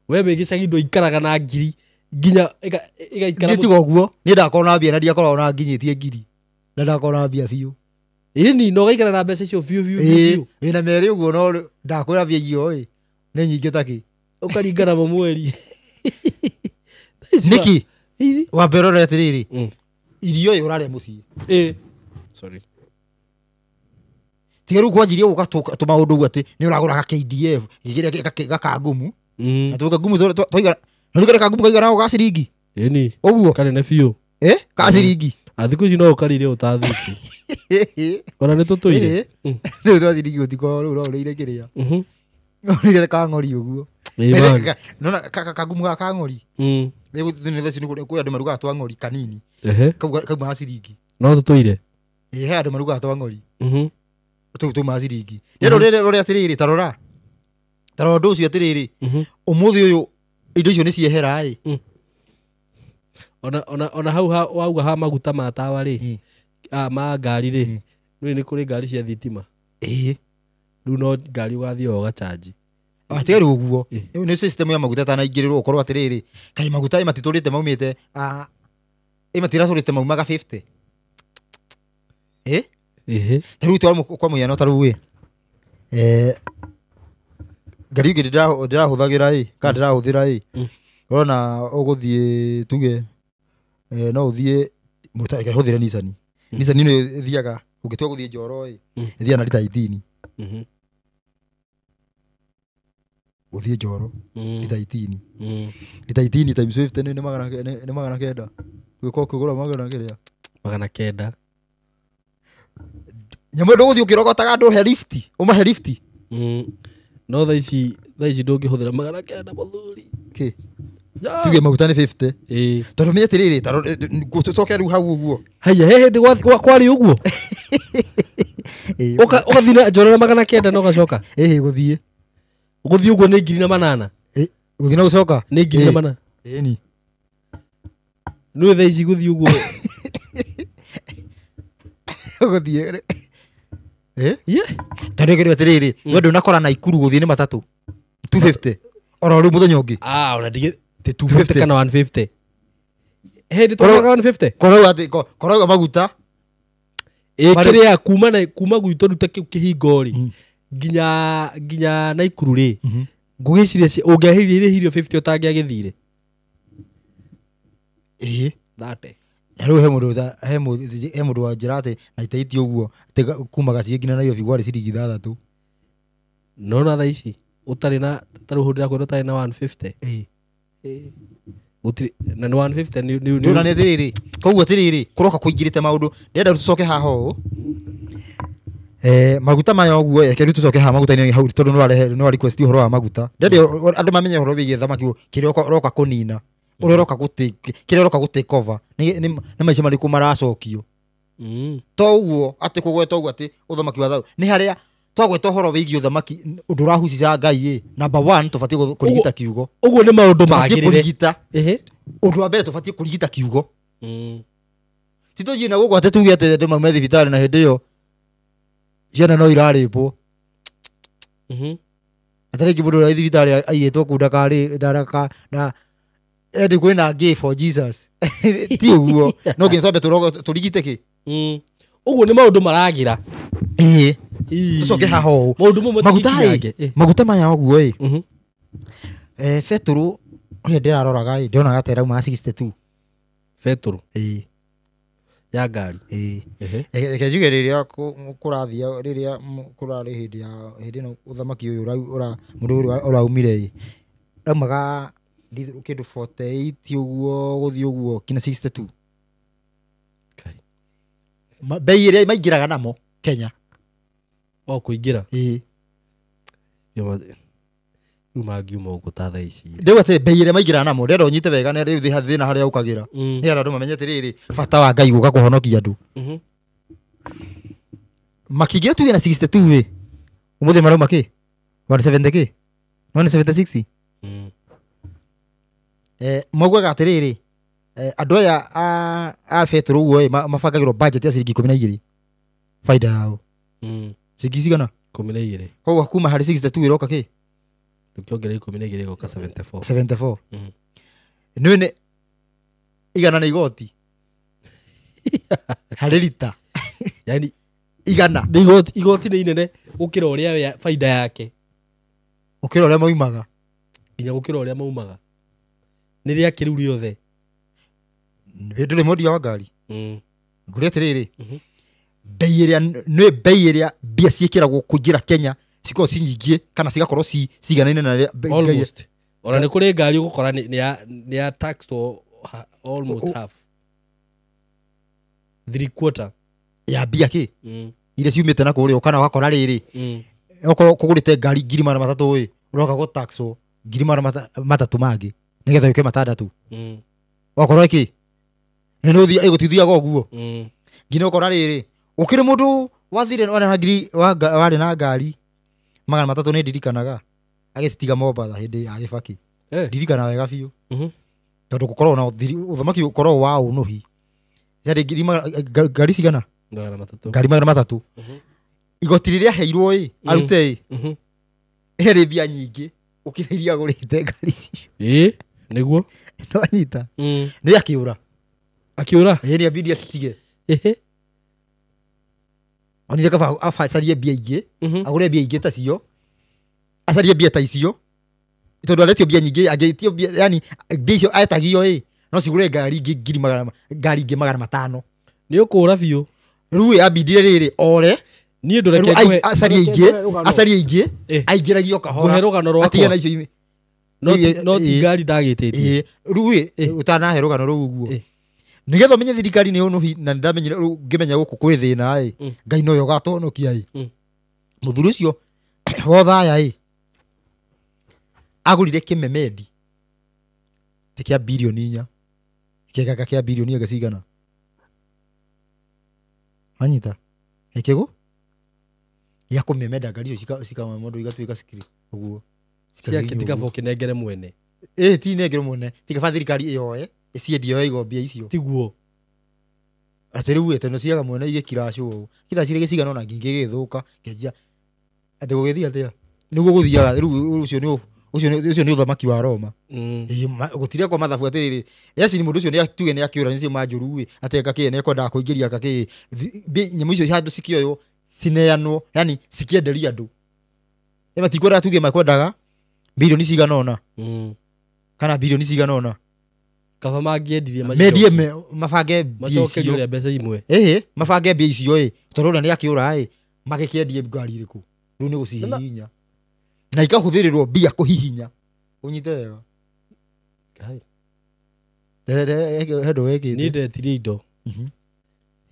We wĩ gĩcagi ndũikaraga na ngiri nginya ĩgaikara. Niĩ tiga ũguo, niĩ ndakorwo na mbia na ndiakoragwo na nginyĩtie ngiri. Na ndakorwo na mbia biũ. Ĩni no ũgaikara na mbeca icio biũ biũ biũ. Wĩna merĩ ũguo no ndakwĩra mbia icio ĩ nĩ nyingĩ ta kĩ. Ũkaringana mo mweri. Nĩkĩ? Wambe ũrore atĩrĩrĩ, irio ĩ ũrarĩa mũciĩ. Sorry. Tiga rĩu kwanjirie gũka tũmaũndũ ũguo atĩ nĩ ũragũra ga KDF gĩkĩrĩa gakangumu. Na tũkangumu twaigana na rĩu kangumu kaigana ga ciringi. Ĩni. Ũguo. Kanene biũ. Ka ciringi. Thikũ ici no ũkarĩire ũtathĩte. Ona nĩ tũtũire. Rĩu twa ciringi ũtikorwo rĩu no ũrĩire kĩrĩa. Ũrĩire ka ng'ori ũguo. Nona kangumu ga ka ng'ori. Rĩu nĩ thaa ici kwĩ andũ marugaga twa ng'ori kanini. Kau ma ciringi. No tũtũire. He andũ marugaga twa ng'ori. Tũu ma ciringi. Rĩu rũrĩa atĩrĩrĩ ta rora. Ta rora ũndũ ũcio atĩrĩrĩ. Ũmũthĩ ũyũ indo icio nĩ ciehera ĩ. Ona hau wauga ha maguta ma tawa rĩ, ma ngari rĩ, nĩ kũrĩ ngari cia thitima. Rĩu no ngari ũgathiĩ o ũgachanji. Tiga rĩu ũguo. Nĩ system ya maguta ĩtanaingĩrĩrwo ũkorwo atĩrĩrĩ, kaĩ maguta ĩ matitũrĩte maumĩte, ĩ matiratũrĩte maumaga 50. Ta rĩu kwa mũhiano ta rĩu ĩ, ngari ĩngĩ ndĩrahũthagĩra ĩ, kana ndĩrahũthĩra ĩ, ũrona ũgũthiĩ tuge no ũthiĩ hũthĩre Nissan. Nissan nĩ ĩthiaga ũngĩtua gũthiĩ Njoro ĩ, ĩthiaga na rita 18. Gũthiĩ Njoro rita 18. Rita 18 times 50 nĩ 900. Ũgĩkorwo ũkĩgũra magana kĩrĩa? 900. Nyamũ ĩyo ndũgũthiĩ ũkĩrogotaga andũ he lift, ũmahe lift. No thaa ici ndũngĩhũthĩra 900 mũthuri. Kĩ? Tuge maguta nĩ 50. Tondũ menye atĩrĩrĩ, tũcoke rĩu hau ũguo. Haiya, he hĩndĩ kwarĩ ũguo. Ũgathiĩ na Njoro na 900 na ũgacoka. Gũthiĩ. Gũthiĩ ũguo nĩ 1800. Gũthiĩ na gũcoka? Nĩ 1800. Ĩni. Nĩ thaa ici gũthiĩ ũguo. Gũthiĩ. Tondũ kĩrĩa atĩrĩrĩ, we ndũnakora Naikuru gũthiĩ nĩ matatũ. 250. Oro rĩu mũthenya ũngĩ. Ona ndigĩ 250 kana 150. Hĩndĩ twaga 150. Korauga maguta. Kĩrĩa kuma gwitũ rĩu ta kĩu kĩhingo rĩ, nginya Naikuru rĩ, ngũgĩciria ũngĩahĩrire 50 ũtangĩagĩthire. Thate. Na rĩu he mũndũ wanjĩra atĩ na itaiti ũguo atĩ kuma Gaciĩ nginya Nairobi kwarĩ ciringi 6. No na thaa ici ũtarĩ na ta rĩu hũndĩra kwenda ũtarĩ na 150. Gũtirĩ na nĩ 150 nĩ Ndũna nĩ atĩrĩrĩ, koguo atĩrĩrĩ kũroka kũingĩrĩte maũndũ. Ndĩrenda rĩu tũcoke haha ũũ. Maguta maya ũguo reke rĩu tũcoke haha maguta-inĩ hau tondũ nĩ wa request ũhoro wa maguta. Ndĩrenda andũ mamenye ũhoro wĩgiĩ thamaki kĩrĩa ũroka kũnina. Ũrĩa ũroka kĩrĩa ũroka gũ take over nĩ maica marĩkũ maracokio. To ũguo atĩ kũgweta ũguo atĩ ũthamaki wa thayũ nĩ harĩa twagweta ũhoro wĩgiĩ ũthamaki ũndũ ũrahucica Ngai ĩ. Number 1 tũbatiĩ kũrigita kiugo. Ũguo nĩ maũndũ magĩrĩre. Ũndũ wa mbere tũbatiĩ kũrigita kiugo. Ti tũthiĩ na gũkũ atĩ tuge atĩ andũ maume thibitarĩ na hĩndĩ ĩyo ciana no irarĩpwo. Atarĩ rĩngĩ mũndũ ũrĩa thibitarĩ aigĩtwo kũu ndakarĩ na endi kwĩna gay for Jesus. Ti ũguo. No nginya twambe tũrigite kĩ. Ũguo nĩ maũndũ maragĩra. Tũcoke haha ũũ. Maũndũ mamwe Maguta maya ũguo ĩ. Betũrũ ũrĩa ndĩraroraga ĩ ndĩronaga ta ĩrauma 62. Betũrũ. Ya ngari. Reke njuge rĩrĩa kũrathiĩ rĩrĩa kũrarĩ hĩndĩ ya hĩndĩ ĩno ũthamaki ũyũ mũndũ ũyũ ũraumire ĩ raumaga Kĩndũ 48 ũguo gũthiĩ ũguo kinya 62. Kai. Bei ĩrĩa maingĩraga namo Kenya. O kũingĩra. Ĩĩ. Rĩu mangiuma gũkũ ta thaa ici. Ndĩu atĩ bei ĩrĩa maingĩraga namo ndĩrenda ũnyite wega nĩ rĩu thĩna harĩa ũkagĩra. Nĩgetha andũ mamenye atĩrĩrĩ bata wa Ngai gũka kũhonokia andũ. Makĩingĩra tuge na 62 ĩ. Ũmũthĩ marauma kĩ? 170 kĩ? 176? Maugaga atĩrĩrĩ andũ aya a betũrũ ũguo ĩ mabangagĩrwo budget ya ciringi 12 baida yao. Ciringi cigana? 12. Koguo kuma harĩ 62 ĩroka kĩ? Ũkĩongerera 12 ĩgoka 74. 74. Nĩ nĩ igana nĩ igoti. Harĩ rita. Yaani igana. Nĩ igoti nĩ inene gũkĩra ũrĩa baida yake. Gũkĩra ũrĩa maumaga. Nginya gũkĩra ũrĩa maumaga. Nĩ rĩake rĩu rĩothe. Wĩ ndũrĩ mwendia wa ngari. Ngũria atĩrĩrĩ. Bei ĩrĩa nĩ bei ĩrĩa mbia ciĩkĩragwo kũingĩra Kenya cikorwo ci nyingĩ kana cigakorwo ci ciganaine na rĩrĩa almost. Ona nĩ kũrĩ ngari ũgũkora nĩ ya taxed almost half. 3/4 ya mbia kĩ? Iria ciumĩte na kũrĩa kana ũgakora rĩrĩ. Okorwo kũgũrĩte ngari 300,000 ĩ ũroka gũ taxwo 300,000 mangĩ nĩgetha yũke 600. Wakorwo kĩ? Nĩ nĩ gũtithiaga ũguo. Nginya ũkora rĩrĩ ũkĩrĩ mũndũ wathire warĩ na ngiri warĩ na ngari 300 nĩ ndirikanaga agĩcitiga Mombatha hĩndĩ ya Gĩbaki. Ndirikana wega biũ. Tondũ gũkorwo na ũthamaki ũkorwo wa ũnũhi. Yarĩ ngiri ngari cigana? 300. Ngari 300. Igoti rĩrĩa aheirwo ĩ arute ĩ ĩrĩ mbia nyingĩ ũkĩra iria agũrĩte ngari icio. Ĩĩ nĩguo. Nĩwanyita? Nĩ akĩũra. Akĩũra? Ĩĩ nĩ ambindi acitige. Onire kaba acarie mbia ingĩ, agũre mbia ingĩ ta cio, acarie mbia ta icio, tondũ aretio mbia nyingĩ, angĩtio mbia, yani mbia icio etagio ĩ, no cigũre ngari ingĩ ngiri magana, ngari ingĩ 500. Nĩ ũkũra biũ. Rĩu ĩ ambindire rĩrĩ ore. Niĩ ndũreke ngũhe acarie ingĩ, aingĩragio kahora. Ngũhe rũgano rwakwa. Atigane na icio ime. No ti ngari ndagĩtĩtie. Rĩu ĩ ũtanahe rũgano rũu ũguo. Nĩgetha ũmenye thirikari nĩ ũnũhi na nĩndamenyire rĩu ngĩmenya gũkũ kwĩ thĩna ĩ Ngai nowe ũgatũhonokia ĩ. Mũthuri ũcio wa Othaya ĩ agũrire kĩmemendi ti kĩa birioni 4 kĩganga kĩa birioni anga cigana. Wanyita? Ĩkĩgũ? Ya kũmemenda ngari icio cikamemendwo igatuĩka cikiri ũguo. Ciake ti kaba ũkĩnengere mwene. Ĩ ti nengere mwene ti kaba thirikari ĩyoe ĩciendie yoe mbia icio. Tiguo. Atĩ rĩu ĩ tondũ ciaga mwene igĩkirash ũũ. Kirash rĩngĩ cigana ũna nginya igĩgĩthũka kĩanjia atĩ gũgĩthiĩ atĩa? Nĩguo gũthiaga rĩu ũcio nĩ ũthamaki wa Roma. Gũtirĩ kwa mathabu atĩrĩrĩ yes ni mũndũ ũcio nĩ tuge nĩ akĩũra nĩ cio manjũru ĩ atĩ eka kĩ nĩ ekwendaga kũingĩria aka kĩ nyamũ icio handũ cikĩoywo cineanwo yani cikĩenderio andũ. Ĩ matikwendaga tuge makwendaga birioni cigana ũna kana birioni cigana ũna. Kaba mangĩendirie mendie mabange macokerio ũrĩa mbeca imwe. Ĩhĩ mabange mbia icio ĩ tondũ ũrĩa nĩ akĩũra ĩ magĩkĩendie ngari ĩrĩkũ rĩu nĩ gũcihihinya na ikahũthĩrĩrwo mbia kũhihinya. Ũnyite wega. He ndũ wekĩte. Niĩ ndetirie indo.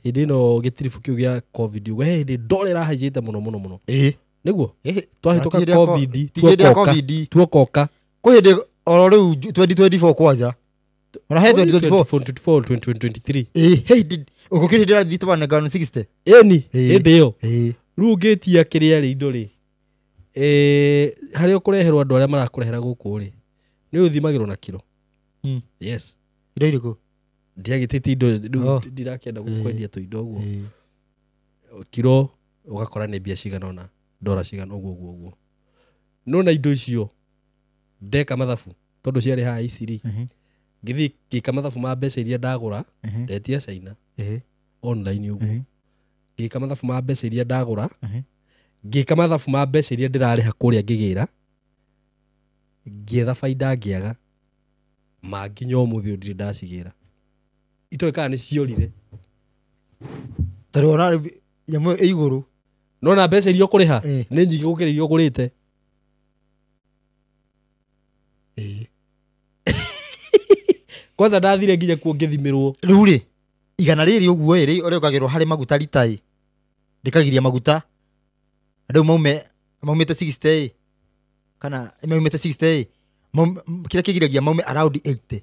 Hĩndĩ ĩno gĩtiribũ kĩu gĩa COVID ũguo he hĩndĩ ndora ĩrahaicĩte mũno mũno mũno. Nĩguo? Twahĩtũka COVID tuokoka. Kwĩ hĩndĩ oro rĩu 2024 kwanja. Ona he 2024 2024 2023. Ĩ he hĩndĩ ũgũkĩrĩ hĩndĩ ĩrathiĩ 160. Ĩni hĩndĩ ĩyo. Rĩu ũngĩtia kĩrĩa rĩ indo rĩ harĩa ũkũreherwo andũ arĩa marakũrehera gũkũ rĩ nĩ ũthimagĩrwo na kiro. Yes. Indo irĩkũ? Ndiagĩtĩtie indo rĩu ndirakĩenda gũkwendia tũindo ũguo. Kiro ũgakora nĩ mbia cigana ũna ndora cigana ũguo ũguo ũguo. No na indo icio ndeka mathabu tondũ ciarĩ haha ici rĩ ngĩthiĩ ngĩka mathabu ma mbeca iria ndagũra ndetia China online ũguo. Ngĩka mathabu ma mbeca iria ndagũra ngĩka mathabu ma mbeca iria ndĩrarĩha kũrĩa ngĩgĩra ngĩetha baida ngĩaga ma nginya ũmũthĩ ũyũ ndirĩ ndacigĩra. Itoĩ kana nĩ ciorire. Tondũ ona nyamũ ĩ igũrũ. No na mbeca iria ũkũrĩha nĩ nyingĩ gũkĩra iria ũgũrĩte. Kwanza ndathire nginya kuo ngĩthimĩrwo. Rĩu rĩ igana rĩrĩ ũguo ĩ rĩongagĩrwo harĩ maguta rita ĩ rĩkagiria maguta rĩu maumĩte 60 ĩ kana maumĩte 60 ĩ kĩrĩa kĩgiragia maume around 80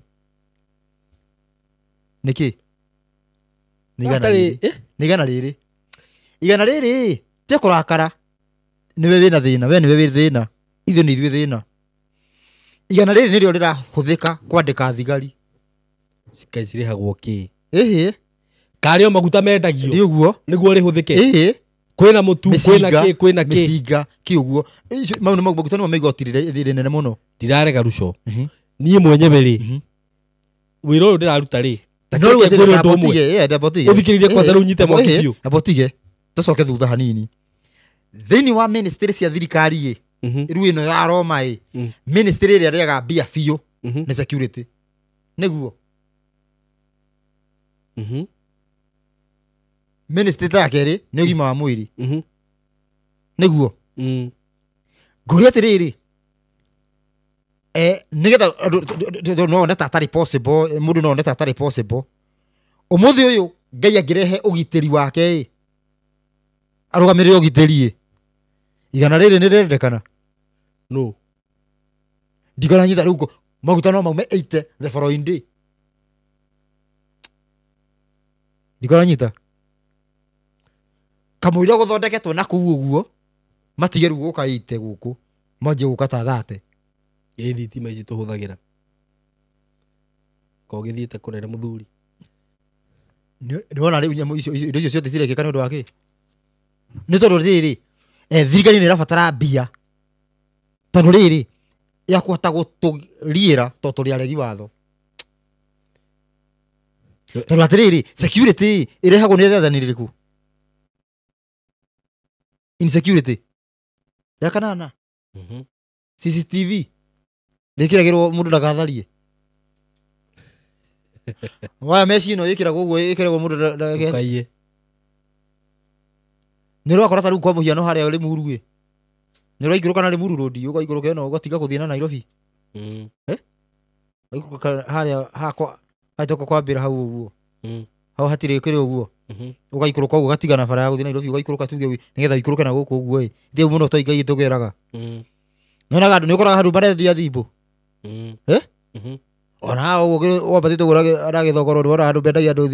nĩkĩ? Nĩ igana rĩrĩ. Nĩ igana rĩrĩ. Igana rĩrĩ ti kũrakara nĩwe wĩna thĩna, we nĩwe wĩ thĩna, ithuĩ nĩ ithuĩ thĩna. Igana rĩrĩ nĩrĩo rĩrahũthĩka kwandĩka thigari. Cikai cirĩhagwo kĩ? Ĩhĩ. Karĩ o maguta mendagio. Nĩ ũguo. Nĩguo rĩhũthĩke. Ĩhĩ. Kwĩna mũtu, kwĩna kĩ, kwĩna kĩ. Mĩcinga, kĩ ũguo. Mau nĩ maguta nĩmo me igoti rĩnene mũno. Ndirarega Ruco. Niĩ mwenyewe rĩ. Wĩra ũyũ ndĩraruta rĩ. No rĩu ndambotige. Ũthikĩrĩrie kwanza rĩu nyite mwaki biũ. Ndambotige. Tũcoke thutha hanini. Thĩinĩ wa ministry cia thirikari ĩ. Rĩu ĩno ya Roma ĩ. Ministry ĩrĩa ĩrĩaga mbia biũ nĩ security. Nĩguo. Ministry ta ya kerĩ nĩ ũgima wa mwĩrĩ. Nĩguo. Ngũria atĩrĩrĩ nĩgetha no one ta atarĩ possible, mũndũ no one ta atarĩ possible. Ũmũthĩ ũyũ Ngai angĩrehe ũgitĩri wake ĩ arũgamĩrĩre ũgitĩri ĩ igana rĩrĩ nĩ rĩrendekana? No. Ndikaranyita rĩu maguta no maume 80 the following day. Ndikaranyita. Kamũira gũthondeketwo na kũu ũguo matige rĩu gũka 80 gũkũ manjie gũka ta 30. Ĩ thitima ici tũhũthagĩra ko gĩthiĩte kũnene mũthuri. Nĩwona rĩu nyamũ icio indo icio ciothe cirekĩka nĩ ũndũ wa kĩ? Nĩ tondũ rĩrĩ thirikari nĩ ĩrabatara mbia tondũ rĩrĩ ya kũhota gũtũriĩra tondũ tũrĩ aregi watho. Tondũ atĩrĩrĩ security ĩrehagwo nĩ rĩathani rĩrĩkũ? Insecurity rĩa kanana. CCTV rĩkĩragĩrwo mũndũ ndagatharie. Waya meci ĩno ĩkĩragwo ũguo ĩkĩragwo mũndũ ndakaiye. Nĩ ũrakora ta rĩu kwa mũhiano harĩa Limuru ĩ nĩ ũraikũrũka na Limuru Road ũgaikũrũka ĩno ũgatiga gũthiĩ na Nairobi. Ũgaikũrũka harĩa hakwa hatoka kwambĩra hau ũguo. Hau hatirĩ kĩrĩ ũguo. Ũgaikũrũka ũguo ũgatiga na bara ya gũthiĩ Nairobi ũgaikũrũka tuge nĩgetha ũikũrũke na gũkũ ũguo ĩ. Ti mũno to Ngai tũgeraga. Nyonaga andũ nĩ ũkoraga handũ marendia thimbũ. Ona ũguo wambatĩte ũguo aragĩthogoro ndwona andũ mendagia andũ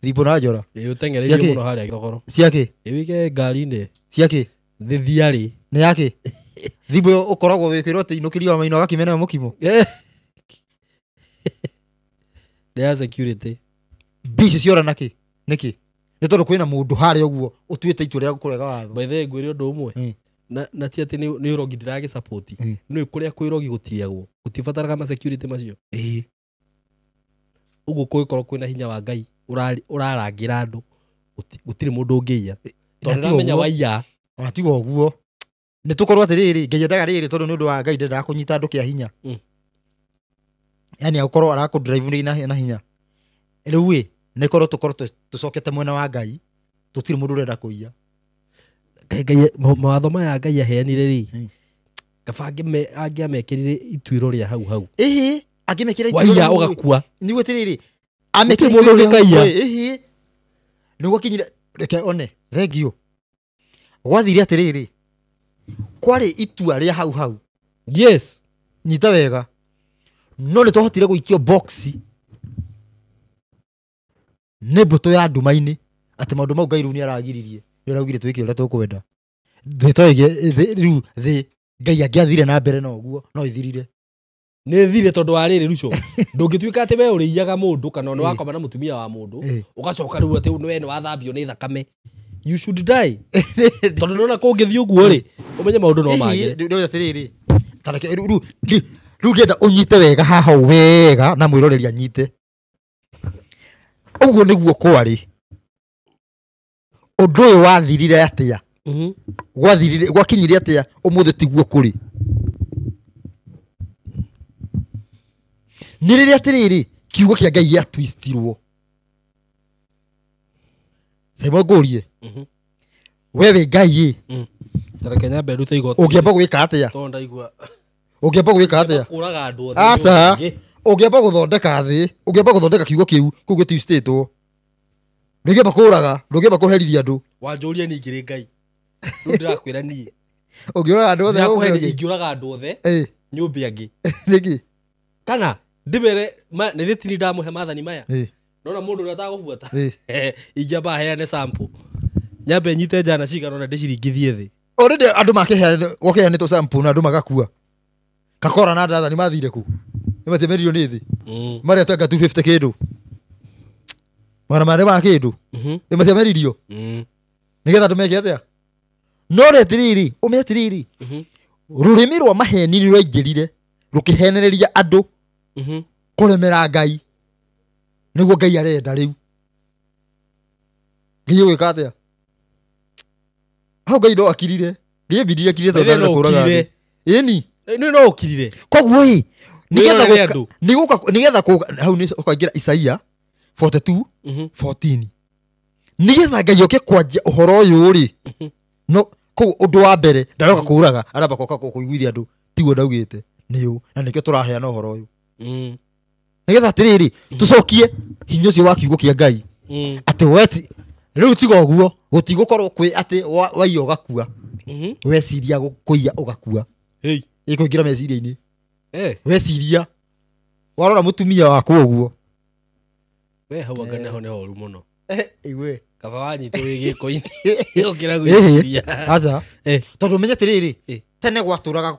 thimbũ na njora. Ĩ ũteng'ereirio mũno harĩa gĩthogoro. Ciakĩ? Ĩ wĩke ngari-inĩ. Ciakĩ? Thithiarĩ. Nĩ yakĩ? Thimbũ ĩyo ũkoragwo wĩkĩrwo atĩ inũkĩrio wa maino agakimena mũkimo. Nĩ ya security. Mbia icio ciora nakĩ? Nĩkĩ? Nĩ tondũ kwĩna mũndũ harĩa ũguo ũtuĩte itua rĩa kũrega watho. By the way ngwĩre ũndũ ũmwe. Na ti atĩ nĩ ũrogi ndĩragĩsupport. Nĩ kũrĩa kwĩrogi gũtiagwo. Gũtibataraga ma security macio. Ĩĩ. Ũguo kũngĩkorwo kwĩna hinya wa Ngai ũrarangĩra andũ gũtirĩ mũndũ ũngĩiya. Tondũ ndĩramenya waiya. Ona tiga ũguo. Nĩ tũkorwo atĩrĩrĩ Ngai endaga rĩrĩ tondũ nĩ ũndũ wa Ngai ndendaga kũnyita andũ kĩa hinya. Yani agũkorwo arakũ drive na hinya. Rĩu ĩ nĩ korwo tũkorwo tũcokete mwena wa Ngai tũtirĩ mũndũ ũrenda kũiya. Ngai mawatho maya Ngai aheanire rĩ kaba angĩamekĩrire ituĩro rĩa hau hau. Ĩhĩ angĩmekĩra ituĩro waiya ũgakua. Nĩguo atĩrĩrĩ amekĩra mũndũ ũngĩkaiya. Ĩhĩ nĩguo akinyire reke one thengiũ. Gwathire atĩrĩrĩ kwarĩ itua rĩa hau hau. Yes. Nyita wega. No nĩ twahotire gũikio box nĩ mbũtũ ya nduma-inĩ atĩ maũndũ mau Ngai rĩu nĩ aragiririe. Nĩ araugire twĩke ũrĩa tũkwenda. Thĩ toige rĩu thĩ Ngai angĩathire na mbere na ũguo no ithirire. Nĩ thire tondũ wa rĩrĩ Ruco. Ndũngĩtuĩka atĩ we ũrĩiyaga mũndũ kana nĩ wakoma na mũtumia wa mũndũ ũgacoka rĩu atĩ we nĩ wathambio nĩ thakame. You should die. Tondũ nĩwona kũngĩthiĩ ũguo rĩ ũmenye maũndũ no magĩre. Nĩ atĩrĩrĩ tareke rĩu ndĩrenda ũnyite wega haha wega na mwĩroreri anyite. Ũguo nĩguo kwarĩ. Ũndũ ũyũ wathirire atĩa? Gwathirire gwakinyire atĩa ũmũthĩ tiguo kũrĩ? Nĩ rĩrĩa atĩrĩrĩ kiugo kĩa Ngai gĩatwistirwo. Simon ngũrie. We wĩ Ngai ĩ. Tareke nyambe ndute igoti. Ũngĩamba gwĩka atĩa? Tondũ ndaigua. Ũngĩamba gwĩka atĩa? Kũraga andũ othe. Aca. Ũngĩamba gũthondeka thĩ, ũngĩamba gũthondeka kiugo kĩu, kũu gĩtiustĩtwo. Ndũngĩamba kũraga, ndũngĩamba kũherithia andũ. Wanjũria niĩ ngĩrĩ Ngai. Rĩu ndĩrakwĩra niĩ. Ũngĩũraga andũ othe ingĩũraga andũ othe nyũmbe angĩ. Nĩkĩ? Kana ndĩmere nĩ thĩ ndamũhe maathani maya. Nona mũndũ ũrĩa ũtagũbuata. Ingĩamba heane sample. Nyambe nyite njana cigana ona ndĩciringithie thĩ. Already andũ makĩheanĩtwo sample na andũ magakua. Kakora na ndathani mathire kũ? Nĩ matemeririo nĩ thĩ. Marĩa tanga 250 kĩndũ. Mana marĩa ma kĩndũ. Nĩ matemeririo. Nĩgetha andũ meke atĩa? No rĩtiriri, ũmĩatiriri. Rũrĩmĩ rwa maheni nĩ rwaingĩrire rũkĩhenereria andũ kũremera Ngai. Nĩguo Ngai arenda rĩu. Ngai gwĩka atĩa? Hau Ngai no akirire. Ngai bidii akirire tondũ ndarenda kũraga thĩ. Ĩni. Nĩ no ũkirire. Koguo ĩ nĩgetha nĩgetha hau nĩ ũkaingĩra Isaia 42:14. Nĩgetha Ngai oke kwanjia ũhoro ũyũ rĩ. No koguo ũndũ wa mbere ndaroka kũraga aramba koka kũiguithia andũ tiguo ndaugĩte nĩ ũ na nĩkĩo tũraheana ũhoro ũyũ. Nĩgetha atĩrĩrĩ tũcokie hinya ũcio wa kiugo kĩa Ngai. Atĩ weti rĩu tiga ũguo gũtigũkorwo kwĩ atĩ waiya ũgakua. Weciria kũiya ũgakua. Ĩkũingĩra meciria-inĩ. Weciria warora mũtumia waku ũguo. We hau anga nĩho nĩ horu mũno. Igue kaba wanyitwo wĩ gĩko-inĩ ũkĩra gwĩciria. Aca. Tondũ ũmenye atĩrĩrĩ tene gwatũraga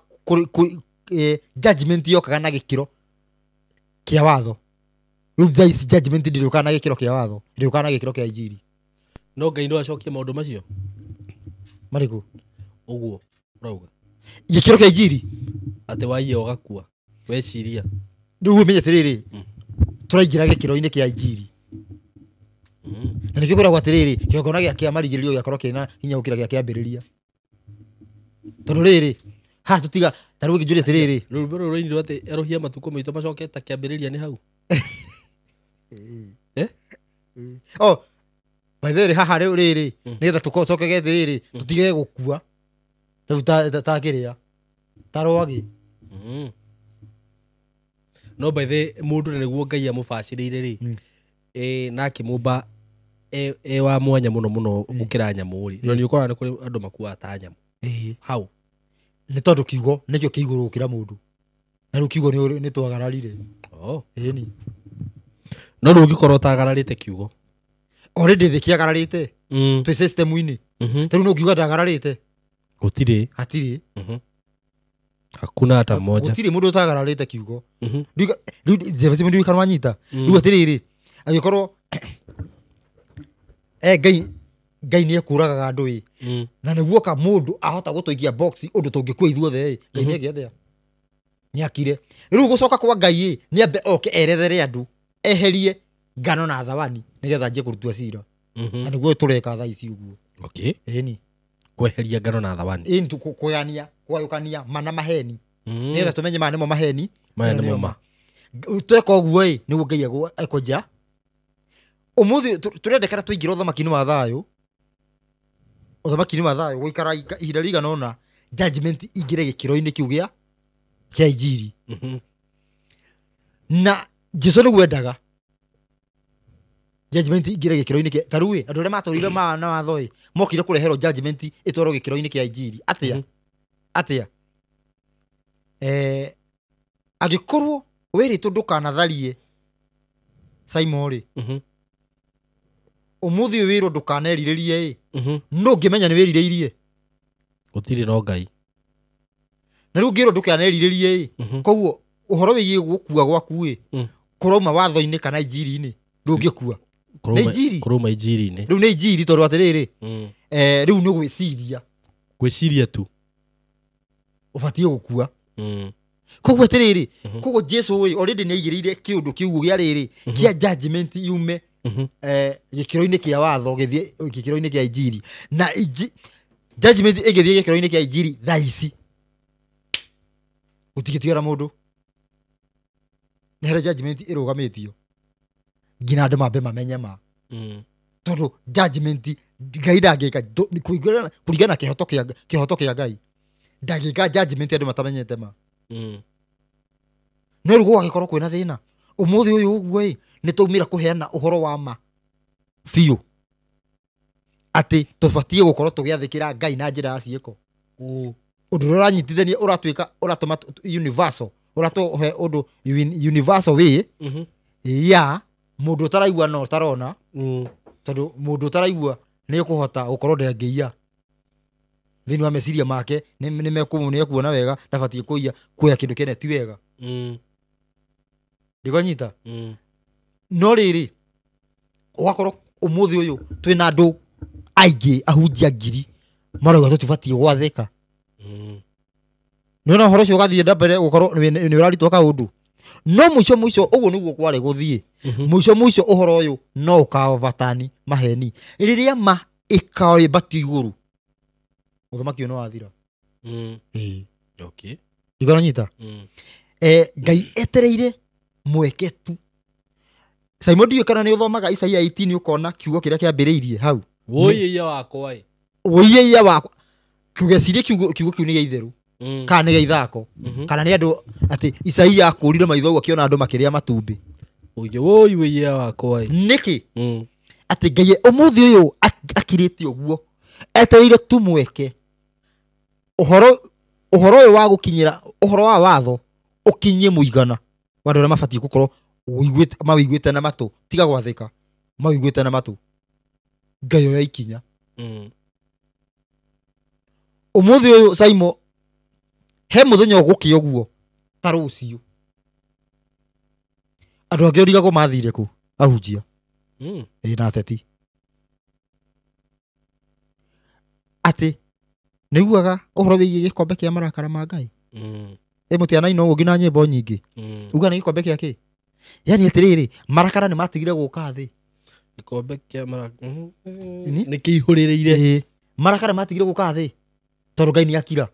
judgment yokaga na gĩkĩro kĩa watho. Rĩu thaa ici judgment ndĩrĩũkaga na gĩkĩro kĩa watho, ndĩrĩũkaga na gĩkĩro kĩa injiri. No Ngai no acokie maũndũ macio marĩkũ? Ũguo ũrauga gĩkĩro kĩa injiri atĩ waiya ũgakua weciria. Rĩu ũmenye atĩrĩrĩ tũraingĩra gĩkĩro-inĩ kĩa injiri. Na nĩkĩo kwĩragwo atĩrĩrĩ kĩgongona gĩa kĩa marigĩrĩrio gĩakorwo kĩna hinya gũkĩra gĩa kĩambĩrĩria. Tondũ rĩrĩ haha tũtiga ta rĩu ngĩnjũria atĩrĩrĩ rũrũ rũinirwo atĩ erũhia matukũ maitũ macoke ta kĩambĩrĩria nĩ hau. Oh, by the way haha rĩu rĩrĩ nĩgetha tũcokege atĩrĩrĩ tũtige gũkua ta ta kĩrĩa ta rwagĩ. No by the mũndũ na nĩguo Ngai amũbacĩrĩire rĩ na akĩmũmba e wa mwanya mũno mũno gũkĩra nyamũ rĩ. No nĩ ũkoraga nĩ kũrĩ andũ makuaga ta nyamũ. Hau nĩ tondũ kiugo nĩkĩo kĩ igũrũ gũkĩra mũndũ. Na rĩu kiugo nĩ twagararire. Ĩni. No rĩu ũngĩkorwo ũtagararĩte kiugo. Already thĩ kĩagararĩte. Twĩ system-inĩ. Ta rĩu no ũngiuga ndagararĩte. Gũtirĩ. Hatirĩ. Hakuna hata mmoja. Gũtirĩ mũndũ ũtagararĩte kiugo. Rĩu ndiũĩ kana wanyita. Rĩu atĩrĩrĩ angĩkorwo Ngai Ngai nĩ ekũragaga andũ ĩ. Na nĩguo ka mũndũ ahota gũtũikia box ũndũ tũngĩkua ithuothe ĩ. Ngai nĩ eke atĩa? Nĩ akire. Rĩu gũcoka kwa Ngai ĩ nĩ ambe oke erethere andũ eherie ngano na thawani nĩgetha anjie kũrutua cira. Na nĩguo tũreka thaa ici ũguo. Okay. Ĩni. Kweheria ngano na thawani. Ĩni kũgayania, kũgayũkania ma na maheni. Nĩgetha tũmenye maya nĩmo maheni, maya nĩmo ma. Tweka ũguo ĩ nĩguo Ngai ekũnja. Ũmũthĩ tũrendekana tũingĩre ũthamaki-inĩ wa thayũ. Ũthamaki-inĩ wa thayũ gũikara ihinda rĩigana ũna judgment ingĩre gĩkĩro-inĩ kĩu gĩa kĩa injiri. Na Jesu nĩguo endaga judgment ingĩre gĩkĩro-inĩ kĩa ta rĩu ĩ andũ arĩa matũrire ma na watho ĩ mokire kũreherwo judgment ĩtwarwo gĩkĩro-inĩ kĩa injiri. Atĩa? Atĩa? Angĩkorwo wĩrĩtwo ndũkanatharie Simon rĩ, ũmũthĩ ũyũ wĩrwo ndũkanerirĩrie ĩ, no ũngĩmenya nĩ wĩrirĩirie. Gũtirĩ no Ngai. Na rĩu ũngĩrwo ndũkanerirĩrie ĩ, koguo ũhoro wĩgiĩ gũkua gwaku ĩ kũrauma watho-inĩ kana injiri-inĩ ndũngĩkua. Nĩ injiri. Kũrauma injiri-inĩ. Rĩu nĩ injiri tondũ atĩrĩrĩ rĩu nĩ gwĩciria. Gwĩciria tu. Ũbatiĩ gũkua. Koguo atĩrĩrĩ koguo Jesu ĩ already nĩ aigĩrĩire kĩũndũ kĩu gĩa rĩrĩ kĩa judgment yume gĩkĩro-inĩ kĩa watho gĩthiĩ gĩkĩro-inĩ kĩa injiri. Na judgment ĩgĩthiĩ gĩkĩro-inĩ kĩa injiri thaa ici gũtigĩtigara mũndũ. Nĩ harĩa judgment ĩrũgamĩtio nginya andũ mambe mamenye ma. Tondũ judgment Ngai ndangĩka kũringana na kĩhoto kĩa Ngai ndangĩka judgment andũ matamenyete ma. No rĩu gũgagĩkorwo kwĩna thĩna. Ũmũthĩ ũyũ ũguo ĩ, nĩ twaumĩra kũheana ũhoro wa ma biũ atĩ tũbatiĩ gũkorwo tũgĩathĩkĩra Ngai na njĩra ya ciĩko. Ũndũ ũrĩa ũranyitithania ũratuĩka ũratũma universal, ũratũhe ũndũ universal way ya mũndũ ũtaraigua na ũtarona, tondũ mũndũ ũtaraigua nĩ ũkũhota gũkorwo ndangĩiya thĩinĩ wa meciria make, nĩ ekuona wega ndabatiĩ kũiya, kuoya kĩndũ kĩene ti wega. Ndikonyita. No rĩrĩ, ũgakorwo ũmũthĩ ũyũ twĩna andũ aingĩ ahunjia ngiri marauga tũtibatiĩ gwathĩka. Nĩwona ũhoro ũcio ũgathiĩ na mbere gũkorwo nĩ ũrarutwo kaũndũ, no mũico mũico ũguo nĩguo kwarĩ gũthiĩ. Mũico mũico ũhoro ũyũ no ũkaovatani maheni rĩrĩa ma ĩkaambatio igũrũ, ũthamaki ũyũ nĩ wathira. Ĩĩ. Ndikũranyita. Ngai etereire mweke tu. Simon, ndiũĩ kana nĩ ũthomaga Isaia 18 ũkona kiugo kĩrĩa kĩambĩrĩirie hau. Wũiya wakwa ĩ. Wũiya wakwa, ndũgecirie kiugo kĩu nĩ gĩa itherũ kana nĩ gĩa ithako kana nĩ andũ atĩ Isaia akũrire maitho ũguo akĩona andũ makĩrĩa matumbĩ. Ũige wũi wũiya wakwa ĩ. Nĩkĩ atĩ Ngai ũmũthĩ ũyũ akirĩte ũguo etereire tu mweke ũhoro ũyũ wa gũkinyĩra ũhoro wa watho ũkinyie mũigana wa andũ arĩa mabatiĩ gũkorwo mawĩiguĩte na matũ, tiga gwathĩka, mawĩiguĩte na matũ. Ngai oya ikinya. Ũmũthĩ ũyũ, Saimo, he mũthenya ũgũkĩa ũguo ta rũciũ andũ angĩ ũrigagwo mathire kũ ahunjia ĩ na ateti atĩ nĩiguaga ũhoro wĩgiĩ gĩkombe kĩa marakara ma Ngai. Ĩ mũtianaina ũguo nginya nyĩmbo nyingĩ. Uga nĩ gĩkombe kĩa kĩ, yani atĩrĩrĩ, marakara nĩ matigire gũka thĩ. Gĩkombe kĩa mara Ini? Nĩ kĩihũrĩrĩire. Ĩĩ, marakara matigire gũka thĩ tondũ Ngai nĩ akira.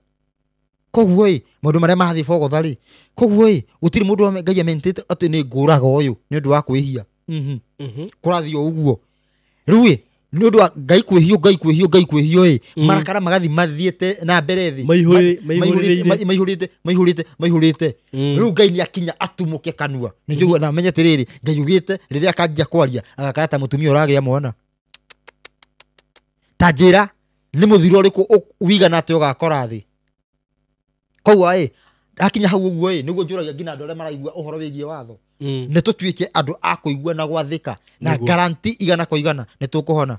Koguo ĩ maũndũ marĩa mathiĩ bogotha rĩ, koguo ĩ gũtirĩ mũndũ Ngai amentĩte atĩ nĩ ngũraga ũyũ nĩ ũndũ wa kwĩhia. Kũrathiĩ o ũguo rĩu ĩ nĩ ũndũ wa Ngai kwĩhio, Ngai kwĩhio, Ngai kwĩhio ĩ, marakara magathi mathiĩte na mbere thĩ. Maihũrĩrĩire. Maihũrĩte, maihũrĩte, maihũrĩte. Rĩu Ngai nĩ akinya atumũke kanua nĩkĩo na menye atĩrĩrĩ, Ngai ugĩte rĩrĩa akanjia kwaria agakaya ta mũtumia ũragĩa mwana. Ta njĩra nĩ mũthiro ũrĩkũ wigana atĩ ũgakora thĩ. Koguo ĩ hakinya hau ũguo ĩ nĩguo njũragia nginya andũ arĩa maraigua ũhoro wĩgiĩ watho, nĩ tũtuĩke andũ a kũigua na gwathĩka na garanti 100% nĩ tũkũhona.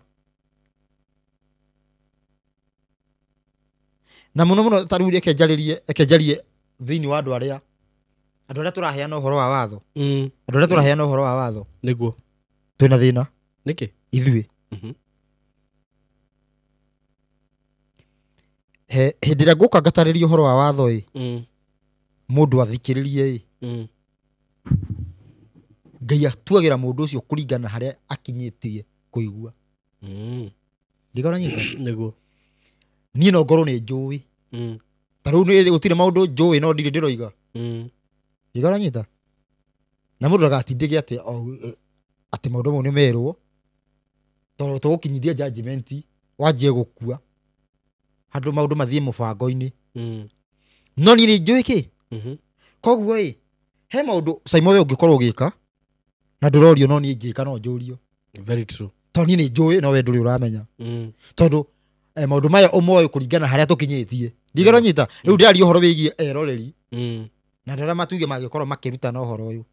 Na mũno mũno ta rĩu reke njarĩrie thĩinĩ wa andũ arĩa tũraheana ũhoro wa watho, andũ arĩa tũraheana ũhoro wa watho. Twĩna thĩna. Nĩkĩ? Ithuĩ hĩndĩ ĩrĩa ngũka ngatarĩria ũhoro wa watho ĩ, mũndũ athikĩrĩrie ĩ, Ngai atuagĩra mũndũ ũcio kũringana harĩa akinyĩtie kũigua. Ndikaranyita. Niĩ no ngorwo nĩ njũĩ, ta rĩu nĩ gũtirĩ maũndũ njũĩ no ndirĩ ndĩroiga. Ndikaranyita. Na mũndũ ndagatindĩke atĩ atĩ maũndũ mau nĩ merwo, tondũ tũgũkinyithia judgment wanjie gũkua handũ maũndũ mathiĩ mũbango-inĩ. No niĩ nĩ njũĩ kĩ. Koguo ĩ he maũndũ, Simon, we ũngĩkorwo ũgĩka na ndũrorio, no niĩ ngĩka no njũrio. Very true. Tondũ niĩ nĩ njũĩ no we ndũrĩ ũramenya. Tondũ maũndũ maya ũmoĩ kũringana harĩa tũkinyĩtie. Ndikaranyita. Rĩu ndĩraria ũhoro wĩgiĩ eroreri na andũ arĩa matuge mangĩkorwo makĩrutana ũhoro ũyũ.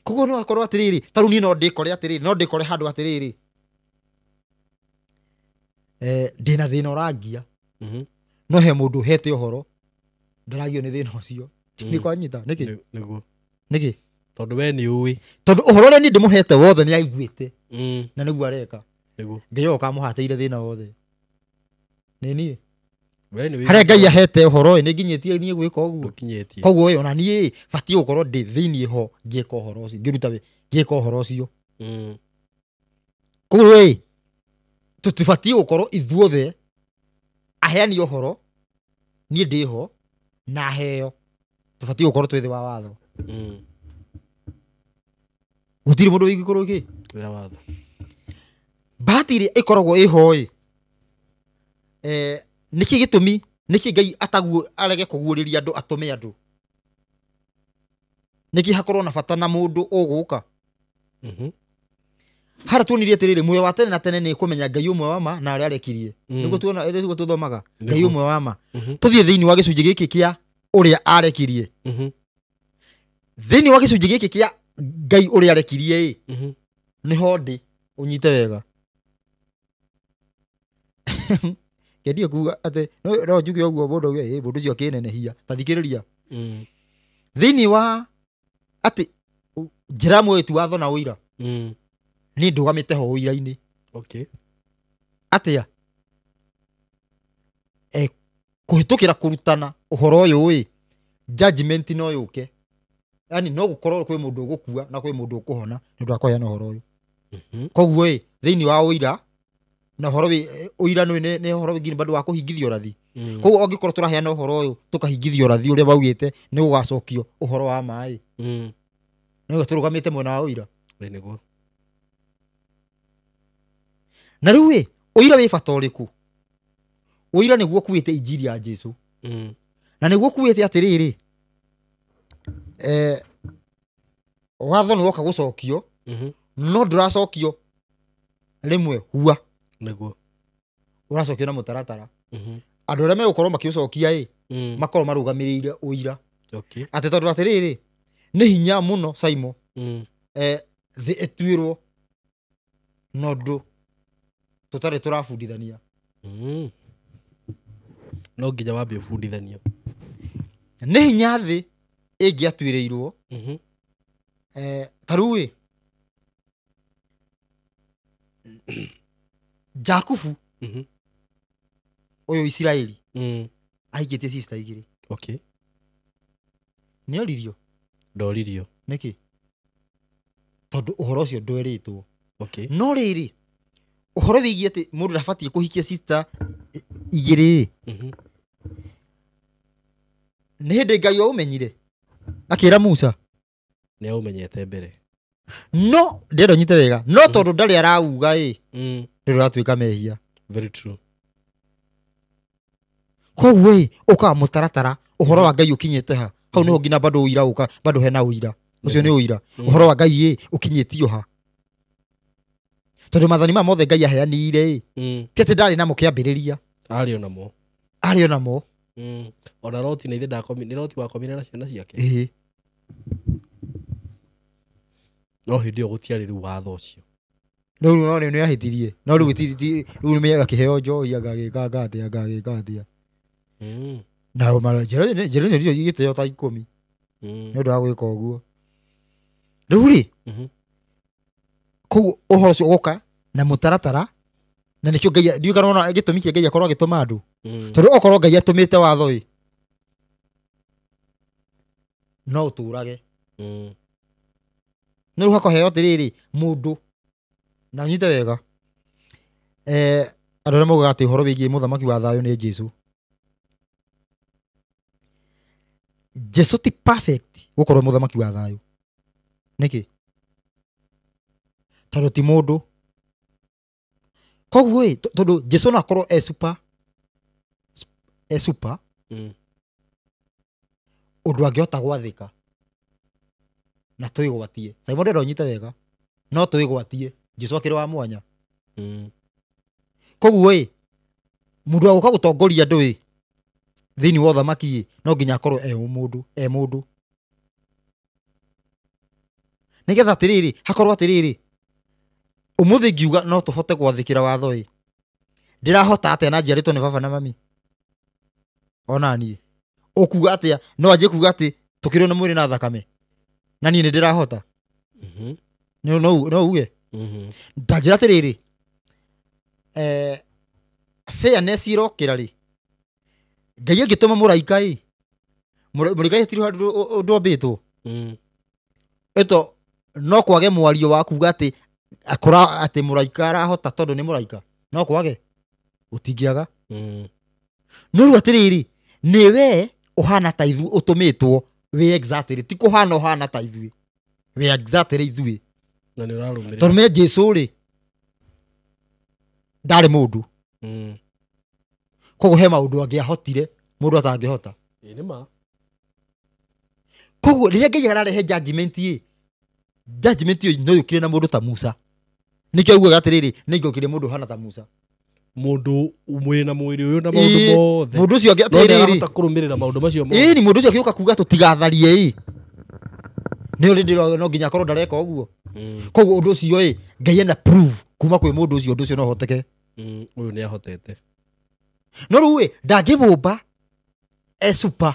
Koguo no akorwo atĩrĩrĩ, ta rĩu niĩ no ndĩkore atĩrĩrĩ, no ndĩkore handũ atĩrĩrĩ, ndĩna thĩna ũrangia, no he mũndũ ũhete ũhoro ndaragio nĩ thĩna ũcio. Nĩ kwanyita nĩkĩ? Nĩkĩ? Tondũ we nĩ ũĩ. Tondũ ũhoro ũrĩa niĩ ndĩmũhete wothe nĩ aiguĩte na nĩguo areka. Ngai oka amũhatĩire thĩna wothe nĩ niĩ. We nĩ Harĩa Ngai ahete ũhoro ĩ nĩ nginyĩtie niĩ gwĩka ũguo. Ndũkinyĩtie. Koguo ĩ ona niĩ batiĩ gũkorwo ndĩ thĩiniĩ ho ngĩka ũhoro ũcio, ngĩruta ngĩka ũhoro ũcio. Koguo ĩ tũtibatiĩ gũkorwo ithuothe aheani ũhoro, niĩ ndĩho na heo, tũbatiĩ gũkorwo twĩ thĩ wa watho. Gũtirĩ mũndũ wĩigĩkorwo kĩ Ya watho. Bahati ĩrĩa ĩkoragwo ĩho ĩ, nĩkĩ gĩtũmi nĩkĩ Ngai ataguo arege kũguũrĩria andũ atũme andũ Nĩkĩ hakorwo na bata na mũndũ ũgũka? Harĩa tuonirie atĩrĩrĩ, muoyo wa tene na tene nĩ kũmenya Ngai ũmwe wa ma na arĩa arekirie. Nĩguo tuona, nĩguo tũthomaga Ngai ũmwe wa ma. Tũthiĩ thĩinĩ wa gĩcunjĩ gĩkĩ kĩa ũrĩa arekirie. Thĩinĩ wa gĩcunjĩ gĩkĩ kĩa Ngai ũrĩa arekirie ĩ, nĩho ndĩ ũnyite wega. Kendio kuga atĩ no njuge ũguo mũndũ auge ĩ mũndũ ũcio akĩnenehia. Ta thikĩrĩria. Thĩinĩ wa atĩ njĩra muoyo ti watho na ũira. Niĩ ndũgamĩte ho ũira-inĩ. Okay. Atĩa? Kũhĩtũkĩra kũrutana ũhoro ũyũ ĩ, judgment no yũke. Yaani no gũkorwo kwĩ mũndũ ũgũkua na kwĩ mũndũ ũkũhona nĩ ũndũ wa kũheana ũhoro ũyũ. Koguo ĩ, thĩinĩ wa ũira na ũhoro wĩ ũira nĩ ũhoro wĩgiĩ bado wa kũhingithia ũrathi. Koguo angĩkorwo tũraheana ũhoro ũyũ tũkahingithia ũrathi ũrĩa maugĩte nĩ gũgacokio ũhoro wa maĩ. Nĩ tũrũgamĩte mwena wa ũira. Nĩguo. Na rĩu ĩ, ũira wĩ bata ũrĩkũ? Ũira nĩguo ũkuĩte injiri ya Jesũ. Na nĩguo ũkuĩte atĩrĩrĩ, watho nĩ woka gũcokio, no ndũracokio rĩmwe hua. Nĩguo. Ũracokio na mũtaratara. Andũ arĩa megũkorwo makĩũcokia ĩ, makorwo marũgamĩrĩire ũira. Okay. Atĩ tondũ atĩrĩrĩ, nĩ hinya mũno Saimo, thĩ ĩtuĩrwo na ũndũ tũtarĩ tũrabundithania. No nginya wambe ũbundithanio. Nĩ hinya thĩ ĩngĩatuĩrĩirwo. Ta rĩu ĩ, Jakubu ũyũ Isiraeli ahikĩtie sister igĩrĩ. Okay. Nĩ oririo? Ndoririo. Nĩkĩ? Tondũ ũhoro ũcio ndwerĩtwo. Okay. No rĩrĩ, ũhoro wĩgiĩ atĩ mũndũ ndabatiĩ kũhikia sister igĩrĩ, nĩ hĩndĩ Ngai aũmenyire akĩra Musa. Nĩ aũmenyete mbere. No ndĩrenda ũnyite wega, no tondũ ndarĩ arauga ĩ, rĩu rĩratuĩka mehia. Very true. Koguo ĩ, ũkaga mũtaratara ũhoro wa Ngai ũkinyĩte ha. Hau nĩho nginya bado ũira ũka, bado hena ũira. Ũcio nĩ ũira. Ũhoro wa Ngai ĩ, ũkinyĩtio ha. Tondũ maathani maya mothe Ngai aheanire ĩ, ti atĩ ndarĩ namo kĩambĩrĩria. Arĩ o namo. Arĩ o namo. Ona Loti na ithe ndakomi, nĩ Loti wakomire na ciana ciake. Ĩĩ. No hĩndĩ ĩyo gũtiarĩ rĩu watho ũcio. Rĩu no nĩ ahĩtirie. No rĩu rĩu nĩ agakĩheo njohi, agagĩka atĩa, agagĩka atĩa. Na njĩra icio igĩteo ta 10. Nĩ ũndũ wa gwĩka ũguo. Rĩu rĩ, koguo ũhoro ũcio ũgoka na mũtaratara, na nĩkĩo Ngai, ndiũĩ kana wona gĩtũmi kĩa Ngai akorwo agĩtũma andũ. Tondũ okorwo Ngai atũmĩte watho ĩ, no ũtũrage. No rĩu hakaheo atĩrĩrĩ, mũndũ, na ũnyite wega, andũ arĩa maugaga atĩ ũhoro wĩgiĩ mũthamaki wa thayũ nĩ Jesũ. Jesũ ti perfect gũkorwo mũthamaki wa thayũ. Nĩkĩ? Tondũ ti mũndũ. Koguo ĩ, tondũ Jesũ no akorwo e super, e super, ũndũ angĩhota gwathĩka na twĩgwatie. Simon ndĩrenda ũnyite wega, no twĩgwatie. Jesũ akĩrĩ wa mwanya. Koguo ĩ, mũndũ wa gũka gũtongoria andũ ĩ, thĩinĩ wa ũthamaki ĩ, no nginya akorwo e mũndũ, e mũndũ. Nĩgetha atĩrĩrĩ, hakorwo atĩrĩrĩ, ũmũthĩ ngiuga no tũhote gwathĩkĩra watho ĩ, ndĩrahota atĩa na njiarĩtwo nĩ baba na mami? Ona niĩ. Ũkuga atĩa? No anjie kuga atĩ tũkĩrĩ na mwĩrĩ na thakame. Na niĩ nĩ ndĩrahota. No uge. Ta njĩra atĩrĩrĩ, fairness ĩrokĩra rĩ, Ngai angĩtũma mũraika ĩ, mũraika hatirĩ handũ ũndũ ombĩtwo. Ĩto no kwage mwario wa kuga atĩ akora atĩ mũraika arahota tondũ nĩ mũraika. No kwage. Gũtingĩaga. No rĩu atĩrĩrĩ, nĩ we ũhana ta ithuĩ ũtũmĩtwo wĩ exactly, ti kũhana ũhana ta ithuĩ. Wĩ exactly ithuĩ. Na nĩ ũrarũmĩrĩra. Tondũ me Jesũ rĩ, ndarĩ mũndũ. Koguo he maũndũ angĩahotire mũndũ atangĩhota. Ĩ nĩ ma. Koguo rĩrĩa Ngai ararehe judgment ĩ, judgment ĩyo no yũkire na mũndũ ta Musa. Nĩkĩo augaga atĩrĩrĩ, nĩngĩokire mũndũ ũhana ta Musa. Mũndũ mwĩna mwĩrĩ ũyũ na maũndũ mothe. Mũndũ ũcio atĩrĩrĩ, arahota kũrũmĩrĩra maũndũ macio mothe. Ĩni mũndũ ũcio akĩũka kuga tũtigatharie ĩ, nĩ ũrĩ no nginya akorwo ndareka ũguo. Koguo ũndũ ũcio ĩ, Ngai ena proof kuma kwĩ mũndũ ũcio, ũndũ ũcio no ũhoteke. Ũyũ nĩ ahotete. No rĩu ĩ, ndangĩmũmba e super.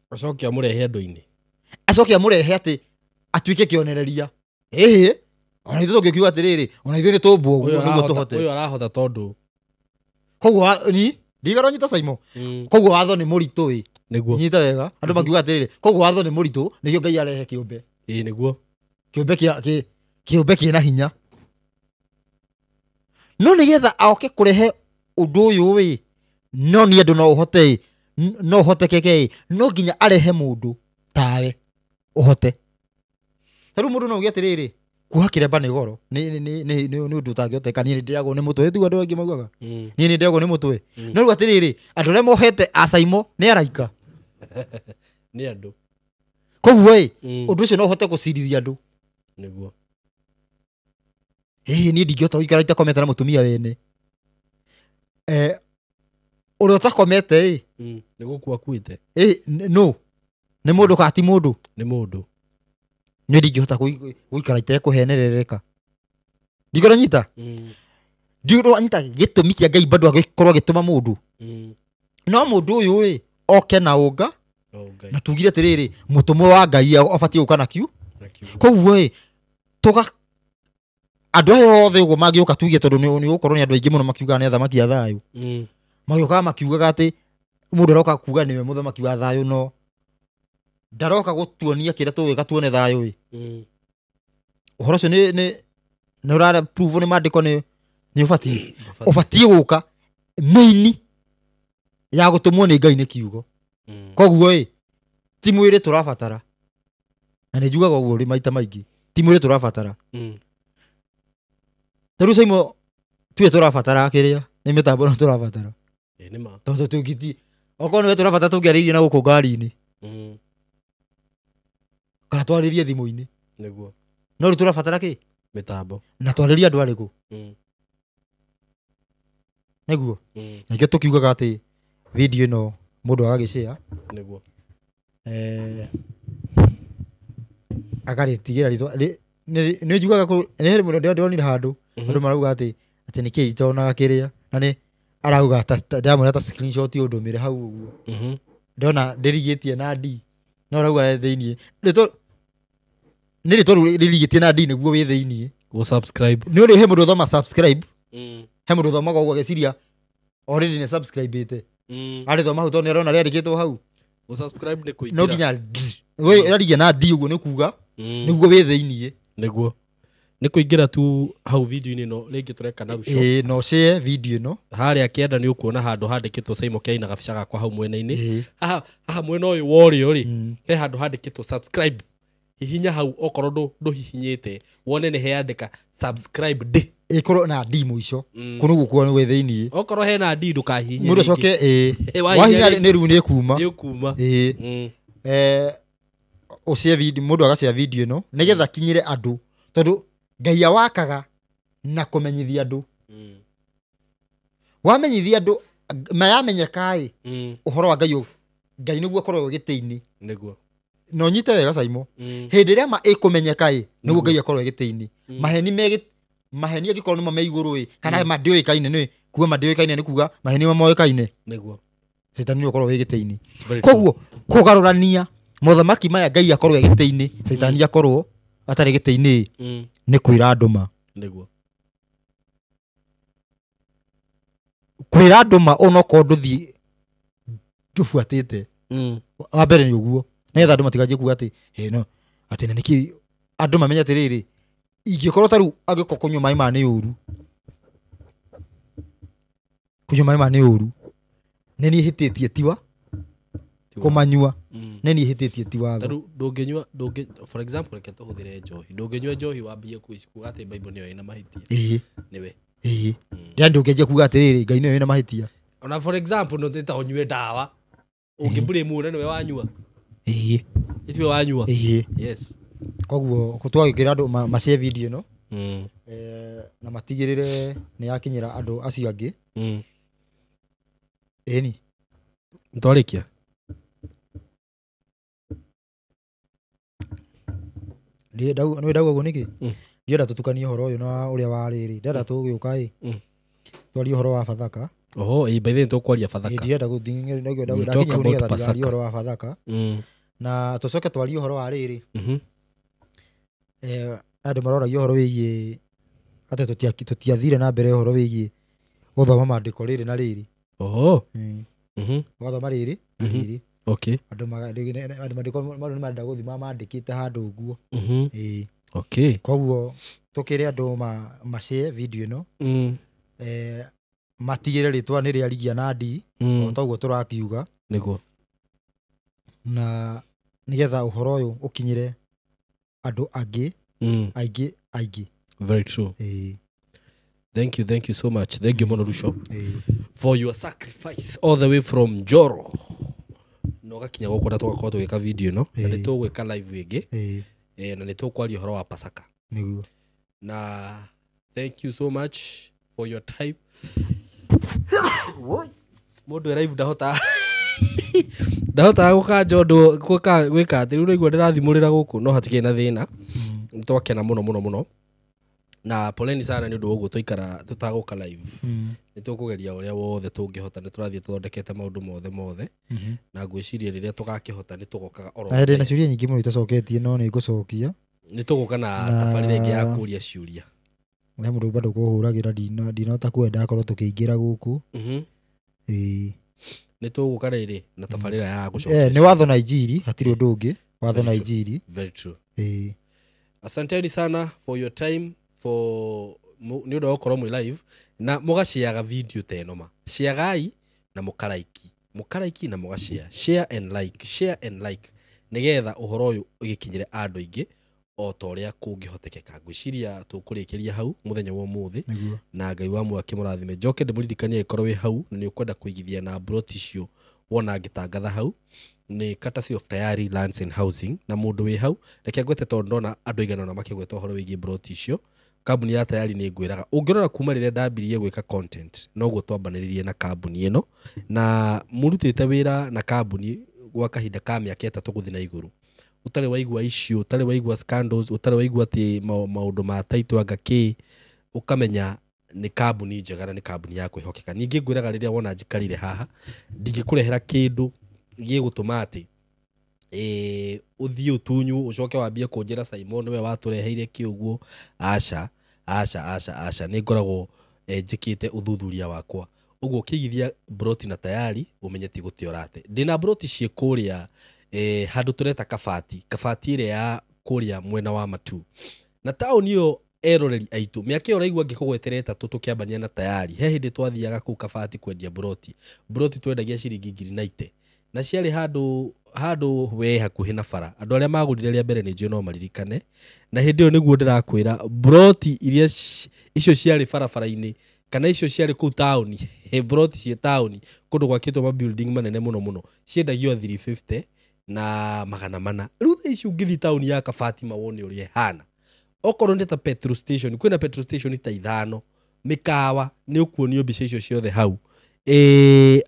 Acoke amũrehe andũ-inĩ. Acoke amũrehe atĩ atuĩke kĩonereria. Ĩhĩ, ona ithuĩ tũngĩkiuga atĩrĩrĩ, ona ithuĩ nĩ tũmbwo ũguo nĩguo tũhote. Ũyũ arahota tondũ. Koguo ni ndigara nyita Saimo. Koguo watho nĩ mũritũ ĩ. Nĩguo. Nyita wega. Andũ makiuga atĩrĩrĩ, koguo watho nĩ mũritũ nĩkĩo Ngai arehe kĩũmbe. Ĩĩ nĩguo. Kĩũmbe kĩa kĩũmbe kĩna hinya. No nĩgetha aoke kũrehe ũndũ ũyũ ĩ, no nĩ andũ no ũhote ĩ, no ũhotekeke ĩ, no nginya arehe mũndũ tawe ũhote. Ta rĩu mũndũ no auge atĩrĩrĩ, kuoha kĩremba nĩ goro, nĩ ũndũ ũtangĩhoteka, niĩ nĩndĩagwo nĩ mũtwe, tiguo andũ aingĩ maugaga. Niĩ nĩndĩagwo nĩ mũtwe. No rĩu atĩrĩrĩ, andũ arĩa mohete a Saimo nĩ araika. Nĩ andũ. Koguo ĩ, ũndũ ũcio no ũhote gũcirithia andũ. Nĩguo. Hihi niĩ ndingĩhota gũikara itakomete na mũtumia wene. Ũrĩa ũtakomete ĩ, nĩ gũkua akuĩte. Ĩ, no. Nĩ mũndũ kana ti mũndũ? Nĩ mũndũ. Niĩ ndingĩhota gũikara itekũhenerereka. Ndingĩranyita? Ndingĩranyita gĩtũmi kĩa Ngai bado agĩkorwo agĩtũma mũndũ. No mũndũ ũyũ ĩ, oke na ũnga, na tugire atĩrĩrĩ, mũtũmwo wa Ngai abatiĩ gũka na kiu. Koguo ĩ, tũga andũ aya othe ũguo mangĩũka tuge tondũ nĩ gũkorwo nĩ andũ aingĩ mũno makiugaga nĩ athamaki a thayũ. Magĩũkaga makiugaga atĩ mũndũ aroka kuga nĩwe mũthamaki wa thayũ, no ndaroka gũtuonia kĩrĩa tũgwĩka tuone thayũ ĩ. Ũhoro ũcio nĩ ũra prove nĩ maandĩko nĩ ũbatiĩ. Ũbatiĩ gũka main ya gũtũmwo nĩ Ngai nĩ kiugo. Koguo ĩ, ti mwĩrĩ tũrabatara. Na nĩ njugaga ũguo maita maingĩ. Ti mwĩrĩ tũrabatara. Ta rĩu Saimo tuwe tũrabatara kĩrĩa nĩ mĩtambo no tũrabatara. Nĩ ma. Tondũ tũngĩti okorwo nĩwe tũrabatara tũngĩarĩirie na gũkũ ngari-inĩ. Kana twarĩrie thimũ-inĩ. Nĩguo. No rĩu tũrabatara kĩ? Mĩtambo. Na twarĩrie andũ arĩkũ? Nĩguo. Nĩkĩo tũkiugaga atĩ video ĩno mũndũ agagĩshare. Nĩguo. Akarĩtigĩra rĩtwa nĩ njugaga nĩ harĩ mũndũ ndĩronire handũ andũ marauga atĩ nĩkĩĩ itonaga kĩrĩa na nĩ arauga ndamwĩra ta screenshot ũndũmĩre hau ũguo. Ndona ndĩrigĩtie na D no arauga e thĩiniĩ. Nĩ rĩtwa rĩu rĩrigĩtie na D nĩguo wĩ thĩiniĩ. Gũ subscribe. Nĩ ũrĩ he mũndũ ũthoma subscribe. He mũndũ ũthomaga ũguo ageciria already nĩ subscribe-ĩte. Arĩthoma hau tondũ nĩ arona rĩandĩkĩtwo hau. Gũ subscribe nĩ kũingĩra. No nginya D. We yarigia na D ũguo nĩ kuga nĩguo wĩ thĩiniĩ. Nĩguo. Nĩ kũingĩra tu hau video-inĩ no rĩngĩ tũreka na ruco. Ĩĩ no share video ĩno. Harĩa kĩenda nĩ ũkuona handũ handĩkĩtwo Saimo Kĩai na gabica gakwa hau mwena-inĩ. Haha mwena ũyũ wa ũrĩo rĩ, he handũ handĩkĩtwo subscribe. Hihinya hau okorwo ndũhihinyĩte wone nĩ heandĩka subscribe D. Ĩkorwo na D mũico. Kũu nĩguo kuona wĩ thĩiniĩ. Okorwo hena D ndũkahihinye. Mũndũ acoke ĩĩ. Wahihinya nĩ rĩu nĩ kuma. Nĩ ũkuma. Ĩĩ. Ũshare video, mũndũ agashare video ĩno nĩgetha kinyĩre andũ tondũ Ngai awakaga na kũmenyithia andũ. Wamenyithia andũ mayamenyeka ĩ, ũhoro wa Ngai Ngai nĩguo akorwo gĩtĩ-inĩ. Nĩguo. No nyite wega Saimo. Hĩndĩ ĩrĩa ma ĩkũmenyeka ĩ, nĩguo Ngai akorwo gĩtĩ-inĩ. Maheni maheni angĩkorwo nĩmo me igũrũ ĩ, kana ma ndĩũĩkaine nĩ kuga ma ndĩũĩkaine nĩ kuga maheni nĩmo moĩkaine. Nĩguo. Caitani nĩwe ũkorwo wĩ gĩtĩ-inĩ. Koguo kũgarũrania mothamaki maya Ngai akorwo gĩtĩ-inĩ, Caitani akorwo atarĩ gĩtĩ-inĩ nĩ kwĩra andũ ma. Nĩguo. Kwĩra andũ ma onokorwo ndũthiĩ ndũbuatĩte. Wa mbere nĩ ũguo. Nĩgetha andũ matiganjie kuga atĩ no atĩ na nĩkĩ andũ mamenye atĩrĩrĩ, ingĩkorwo ta rĩu angĩkorwo kũnyua maĩ maya nĩ ũru. Kũnyua maĩ maya nĩ ũru. Nĩ niĩ hĩtĩtie tiwa kũmanyua. Nĩ niĩ hĩtĩtie ti watho. Rĩu ndũngĩnyua for example reke tũhũthĩre njohi. Ndũngĩnyua njohi wambie kuga atĩ Bible nĩyo ĩna mahĩtia. Ĩĩ. Nĩwe. Ĩĩ. Yaani ndũngĩanjia kuga atĩrĩrĩ Ngai nĩwe wĩna mahĩtia. Ona for example no ta ũnyue ndawa. Ũngĩblame ũrĩa nĩwe wanyua. Ĩĩ. Ithuĩ wanyua. Ĩĩ. Yes. Koguo twagĩkĩra andũ macare video ĩno na matigĩrĩre nĩ yakinyĩra andũ acio angĩ. Ĩni. Nĩtwarĩkia? Nĩ ndauga ũguo nĩkĩ? Ndienda tũtukanie ũhoro ũyũ na ũrĩa wa rĩrĩ. Ndĩrenda tũgĩũka ĩ. Twarie ũhoro wa Bathaka. Oho, ĩ by the way nĩtũkwaria Bathaka. Ndirenda ndakinya hau nĩgetha ndigarie ũhoro wa Bathaka. Na tũcoke twarie ũhoro wa rĩrĩ. Andũ maroragia ũhoro wĩgiĩ atĩ tũtiathire na mbere ũhoro wĩgiĩ gũthoma maandĩko rĩrĩ na rĩrĩ. Oho. Ũgathoma rĩrĩ na rĩrĩ. Okay. Andũ maandĩko nĩ marenda gũthima mandĩkĩte handũ ũguo. Ĩĩ. Okay. Koguo tũkĩre andũ macare video ĩno. Matigĩre rĩtwa nĩ rĩa Rigia na D o ta ũguo tũrakiuga. Nĩguo. Na nĩgetha ũhoro ũyũ ũkinyĩre andũ angĩ aingĩ aingĩ. Very true. Thank you so much. Thank you mũno Ruco for your sacrifice all the way from Njoro. Na ũgakinya gũkũ na tũgakorwo tũgĩka video ĩno na nĩ tũgwĩka live ĩngĩ na nĩ tũkwaria ũhoro wa Pasaka. Nĩguo. Na thank you so much for your time. Mũndũ e live ndahota ndahotaga gũkanja ũndũ gwĩka atĩ rĩu ũraigua ndĩrathimũrĩra gũkũ no hatikĩrĩ na thĩna. Nĩ twakena mũno mũno mũno. Na poleni sana nĩ ũndũ wa ũguo twaikara tũtagũka live. Nĩ tũkũgeria ũrĩa wothe tũngĩhota, nĩ tũrathiĩ tũthondekete maũndũ mothe mothe. Na ngwĩciria rĩrĩa tũgakĩhota nĩ tũgokaga oro. Na ndĩ na ciũria nyingĩ mũno itacoketie no nĩ ngũcokia. Nĩ tũgũka na tabarĩra ĩngĩ ya kũria ciũria. He mũndũ bado kũhũragĩra ndinahota kwenda akorwo tũkĩingĩra gũkũ. Nĩ tũgũka rĩrĩ na tabarĩra ya gũcokia. Nĩ watho na injiri, hatirĩ ũndũ ũngĩ. Watho na injiri. Very true. Asanteni sana for your time, for nĩ ũndũ wa gũkorwo mwĩ live na mũgaciaga video ta ĩno ma. Ciagai na mũkaraiki. Mũkaraiki na mũgashare. Share and like, share and like nĩgetha ũhoro ũyũ ũgĩkinyĩre andũ aingĩ o ta ũrĩa kũngĩhotekeka. Ngwĩciria tũkũrĩkĩria hau mũthenya wa ũmũthĩ na Ngai wa muoyo akĩmũrathime. Njoke ndĩmũririkanie angĩkorwo wĩ hau na nĩ ũkwenda kũigithia na broti icio wona ngĩtangatha hau nĩ courtesy of Tayari Lands and Housing. Na mũndũ wĩ hau reke ngwete tondũ ndona andũ aigana ũna makĩgweta ũhoro wĩgiĩ broti icio. Kambuni ya Tayari nĩ ngwĩraga ũngĩrora kuma rĩrĩa ndambirie gwĩka content noguo twambanĩrĩrie na kambuni ĩno na mũrutĩte wĩra na kambuni gwa kahinda ka mĩaka 3 gũthiĩ na igũrũ. Ũtarĩ waigua issue, ũtarĩ waigua scandals, ũtarĩ waigua atĩ maũndũ ma title anga kĩ, ũkamenya nĩ kambuni njega na nĩ kambuni ya kwĩhokeka. Ningĩ ngwĩraga rĩrĩa wona njikarire haha ndingĩkũrehera kĩndũ gĩgũtũma atĩ ũthiĩ ũtunywo ũcoke wambie kũnjĩra Simon nĩwe watũreheire kĩ ũguo. Aca aca aca aca, nĩ ngoragwo njĩkĩte ũthuthuria wakwa. Ũguo ũkĩigithia broti na Tayari ũmenye ti gũte ũrate. Ndĩna broti ciĩ kũrĩa handũ tũreta Kabati, Kabati ĩrĩa ya kũrĩa mwena wa Matu. Na taũni ĩyo eroreri aitũ mĩaka ĩyo ũraigua ngĩkũgwetera 3 tũkĩambania na Tayari, he hĩndĩ twathiaga kũu Kabati kwendia broti. Broti twendagia ciringi 90,000 na ciarĩ handũ we hakuhĩ na bara. Andũ arĩa magũrire rĩa mbere nĩ njũĩ no maririkane. Na hĩndĩ ĩyo nĩguo ndĩrakwĩra broti iria icio ciarĩ barabara-inĩ kana icio ciarĩ kũu taũni, broti ciĩ taũni kũndũ gwakĩtwo ma building manene mũno mũno ciendagio 350 na 400. Rĩu thaa ici ũngĩthiĩ taũni ya Kabati mawone ũrĩa ĩhana. Okorwo nĩ ta petrol station, kwĩna petrol station ta 5, mĩkawa nĩ ũkuonio mbica icio ciothe hau.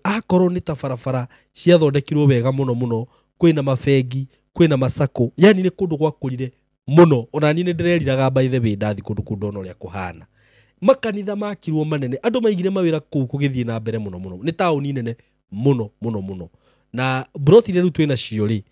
Akorwo nĩ ta barabara ciathondekirwo wega mũno mũno, kwĩna mabengi, kwĩna masako, yani nĩ kũndũ gwakũrire mũno. Ona niĩ nĩ ndĩreriraga by the way ndathi kũndũ kũu ndona ũrĩa kũhana. Makanitha makirwo manene, andũ maigire mawĩra kũu kũgĩthiĩ na mbere mũno mũno. Nĩ taũni nene mũno mũno mũno. Na broti iria rĩu twĩna cio rĩ,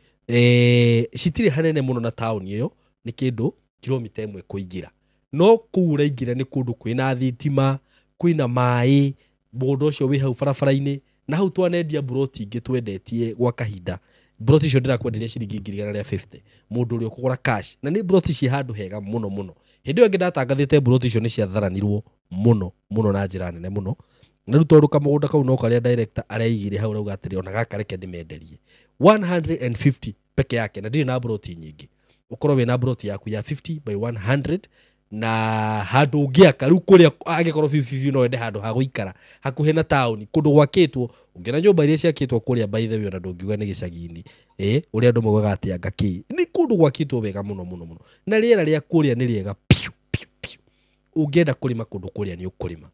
citirĩ hanene mũno na taũni ĩyo, nĩ kĩndũ kilomita 1 kũingĩra. No kũu ũraingĩra nĩ kũndũ kwĩna thitima, kwĩna maĩ, mũgũnda ũcio wĩ hau barabara-inĩ. Na hau twanendia broti ingĩ twendetie gwa kahinda. Broti icio ndĩrakwenderia ciringi 150,000 mũndũ ũrĩa ũkũgũra cash. Na nĩ broti ciĩ handũ hega mũno mũno. Hĩndĩ ĩyo ĩngĩ ndatangathĩte broti icio nĩ ciatharanirwo mũno mũno na njĩra nene mũno. Na rĩu tondũ kamũgũnda kau no karĩa director areigire hau rauga atĩrĩ ona gaka reke ndĩmenderie 150 peke yake, na ndirĩ na broti nyingĩ. Ũkorwo wĩna broti yaku ya 50 by 100 Na handũ ũngĩaka rĩu kũrĩa angĩkorwo biũ biũ no wende handũ ha gũikara hakuhĩ na taũni kũndũ gwakĩtwo ũngĩona nyũmba iria ciakĩtwo kũrĩa by the way ona ndũngiuga nĩ gĩcagi-inĩ ũrĩa andũ maugaga atĩ anga kĩ nĩ kũndũ gwakĩtwo wega mũno mũno mũno na rĩera rĩa kũrĩa nĩ rĩega piũ piũ piũ. Ũngĩenda kũrĩma kũndũ kũrĩa nĩ ũkũrĩma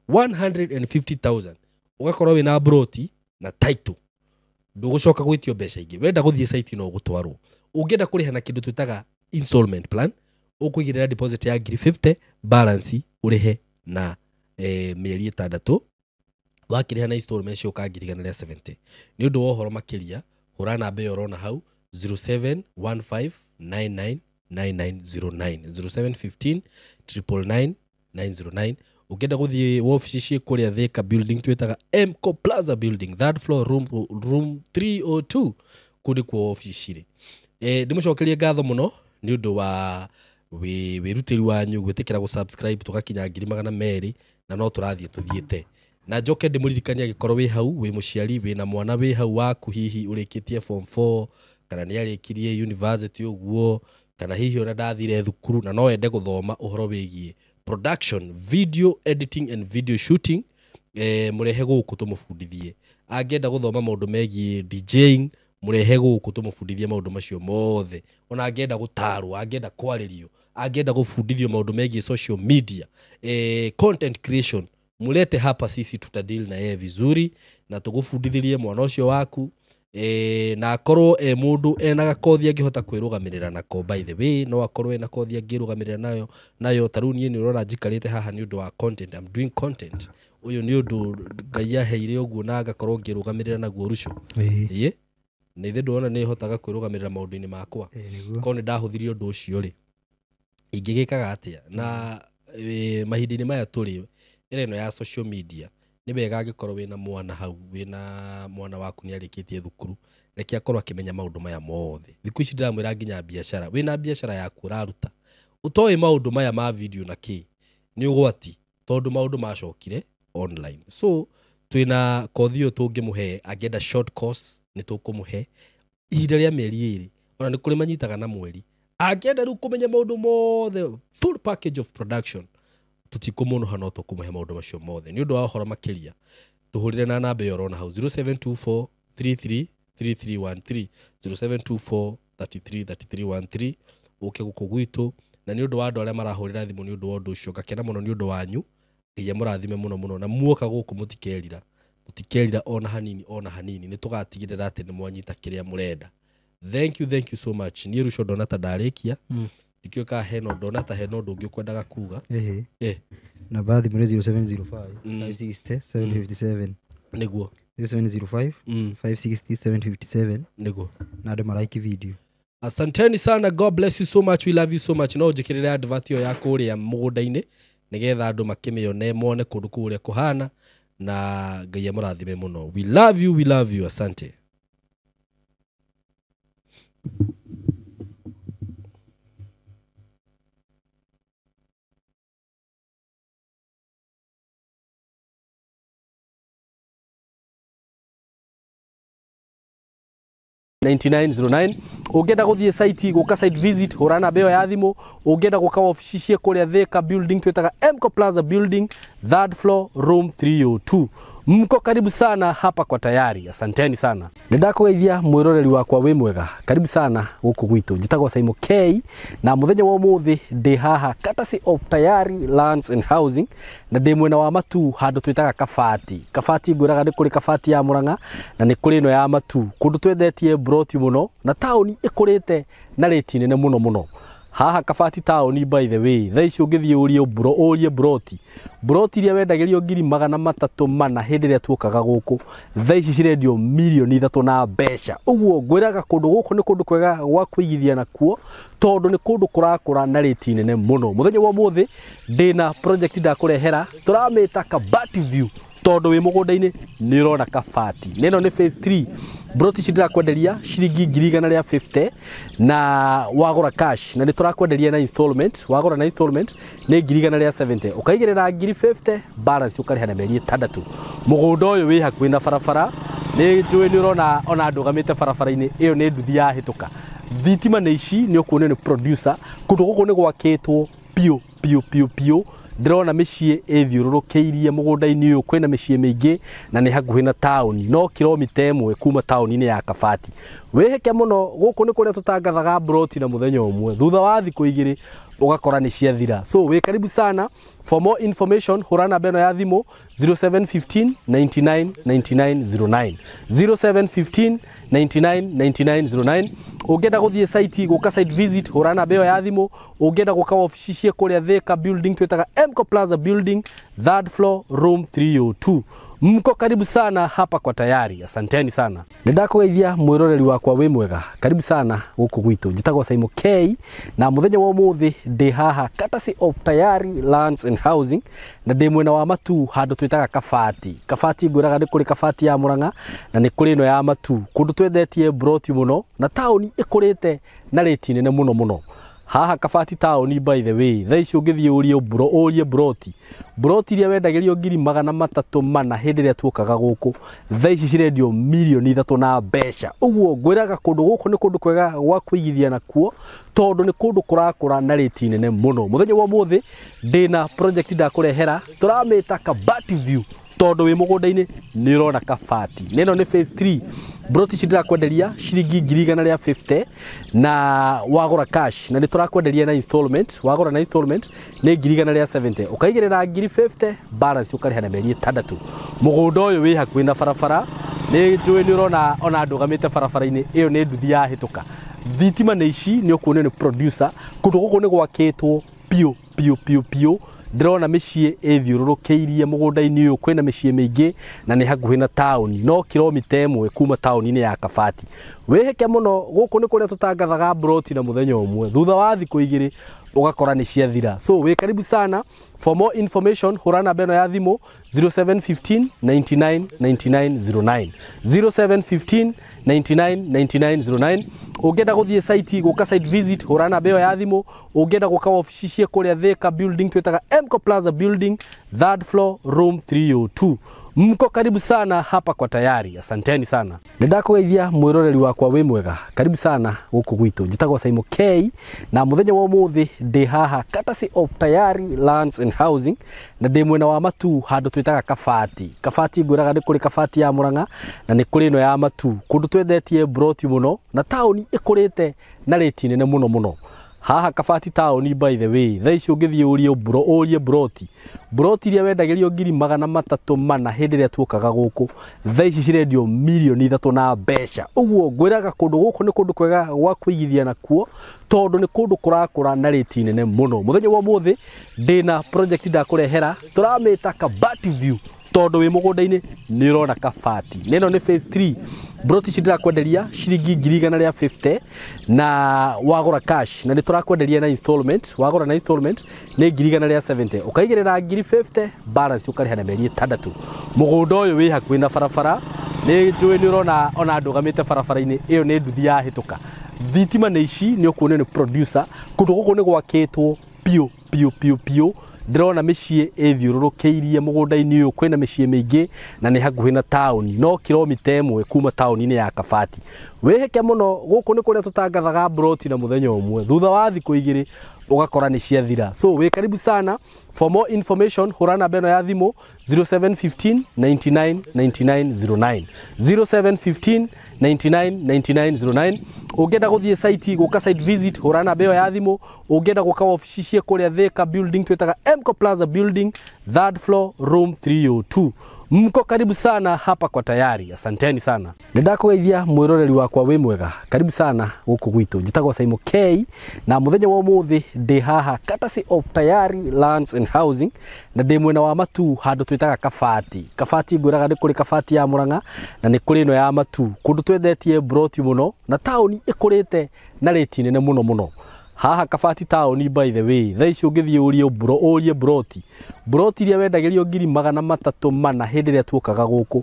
150,000 ũgakorwo wĩna broti na title ndũgũcoka gwĩtio mbeca ingĩ wenda gũthiĩ site no ũgũtwarwo. Ũngĩenda kũrĩha na kĩndũ twĩtaga installment plan ũkũigĩrĩra deposit ya ngiri 50 balance ũrĩhe na mĩeri 6 wakĩrĩha na installment cioka ngiri 170. Nĩ ũndũ wa ũhoro makĩria hũra namba ĩyo ũrona hau 0715999909 0715 999 909. Ũngĩenda gũthiĩ wabici ciĩ kũrĩa Thika building twĩtaga Mco Plaza building third floor room 302 kũu nĩkuo wabici cirĩ. Ndĩmũcokerie ngatho mũno nĩ ũndũ wa wĩrutĩri wanyu gwĩtĩkĩra gũ-subscribe tũgakinya 200,000 na no tũrathiĩ tũthiĩte. Na njoke ndĩmũririkanie angĩkorwo wĩ hau wĩ mũciari wĩna mwana wĩ hau waku hihi ũrĩkĩtie form 4 kana nĩ arĩkirie university ũguo kana hihi ona ndathire thukuru na no ende gũthoma ũhoro wĩgiĩ production video editing and video shooting mũrehe gũkũ tũmũbundithie. Angĩenda gũthoma maũndũ megiĩ DJing mũrehe gũkũ tũmũbundithie maũndũ macio mothe. Ona angĩenda gũtarwo angĩenda kwarĩrio angĩenda gũbundithio maũndũ megiĩ social media content creation mulete hapa sisi tutadeal na yeye vizuri na tũgũbundithĩrie mwana ũcio waku na akorwo mũndũ ena gakothi angĩhota kwĩrũgamĩrĩra nako by the way no akorwo ena kothi angĩrũgamĩrĩra nayo ta rĩu niĩ nĩ ũrona njikarĩte haha nĩ ũndũ wa content. I'm doing content ũyũ nĩ ũndũ Ngai aheire ũguo na ngakorwo ngĩrũgamĩrĩra naguo ruco ĩĩ na ithe ndona nĩ hotaga kwĩrũgamĩrĩra maũndũ-inĩ makwa korwo nĩ ndahũthĩrie ũndũ ũcio rĩ ingĩgĩkaga atĩa na mahinda-inĩ maya tũrĩ ĩra ĩno ya social media nĩ wega angĩkorwo wĩna mwana hau wĩna mwana waku nĩ arĩkĩtie thukuru reke akorwo akĩmenya maũndũ maya mothe. Thikũ ici ndĩramwĩra nginya biacara wĩna biacara yaku ũraruta ũtoĩ maũndũ maya ma video na kĩ nĩ ũgwati tondũ maũndũ macokire online. So twĩna kothi ũyũ tũngĩmũhe angĩenda short course nĩ tũkũmũhe ihinda rĩa mĩeri 2 ona nĩ kũrĩ manyitaga na mweri angĩenda rĩu kũmenya maũndũ mothe full package of production tũtikũmũnũha no tũkũmũhe maũndũ macio mothe. Nĩ ũndũ wa ũhoro makĩria tũhũrĩre na namba ĩyo ũrona hau 0724 33 3313 0724 33 3313 ũke gũkũ gwitũ. Na nĩ ũndũ wa andũ arĩa marahũrĩra thimũ nĩ ũndũ wa ũndũ ũcio ngakena mũno nĩ ũndũ wanyu Ngai amũrathime mũno mũno na muoka gũkũ mũtikerira ona hanini ona hanini nĩ tũgatigĩrĩra atĩ nĩ mwanyita kĩrĩa mũrenda. Thank you so much. Niĩ Ruco ndona ta ndarĩkia ndikĩũĩ kana hena ndona ta hena ũndũ ũngĩ ũkwendaga kuga. Namba ya thimũ nĩ 0705 560 757 nĩguo 0705 560 757 nĩguo na andũ maraiki video. Asanteni sana, God bless you so much, we love you so much. No njĩkĩrĩre advert ĩyo ya kũrĩa mũgũnda-inĩ nĩgetha andũ makĩmĩone mone kũndũ kũu ũrĩa kũhana na Ngai amũrathime mũno. We love you, we love you. Asante. 9909 ũngĩenda gũthiĩ site gũka site visit hũra namba ĩyo ya thimũ. Ũngĩenda gũka wabici ciĩ kũrĩa Thika building twĩtaga Mco Plaza building third floor room 302. Mko karibu sana hapa kwa tayari. Asanteni sana. Nĩndakũgeithia mwĩroreri wakwa wĩ mwega. Karibu sana gũkũ gwitũ. Njĩtagwo Saimo K na mũthenya wa ũmũthĩ ndĩ haha courtesy of Tayari Lands and Housing na ndĩ mwena wa Matuu handũ twĩtaga Kabati. Kabati ngwĩraga nĩ kũrĩ Kabati ya Murang'a na nĩ kũrĩ ĩno ya Matuu. Kũndũ twendetie broti mũno na taũni ĩkũrĩte na rĩti nene mũno mũno. Haha Kabati taũni by the way thaa ici ũngĩthiĩ ũrie broti broti iria wendagĩrio 340,000 hĩndĩ ĩrĩa tuokaga gũkũ thaa ici cirendio 3 milioni na mbeca. Ũguo ngwĩraga kũndũ gũkũ nĩ kũndũ kwega gwa kũigithia nakuo tondũ nĩ kũndũ kũrakũra na rĩti nene mũno. Mũthenya wa ũmũthĩ ndĩna project ndakũrehera tũramĩta Kabati View tondũ wĩ mũgũnda-inĩ nĩ ũrona Kabati. Na ĩno nĩ phase 3 broti ici ndĩrakwenderia ciringi 150,000 na wagũra cash na nĩ tũrakwenderia na installment wagũra na installment nĩ 170,000 ũkaigĩrĩra 50,000 balance ũkarĩha na mĩeri 6. Mũgũnda ũyũ wĩ hakuhĩ na barabara nĩ njũĩ nĩ ũrona ona ndũgamĩte barabara-inĩ ĩyo nĩ nduthi yahĩtũka. Thitima nĩ ici nĩ ũkuona nĩ producer. Kũndũ gũkũ nĩ gwakĩtwo Piũ piũ piũ piũ. Ndĩrona mĩciĩ ĩthiũrũrũkĩirie mũgũnda-inĩ ũyũ, kwĩna mĩciĩ mĩingĩ na nĩ hakuhĩ na taũni, no kilomita 1 kuma taũni-inĩ ya Kabati. Wĩhĩke mũno, gũkũ nĩ kũrĩa tũtangathaga mburoti na mũthenya ũmwe, thutha wa thikũ 2 ũgakora nĩ ciathira. So wĩ karibu sana. For more information hũra namba ĩno ya thimũ 0715 99 99 09, 0715 99 99 09. Ũngĩenda gũthiĩ site, gũka site visit, hũra namba ĩyo ya thimũ. Ũngĩenda gũka wabici ciĩ kũrĩa Thika building, twĩtaga Mco Plaza building, 3rd floor, room 302. Mko karibu sana hapa kwa Tayari. Asanteni sana. Nĩ ndakũgeithia mwĩroreri wakwa, wĩ mwega. Karibu sana gũkũ gwitũ. Njĩtagwo Simon K na mũthenya wa ũmũthĩ ndĩ haha courtesy of Tayari Lands and Housing, na ndĩ mwena wa Matuu handũ twĩtaga Kabati. Kabati ngwĩraga nĩ kũrĩ Kabati ya Murang'a na nĩ kũrĩ ĩno ya Matuu, kũndũ twendetie mburoti mũno na taũni ĩkũrĩte na rĩti nene mũno mũno. Haha Kabati taũni, by the way, thaa ici ũngĩthiĩ ũrie mburoti, mburoti iria wendagĩrio 340,000 hĩndĩ ĩrĩa tuokaga gũkũ, thaa ici cirendio 3 million na mbeca. Ũguo ngwĩraga kũndũ gũkũ nĩ kũndũ kwega gwa kũigithia nakuo, tondũ nĩ kũndũ kũrakũra na rĩti nene mũno. Mũthenya wa ũmũthĩ ndĩna project ndakũrehera, tũramĩta Kabati View, tondũ wĩ mũgũnda-inĩ nĩ ũrona Kabati. Na ĩno nĩ phase 3. Mburoti ici ndĩrakwenderia ciringi 150,000 na wagũra cash, na nĩ tũrakwenderia na installment. Wagũra na installment nĩ 170,000, ũkaigĩrĩra 50,000, balance ũkarĩha na mĩeri 6. Mũgũnda ũyũ wĩ hakuhĩ na barabara. Nĩ njũĩ nĩ ũrona ona ndũgamĩte barabara-inĩ ĩyo, nĩ nduthi yahĩtũka. Thitima nĩ ici, nĩ ũkuonio nĩ producer. Kũndũ gũkũ nĩ gwakĩtwo piũ piũ piũ piũ. Ndĩrona mĩciĩ ĩthiũrũrũkĩirie mũgũnda-inĩ ũyũ, kwĩna mĩciĩ mĩingĩ na nĩ hakuhĩ na taũni, no kilomita 1 kuma taũni-inĩ ya Kabati. Wĩhĩke mũno, gũkũ nĩ kũrĩa tũtangathaga mburoti na mũthenya ũmwe, thutha wa thikũ 2 ũgakora nĩ ciathira. So wĩ karibu sana. For more information hũra namba ĩno ya thimũ 0715 99 99 09, 0715 99 99 09. Ũngĩenda gũthiĩ site, gũka site visit, hũra namba ĩyo ya thimũ. Ũngĩenda gũka wabici ciĩ kũrĩa Thika building, twĩtaga Mco Plaza building, 3rd floor, room 302. Mko karibu sana hapa kwa Tayari. Asanteni sana. Nĩ ndakũgeithia mwĩroreri wakwa, wĩ mwega. Karibu sana gũkũ gwitũ. Njĩtagwo Simon K na mũthenya wa ũmũthĩ ndĩ haha courtesy of Tayari Lands and Housing, na ndĩ mwena wa Matuu handũ twĩtaga Kabati. Kabati ngwĩraga nĩ kũrĩ Kabati ya Murang'a na nĩ kũrĩ ĩno ya Matuu, kũndũ twendetie mburoti mũno na taũni ĩkũrĩte na rĩti nene mũno mũno. Haha Kabati taũni, by the way, thaa ici ũngĩthiĩ ũrie mburoti, mburoti iria wendagĩrio 340,000 hĩndĩ ĩrĩa tuokaga gũkũ, thaa ici cirendio 3 million na mbeca. Ũguo ngwĩraga kũndũ gũkũ nĩ kũndũ kwega gwa kũigithia nakuo, tondũ nĩ kũndũ kũrakũra na rĩti nene mũno. Mũthenya wa ũmũthĩ ndĩna project ndakũrehera, tũramĩta Kabati View, tondũ wĩ mũgũnda-inĩ nĩ ũrona Kabati. Na ĩno nĩ phase 3. Mburoti ici ndĩrakwenderia ciringi 150,000 na wagũra cash, na nĩ tũrakwenderia na installment. Wagũra na installment nĩ 170,000, ũkaigĩrĩra 50,000, balance ũkarĩha na mĩeri 6. Mũgũnda ũyũ wĩ hakuhĩ na barabara. Nĩ njũĩ nĩ ũrona ona ndũgamĩte barabara-inĩ ĩyo, nĩ nduthi yahĩtũka. Thitima nĩ ici, nĩ ũkuonio nĩ producer. Kũndũ gũkũ nĩ gwakĩtwo piũ piũ piũ piũ. Ndĩrona mĩciĩ ĩthiũrũrũkĩirie mũgũnda-inĩ ũyũ, kwĩna mĩciĩ mĩingĩ na nĩ hakuhĩ na taũni, no kilomita 1 kuma taũni-inĩ ya Kabati. Wĩhĩke mũno, gũkũ nĩ kũrĩa tũtangathaga mburoti na mũthenya ũmwe, thutha wa thikũ 2 ũgakora nĩ ciathira. So wĩ karibu sana. For more information hũra namba ĩno ya thimũ 0715 99 99 09, 0715 99 99 09. Ũngĩenda gũthiĩ site, gũka site visit, hũra namba ĩyo ya thimũ. Ũngĩenda gũka wabici ciĩ kũrĩa Thika building, twĩtaga Mco Plaza building, 3rd floor, room 302. Mko karibu sana hapa kwa Tayari. Asanteni sana. Nĩ ndakũgeithia mwĩroreri wakwa, wĩ mwega. Karibu sana gũkũ gwitũ. Njĩtagwo Simon K na mũthenya wa ũmũthĩ ndĩ haha courtesy of Tayari Lands and Housing, na ndĩ mwena wa Matuu handũ twĩtaga Kabati. Kabati ngwĩraga nĩ kũrĩ Kabati ya Murang'a na nĩ kũrĩ ĩno ya Matuu, kũndũ twendetie mburoti mũno na taũni ĩkũrĩte na rĩti nene mũno mũno. Haha Kabati taũni, by the way, thaa ici ũngĩthiĩ ũrie mburoti, mburoti iria wendagĩrio 340,000 hĩndĩ ĩrĩa tuokaga gũkũ,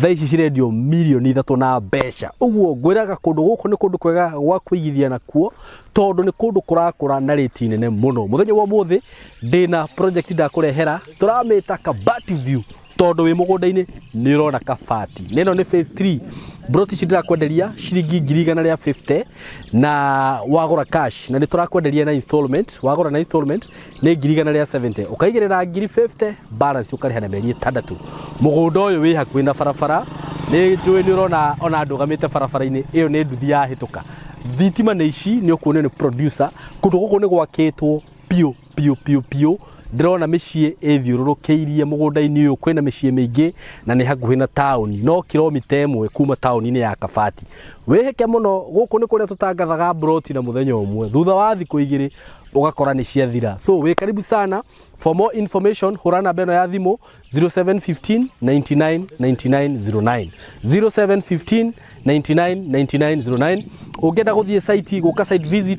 thaa ici cirendio 3 million na mbeca. Ũguo ngwĩraga kũndũ gũkũ nĩ kũndũ kwega gwa kũigithia nakuo, tondũ nĩ kũndũ kũrakũra na rĩti nene mũno. Mũthenya wa ũmũthĩ ndĩna project ndakũrehera, tũramĩta Kabati View, tondũ wĩ mũgũnda-inĩ nĩ ũrona Kabati. Na ĩno nĩ phase 3. Broti ici ndĩrakwenderia ciringi 150,000 na wagũra cash, na nĩ tũrakwenderia na installment. Wagũra na installment nĩ 170,000, ũkaigĩrĩra 50,000, balance ũkarĩha na mĩeri 6. Mũgũnda ũyũ wĩ hakuhĩ na barabara, nĩ njũĩ nĩ ũrona ona ndũgamĩte barabara-inĩ ĩyo nĩ nduthi yahĩtũka. Thitima nĩ ici, nĩ ũkuonio nĩ producer. Kũndũ gũkũ nĩ gwakĩtwo piũ piũ piũ piũ. Ndĩrona mĩciĩ ĩthiũrũrũkĩirie mũgũnda-inĩ ũyũ, kwĩna mĩciĩ mĩingĩ na nĩ hakuhĩ na taũni, no kilomita 1 kuma taũni-inĩ ya Kabati. Wĩhĩke mũno, gũkũ nĩ kũrĩa tũtangathaga broti na mũthenya ũmwe, thutha wa thikũ 2 ũgakora nĩ ciathira. So wĩ karibu sana. For more information hũra namba ĩno ya thimũ 0715 99 99 09, 0715 99 99 09. Ũngĩenda gũthiĩ site, gũka site visit.